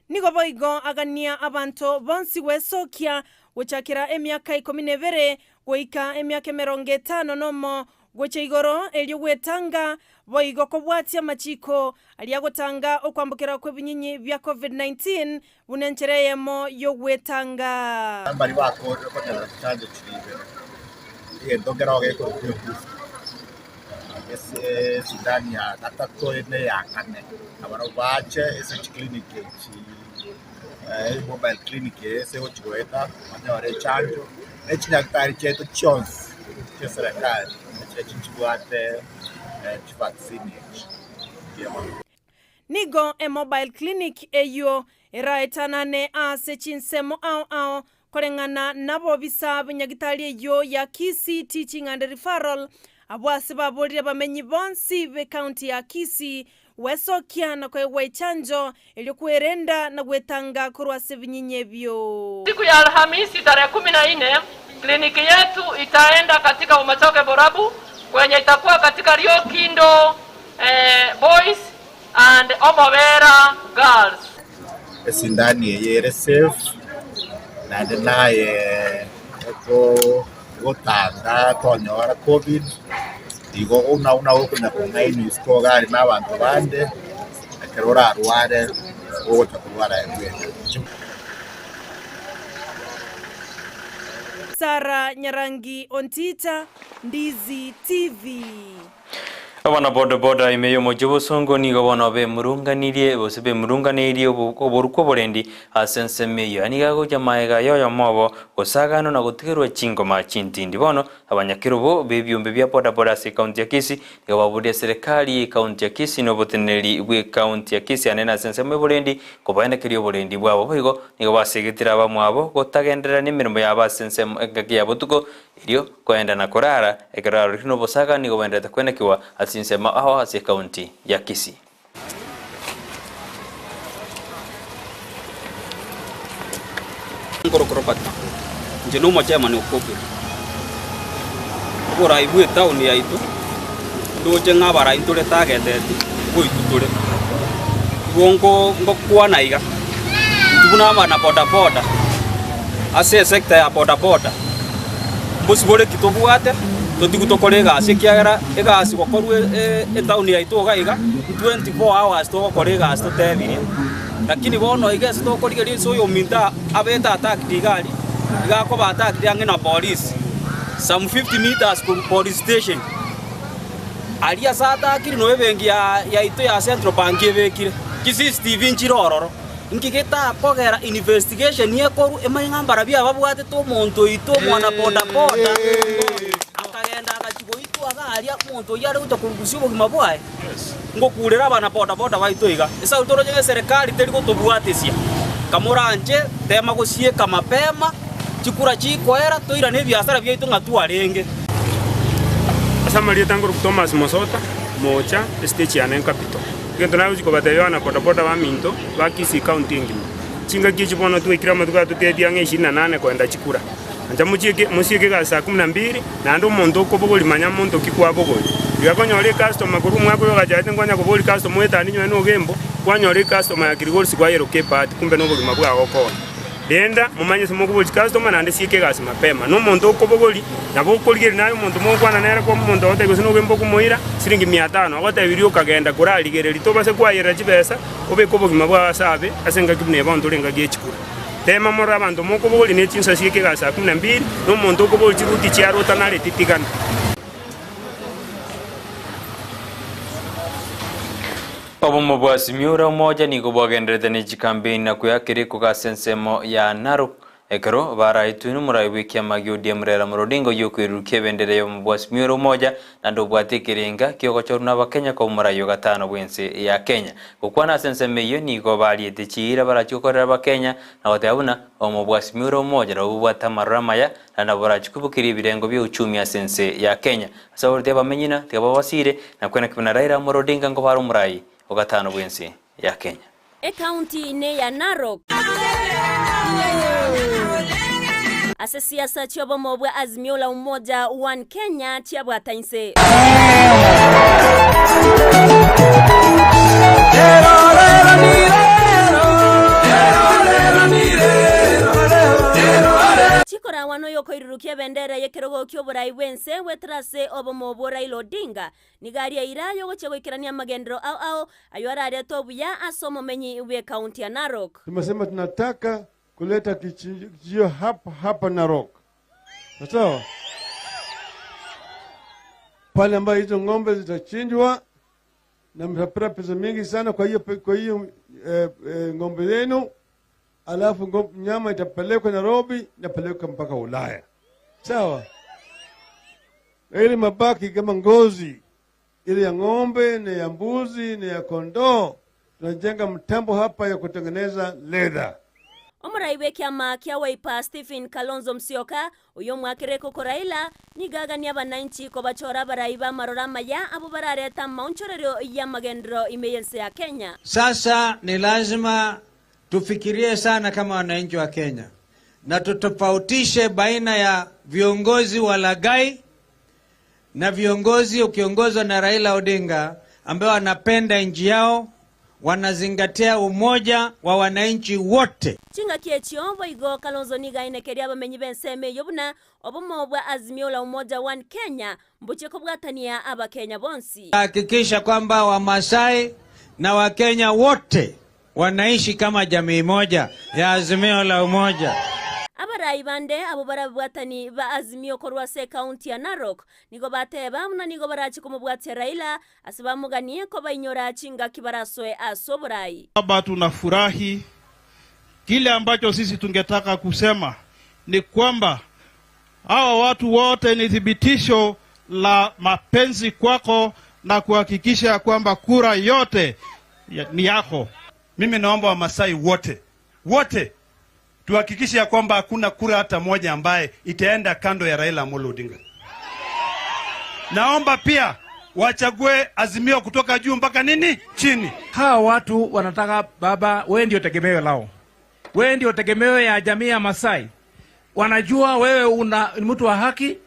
Nigo boigo agania abanto bonsi gwesokia gochakera emiaka ikomi na ebere goika emiaka emerongo etano nomo gochia igoro, erio gwetanga boigo kobwatia amachiko aria agotanga okwambokera kw'ebinyinyi bia Covid-19 buna enchera eyemo y'ogwetanga. Mbaria bakoorire konyora chichanjo chiria ibere, egento nkeroo gekorokwa ebooster, ase esindani ya gatato na eya kane, nabarabwo bache ase chiclinic echi mobile clinic eye ase egochi goeta banyore echanjo, ne chinyagitari chiaito chionsi chia eserekari nachirochio nchibwate chivaccine echi, mbuya mono. Nigo emobile clinic eyio eraetanane ase chinsemo ao ao koreng'ana nabobisa b'enyagitari eyio ya Kisii Teaching and Referral, abwo ase baborire abamenyi bonsi b'ecounty ya Kisii gwesokia na koegwa echanjo erio kwerenda na gwetanga korwa ase ebinyinya ebio. Siku ya Alhamisi tarehe kumi na nne kliniki yetu itaenda katika Bomachoge Borabu kwenye itakuwa katika Riokindo Boys and Omobera Girls. Esindani eye ere safe, naende naye egotanga tonyora covid, igo buna buna okonya kong'ainwa isiko iga aria na abanto bande, ekero orarware ogocha korwara aye bweka. Sarah Nyarangi Ontita, Ndizi TV. Abana boda-boda ime y'omochie bosongo nigo bono bemurunganirie gose bemurunganeirie oborukwa oborendi ase ensemo eyio. Aya nigo agocha magega y'oyomo obo gosaganwa na gotigerwa chingoma chintindi. Bono abanyakerobo b'ebiombe bia boda-boda ase ekaunti ya Kisii nigo baboria eserekari y'ekaunti ya Kisii na oboteneneri bw'ekaunti ya Kisii anene ase ensemo y'oborendi kobaenekeria oborendi bwabo. Boigo nigo basegetire abamwabo gotagenderera nemeremo yabo ase ensemo engaki ya botuko Erio koenda na korara, ekero arorire nobosaga nigo bwenderete kwenekigwa ase chinsemo ao ase ekaunti ya Kisii. Nkorokwa Robert Makori, inche nomochairman o Kobiri. Oborai bwa etown yaito, ndoche ng'a abarai ntore targeteti, ngoitwa tore. Igo nko ngokwana iga, intwe buna abana bodaboda, Ase esector ya bodaboda, mbosibore ki tobwate totigwe tokore egasi ekiagera egasi gokorwa etown yaito iga iga 24 hours togokora egasi totebirie. Lakini bono iga ase tokorigereria ase oyominto abete attacked iga aria, iga akoba attacked ang'e na police some 50 meters korwa police station. Aria ase atakire noo ebenki yaito ya Central Bank ebekire, chi CCTV nchire ororo. Inki getakogera investigation ekorwe emanye ng'a mbarabwo ababwatete omonto oito omwana boda boda akagenda agachia goitwa iga aria omonto oyio are gocha korusia obogima bwaye. Ngokurera abana boda boda baito iga, esau toroche ng'a eserekari teri gotobwatesia, kamoranche tema gosieka mapema, chikura chikoera toirane ebiasara biaito ng'a twarenge. Ase amarieta nkorokwa Thomas Mosota, Mocha, estage yane Capital. Egento nagochia kobatebia abana boda boda baminto ba Kisii county engima, chingaki echi bono twaikire amatuko aya totebie ang'e ishirini na nane koenda chikura. Ancha mochieke mosieke egasi saa kumi na mbili, naende omonto okobogoria manya monto ki kwabogoria. Tiga konyora ecustomer korwa omwaka oyo ogachagete nkonya koboria customer oetanie nonye na ogembo, kwanyora ecustomer ya Kilgoris kwayeroka ebahati kumbe nobogima bwao okona. Renda, momanye ase mokoboria chicustomer naende sieka egasi mapema. Na omonto okobogoria, nabo okorigereria naye omonto mogokwana nere kwa omonto ogotebia gose nogembe okomoira siringi mia tano, agotebirie okagenda korarigereria tobase kwayerera chibesa, obeke obogima bwao ase abe ase engaki buna eye bono tore engaki ye chikura. Tema morore abanto mokobogoria ne chinsa sieka egasi saa kumi na mbili, na omonto okobogoria chiruti chiaro otanareti tigana. Obomo bwa Simiura Umoja nigo bwagendererete ne chikampeini na kweakera ekoga ase ensemo ya Narok ekero baraetwe nomorai bw'ekiama gia ODM Raila Amolo Odinga oyio okoirurukia ebendera y'obomo bwa Simiura Umoja naende obwate ekerenga kiogochorwa n'Abakenya koba omorai o gatano bw'ense ya Kenya. Gokwana ase ensemo eyio nigo bariete chiira barachie gokorera Abakenya na goteba buna obomo bwa Simiura Umoja nabwo bobwate amaroro amaya naende nabo borachie koimokeria ebirengo bia uchumi ase ense ya Kenya. Ase abaruti abamenyina, tiga babasiire, na kwena kebe na Raila Amolo Odinga nkobare omorai o gatano bw'ense ya Kenya. Ekaunti neya Narok. Ase siasa chi'obomo bwa Azimio la Umoja One Kenya chiabwata inse. Chikorawa noyokoirurukia ebendera y'ekerogo ki'oborai bw'ense goetera ase obomo bwo Raila Odinga. Nigo aria eira y'ogochia goikerania amagenderero ao ao ayio ararete obuya ase omomenyi bw'ekaunti ya Narok. Tumesema tunataka kuleta kichinjio hapa hapa Narok, sawa? Pale ambayo hizo ng'ombe zitachinjwa na mtapata pesa mingi sana kwa hiyo kwa hiyo eh, eh, ng'ombe yenu, alafu ng'om- nyama itapelekwa Nairobi, inapelekwa mpaka Ulaya, sawa? Na ile mabaki kama ngozi ile ya ng'ombe na ya mbuzi na ya kondoo, tunajenga mtambo hapa ya kutengeneza leather. Omorai bw'ekiama kia Wiper Stephen Kalonzo Musyoka, oyio omwakere koko Raila, nigo aganie abananchi kobachora abarai b'amaroro amaya abwo bararete amaonchorerio y'amagenderero ime y'ense ya Kenya. Sasa ni lazima tufikirie sana kama wananchi wa Kenya na tutofautishe baina ya viongozi walaghai na viongozi ukiongozwa na Raila Odinga ambao wanapenda nchi yao, wanazingatia umoja wa wananchi wote. Chingaki echio boigo Kalonzo nigo ainekeria abamenyi b'ensemo eyio buna obomo bwa Azimio la Umoja One Kenya mbochie kobwatania Abakenya bonsi. Hakikisha kwamba Wamasai na Wakenya wote wanaishi kama jamii moja ya Azimio la Umoja. Abarai bande abwo barabwatani ba Azimio korwa ase ekaunti ya Narok nigo bateba buna nigo barache komobwatia Raila ase bamoganie kobainyora chingaki barasoe ase oborai. Baba, tunafurahi. Kile ambacho sisi tungetaka kusema ni kwamba hawa watu wote ni thibitisho la mapenzi kwako na kuhakikisha kwamba kura yote ni yako. Mimi naomba Wamasai wote wote tuhakikishe ya kwamba hakuna kura hata moja ambaye itaenda kando ya Raila Amolo Odinga. Naomba pia wachague Azimio kutoka juu mpaka nini chini. Hawa watu wanataka baba, wewe ndio tegemeo lao, wewe ndio tegemeo ya jamii ya Masai. Wanajua wewe una ni mtu wa haki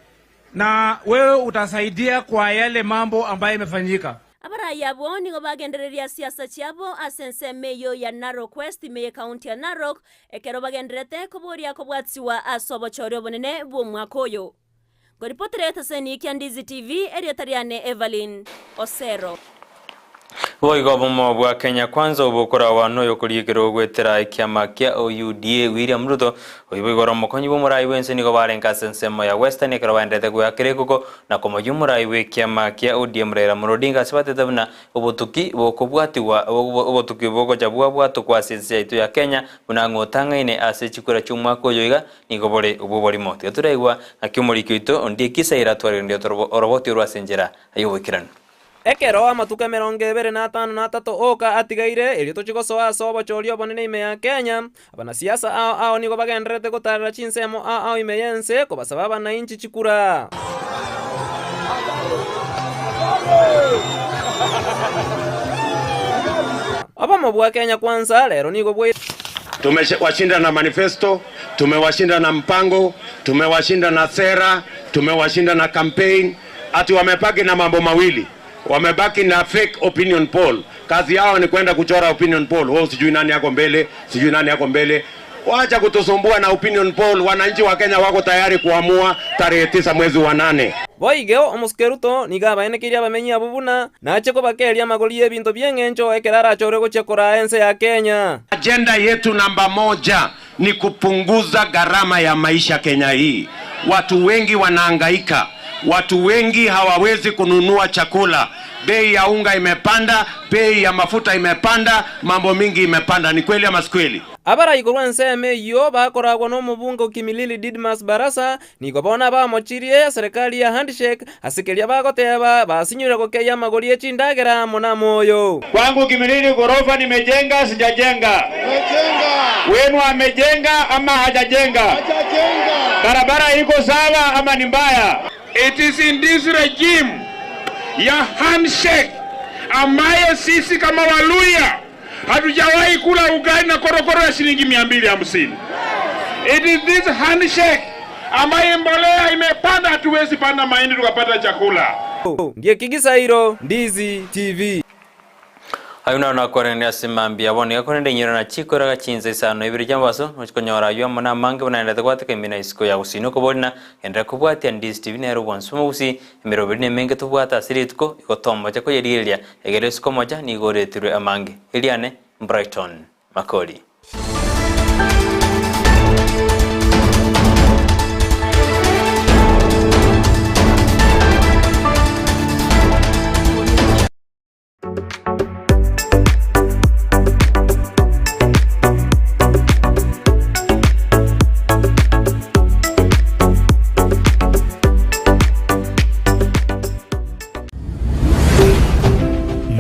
na wewe utasaidia kwa yale mambo ambayo imefanyika. Abarai abwo nigo bagendereria siasa chiabo ase ensemo eyio ya Narok West ime y'ekaunti ya Narok, ekero bagendererete koboria kobwatiwa ase obochori obonene bw'omwaka oyo. Nkoripotera eteseni kia Ndizi TV, erieta riane Evelyn Osero. Boigo obomo bwa Kenya Kwanza obokorawa noyokorigekerwa goetera ekiama kia UDA William Ruto, oyio boigo ore omokonyi bw'omorai bw'ense nigo barenge ase ensemo ya Western ekero baenderete goeakera ekoko na komoyia omorai bw'ekiama kia ODM Raila Amolo Odinga ase batete buna obotuki bokobwatigwa obotuki bogocha bwabwatokwa ase ense yaito ya Kenya buna ng'a otang'aine ase chikura chi'omwaka oyo iga nigo bore obw'oborimo. Tiga toraigwa ng'aki omoriki oito Ondieki Saira atwarerenire oroboti orwo ase enchera y'oboikeranu. Ekero amatuko emerongo ebere na atano na atato oka atigaire, erio tochie gosoa ase obochori obonene ime ya Kenya, abanasiasa ao ao nigo bagendererete gotarera chinsemo ao ao ime y'ense kobasaba abanainchi chikura. Obomo bwa Kenya Kwanza rero nigo bwa. Tumewashinda na manifesto, tumewashinda na mpango, tumewashinda na sera, tumewashinda na campaign. Ati wamebaki na mambo mawili, wamebaki na fake opinion poll. Kazi yao ni kwenda kuchora opinion poll. Wao sijui nani yako mbele, sijui nani yako mbele. Wacha kutusumbua na opinion poll. Wananchi wa Kenya wako tayari kuamua tarehe 9 mwezi wa 8. Boigo omosike Ruto nigo abaenekeire abamenyi abwo buna nache kobakeria amagori y'ebinto bi'eng'encho ekero arachorwe gochia koraa ense ya Kenya. Agenda yetu namba moja ni kupunguza gharama ya maisha Kenya hii. Watu wengi wanahangaika, watu wengi hawawezi kununua chakula. Bei ya unga imepanda, bei ya mafuta imepanda, mambo mingi imepanda. Ni kweli ama si kweli? Abarai korwa ensemo eyio bakoragwa nomobunge o Kimilili Didmus Barasa nigo bono abamochirie serikali ya handshake ase keria bagoteba basinyure gokeyia amagori e chindagera amo namoyo. Kwangu Kimilili ghorofa nimejenga sijajenga? Wenu amejenga ama hajajenga? Barabara iko sawa ama ni mbaya? It is in this regime ya handshake ambaye sisi kama Waluya hatujawahi kula ugali na korokoro ya shilingi 250. It is this handshake ambaye mbolea imepanda, hatuwezi panda mahindi tukapata chakula. Ndieki Gisairo, Ndizi TV. Ayio naro nakwanire ase mambia bono iga korende inyora na chikoraga chinsa isano na ibere chi'amabaso nochi konyora ayio amo namange buna naendete gwateka ime na isiko ya gusii nokobori na genderera kobwatia Ndizi TV nere obwansu bw'omogusii emeroberi nemenge tobwate ase rituko igo tomocha koyerigereria egere isiko mocha nigo oretirwe amange Eriane Brighton Makori.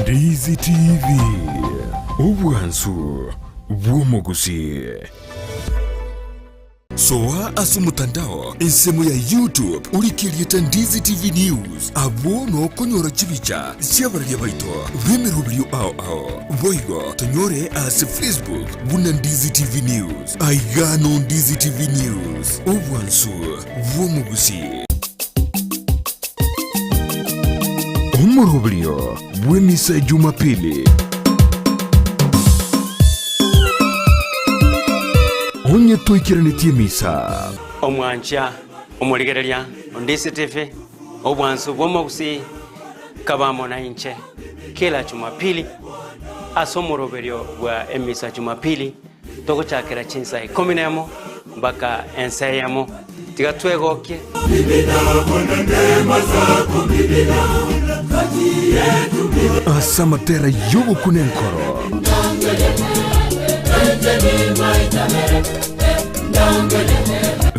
Ndizi TV, obwansu bw'omogusii. Soa ase omotandao ensemo ya YouTube orike erieta Ndizi TV News abwo nokonyora chibicha chi'abararia baito b'emeroberio ao ao. Boigo tonyore ase Facebook buna Ndizi TV News. Aiga no Ndizi TV News, obwansu bw'omogusii. Omoroberio bw'emisa ya Jumapili. Onye toikeranetie emisa. Omwancha omorigereria o Ndizi TV, obwansu bw'omogusii, kaba amo nainche kera Jumapili ase omoroberio bwa emisa Jumapili togochakera chinsa ikomi nemo mpaka ensa eyemo. Tiga twegokie. Ase amatera y'ogokuna enkoro.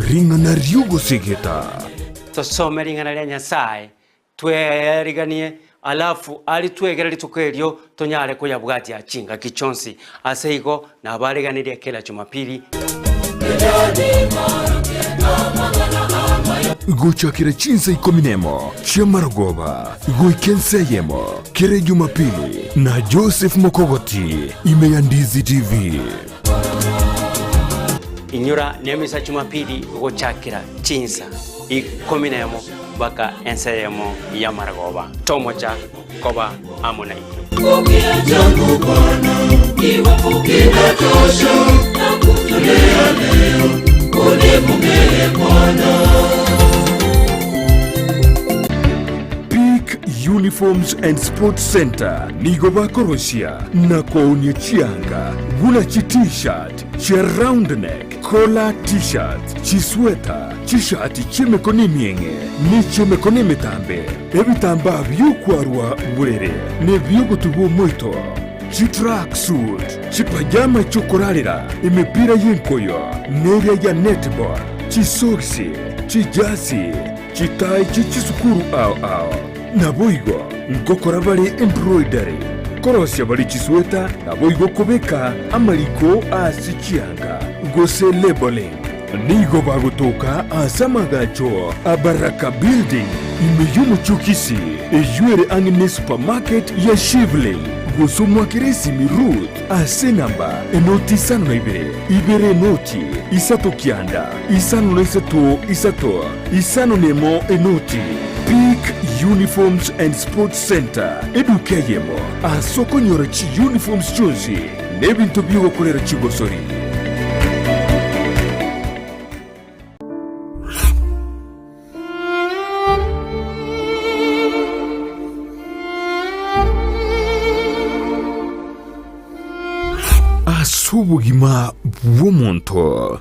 Ring'ana ri'ogosegeta. Tosome ring'ana ria Nyasae, Tweeriganie, alafu aria twegere rituko erio tonyare koyabwatia chingaki chionsi. Ase igo nabaariganirie kera Jumapili. Gochakera chinsa ikomi nemo chi'amarogoba goika ensa eyemo kera Ejumapili na Joseph Mokogoti ime ya Ndizi TV. Inyora nemisa Jumapili gochakera chinsa ikomi nemo mpaka ensa eyemo y'amaragoba. Tomocha koba amo naintwe. Peak Uniforms and Sports Center nigo bakorosia na koonia chianga buna chi T-shirt, chia round neck, collar T-shirts, chisweta, chishati chi'emekono emieng'e ne chi'emekono emetambe, ebitambaa bi'okwarwa borere na ebi'ogotubwa omoito, chitracksuit, chipajama chi'okorarera, emepira y'enkoyo neria ya netball, chisogisi, chijasi, chitai chie chisukuru ao ao. Naboigo ngokora bare embroidery, korosia bare chisweta, naboigo kobeka amariko ase chianga, gose labeling. Nigo bagotoka ase amagacho a Baraka Building, ime y'omochie o Kisii, eyio ere ang'e ne supermarket ya Shivling, gose omwakere esimi Ruth ase enamba enoti isano na ibere, ibere enoti, isato kianda, isano na isato isato, isano nemo enoti. Peak Uniforms and Sports Center, eduka eyemo ase okonyora chi-uniforms chionsi na ebinto bi'ogokorera chigosori. Ase obogima bw'omonto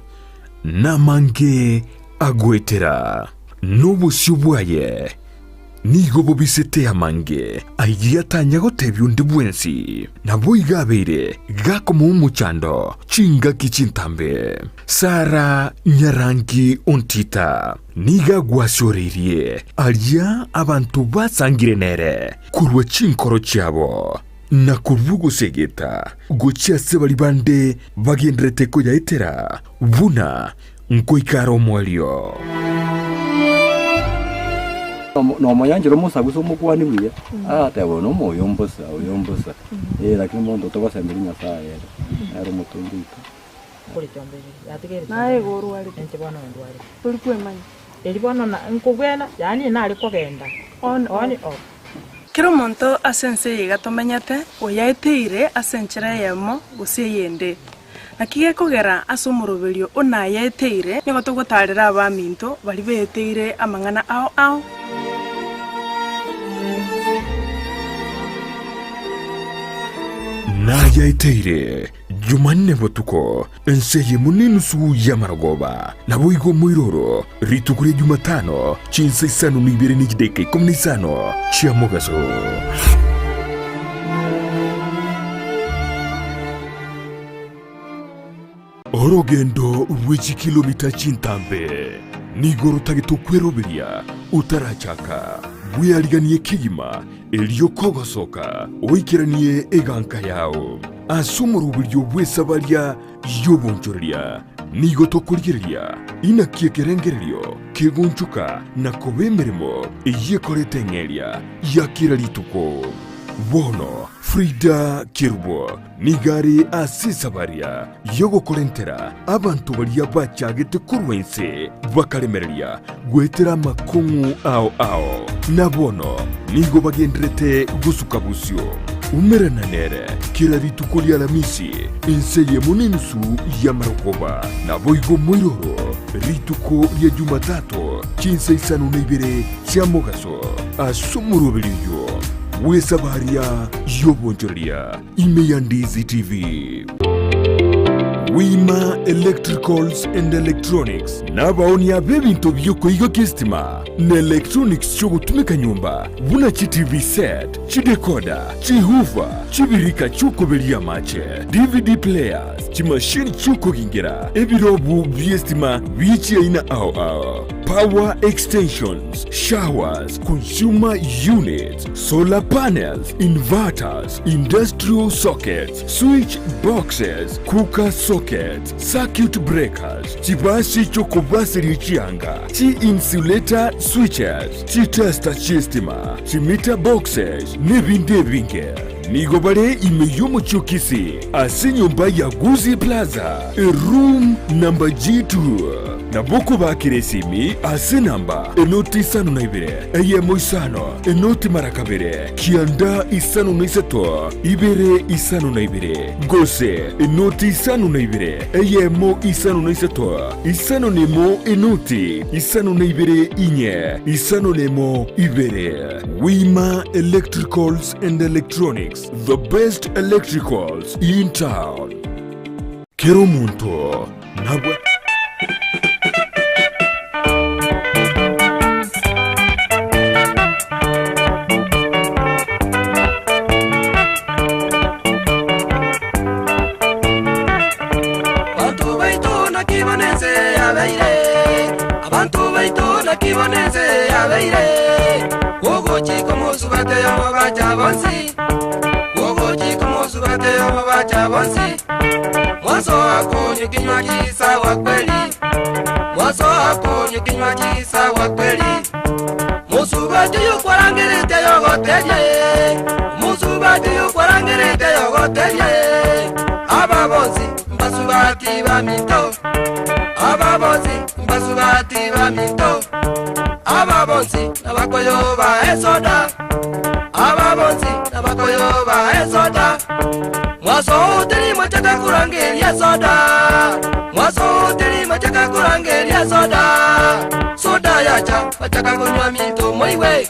namange agoetera, na obosio bwaye nigo bobisete amange ayio atanya gotebia onde bwensi. Naboigo abeire gakomoa omochando chingaki chintambe. Sara nyarangi ontita nigo agwasioreirie aria abanto basangire nere korwa chinkoro chiabo, na korwa ogosegeta gochia ase baria bande bagenderete koyaetera buna nkoika are omoerio. Nomoyanchera omosagusa omokwane buya, aratebe oyo nomoyo mbosa, oyo mbosa, eh, lakini monto togosemeria Nyasaye ere, nere omotongi oito. Kore chiombe ibere, yatigaire chiombe Naye ibere. igo orwarete? Inche bono ndwarete. Tori kwemanya? Eri bono na nkobwena, yaani nare kogenda On, on off. off. Kera omonto ase ense eye iga tomenyete, oyaeteire ase enchera eyemo gose eyende. Naki gekogera ase omoroberio o nayaeteire, nigo togotaarera abaminto baria beeteire amang'ana ao ao. Nayaeteire Jumanne botuko, ense eyemo nenusu y'amarogoba, naboigo moiroro rituko ria Jumatano chinsa isano na ibere ne chidakika ikomi na isano chia mogaso. Orogendo rwe chikilomita chintambe nigo rotagete okweroberia otarachaka, bweariganie kegima erio kogosoka oikeranie eganka yao. Ase omoroberio bw'esabaria y'obonchoreria nigo tokorigereria inaki ekerengererio kegonchoka na koba emeremo eyio ekorete eng'eria ya kera rituko. Bono Frida Kerubo Nigo are ase esabaria y'ogokorentera abanto baria bachagete korwa inse bakaremereria goetera amakong'u ao ao, na bono nigo bagenderete gosuka bosio. Umerana nere kera rituko ri'Alamisi inse eyemo nenusu y'amarogoba, naboigo moiroro rituko ria Jumatato chinsa isano na ibere chia mogaso ase omoroberio oyio bw'esabaria y'obonchoreria. Ime ya Ndizi TV. Wima Electricals and Electronics nabaonia b'ebinto bi'okoigokia esitima na electronics chi'ogotumeka nyomba buna chi TV set, chidecoder, chihoofer, chibirika chi'okoberia amache, DVD players, chimashini chi'okogingera, ebirobu bi'esitima bie chiaina ao ao, power extensions, showers, consumer units, solar panels, inverters, industrial sockets, switch boxes, cooker sockets, circuit breakers, chibasi chi'okobaseria chianga, chi-insulator switches, chitester chi'estima, chimeter boxes, nebinde ebinge. Nigo bare ime y'omochie o Kisii ase enyomba ya Gusii Plaza, eroom number G2. Nabo okobakera esimi ase enamba enoti isano na ibere, eyemo isano, enoti mara kabere, kianda isano na isato, ibere isano na ibere, gose enoti isano na ibere, eyemo isano na isato, isano na emo enoti isano na ibere inye, isano na emo ibere. Wima Electricals and Electronics, the best electricals in town. Kera omonto nabwe. Abanto baito naki bono ense yabeire, Abanto baito naki bono ense yabeire, Ogochika omosubati oyomo bacha bonsi, Ogochika omosubati oyomo bacha bonsi. Mwasoa kunywa kinywaji sawa kweli, Mwasoa kunywa kinywaji sawa kweli. Mosubati oyo kwarangerete yogoterie, Mosubati oyo kwarangerete yogoterie. Aba bonsi mbasubati baminto, Aba bonsi mbasubati baminto. Aba bonsi nabakoyo ba esoda, Aba bonsi nabakoyo ba esoda. Mwasouteri mwachaka kurangeria soda, Mwasouteri mwachaka kurangeria soda. Soda yacha bachaka kunywa mito moiwe,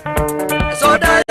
Soda.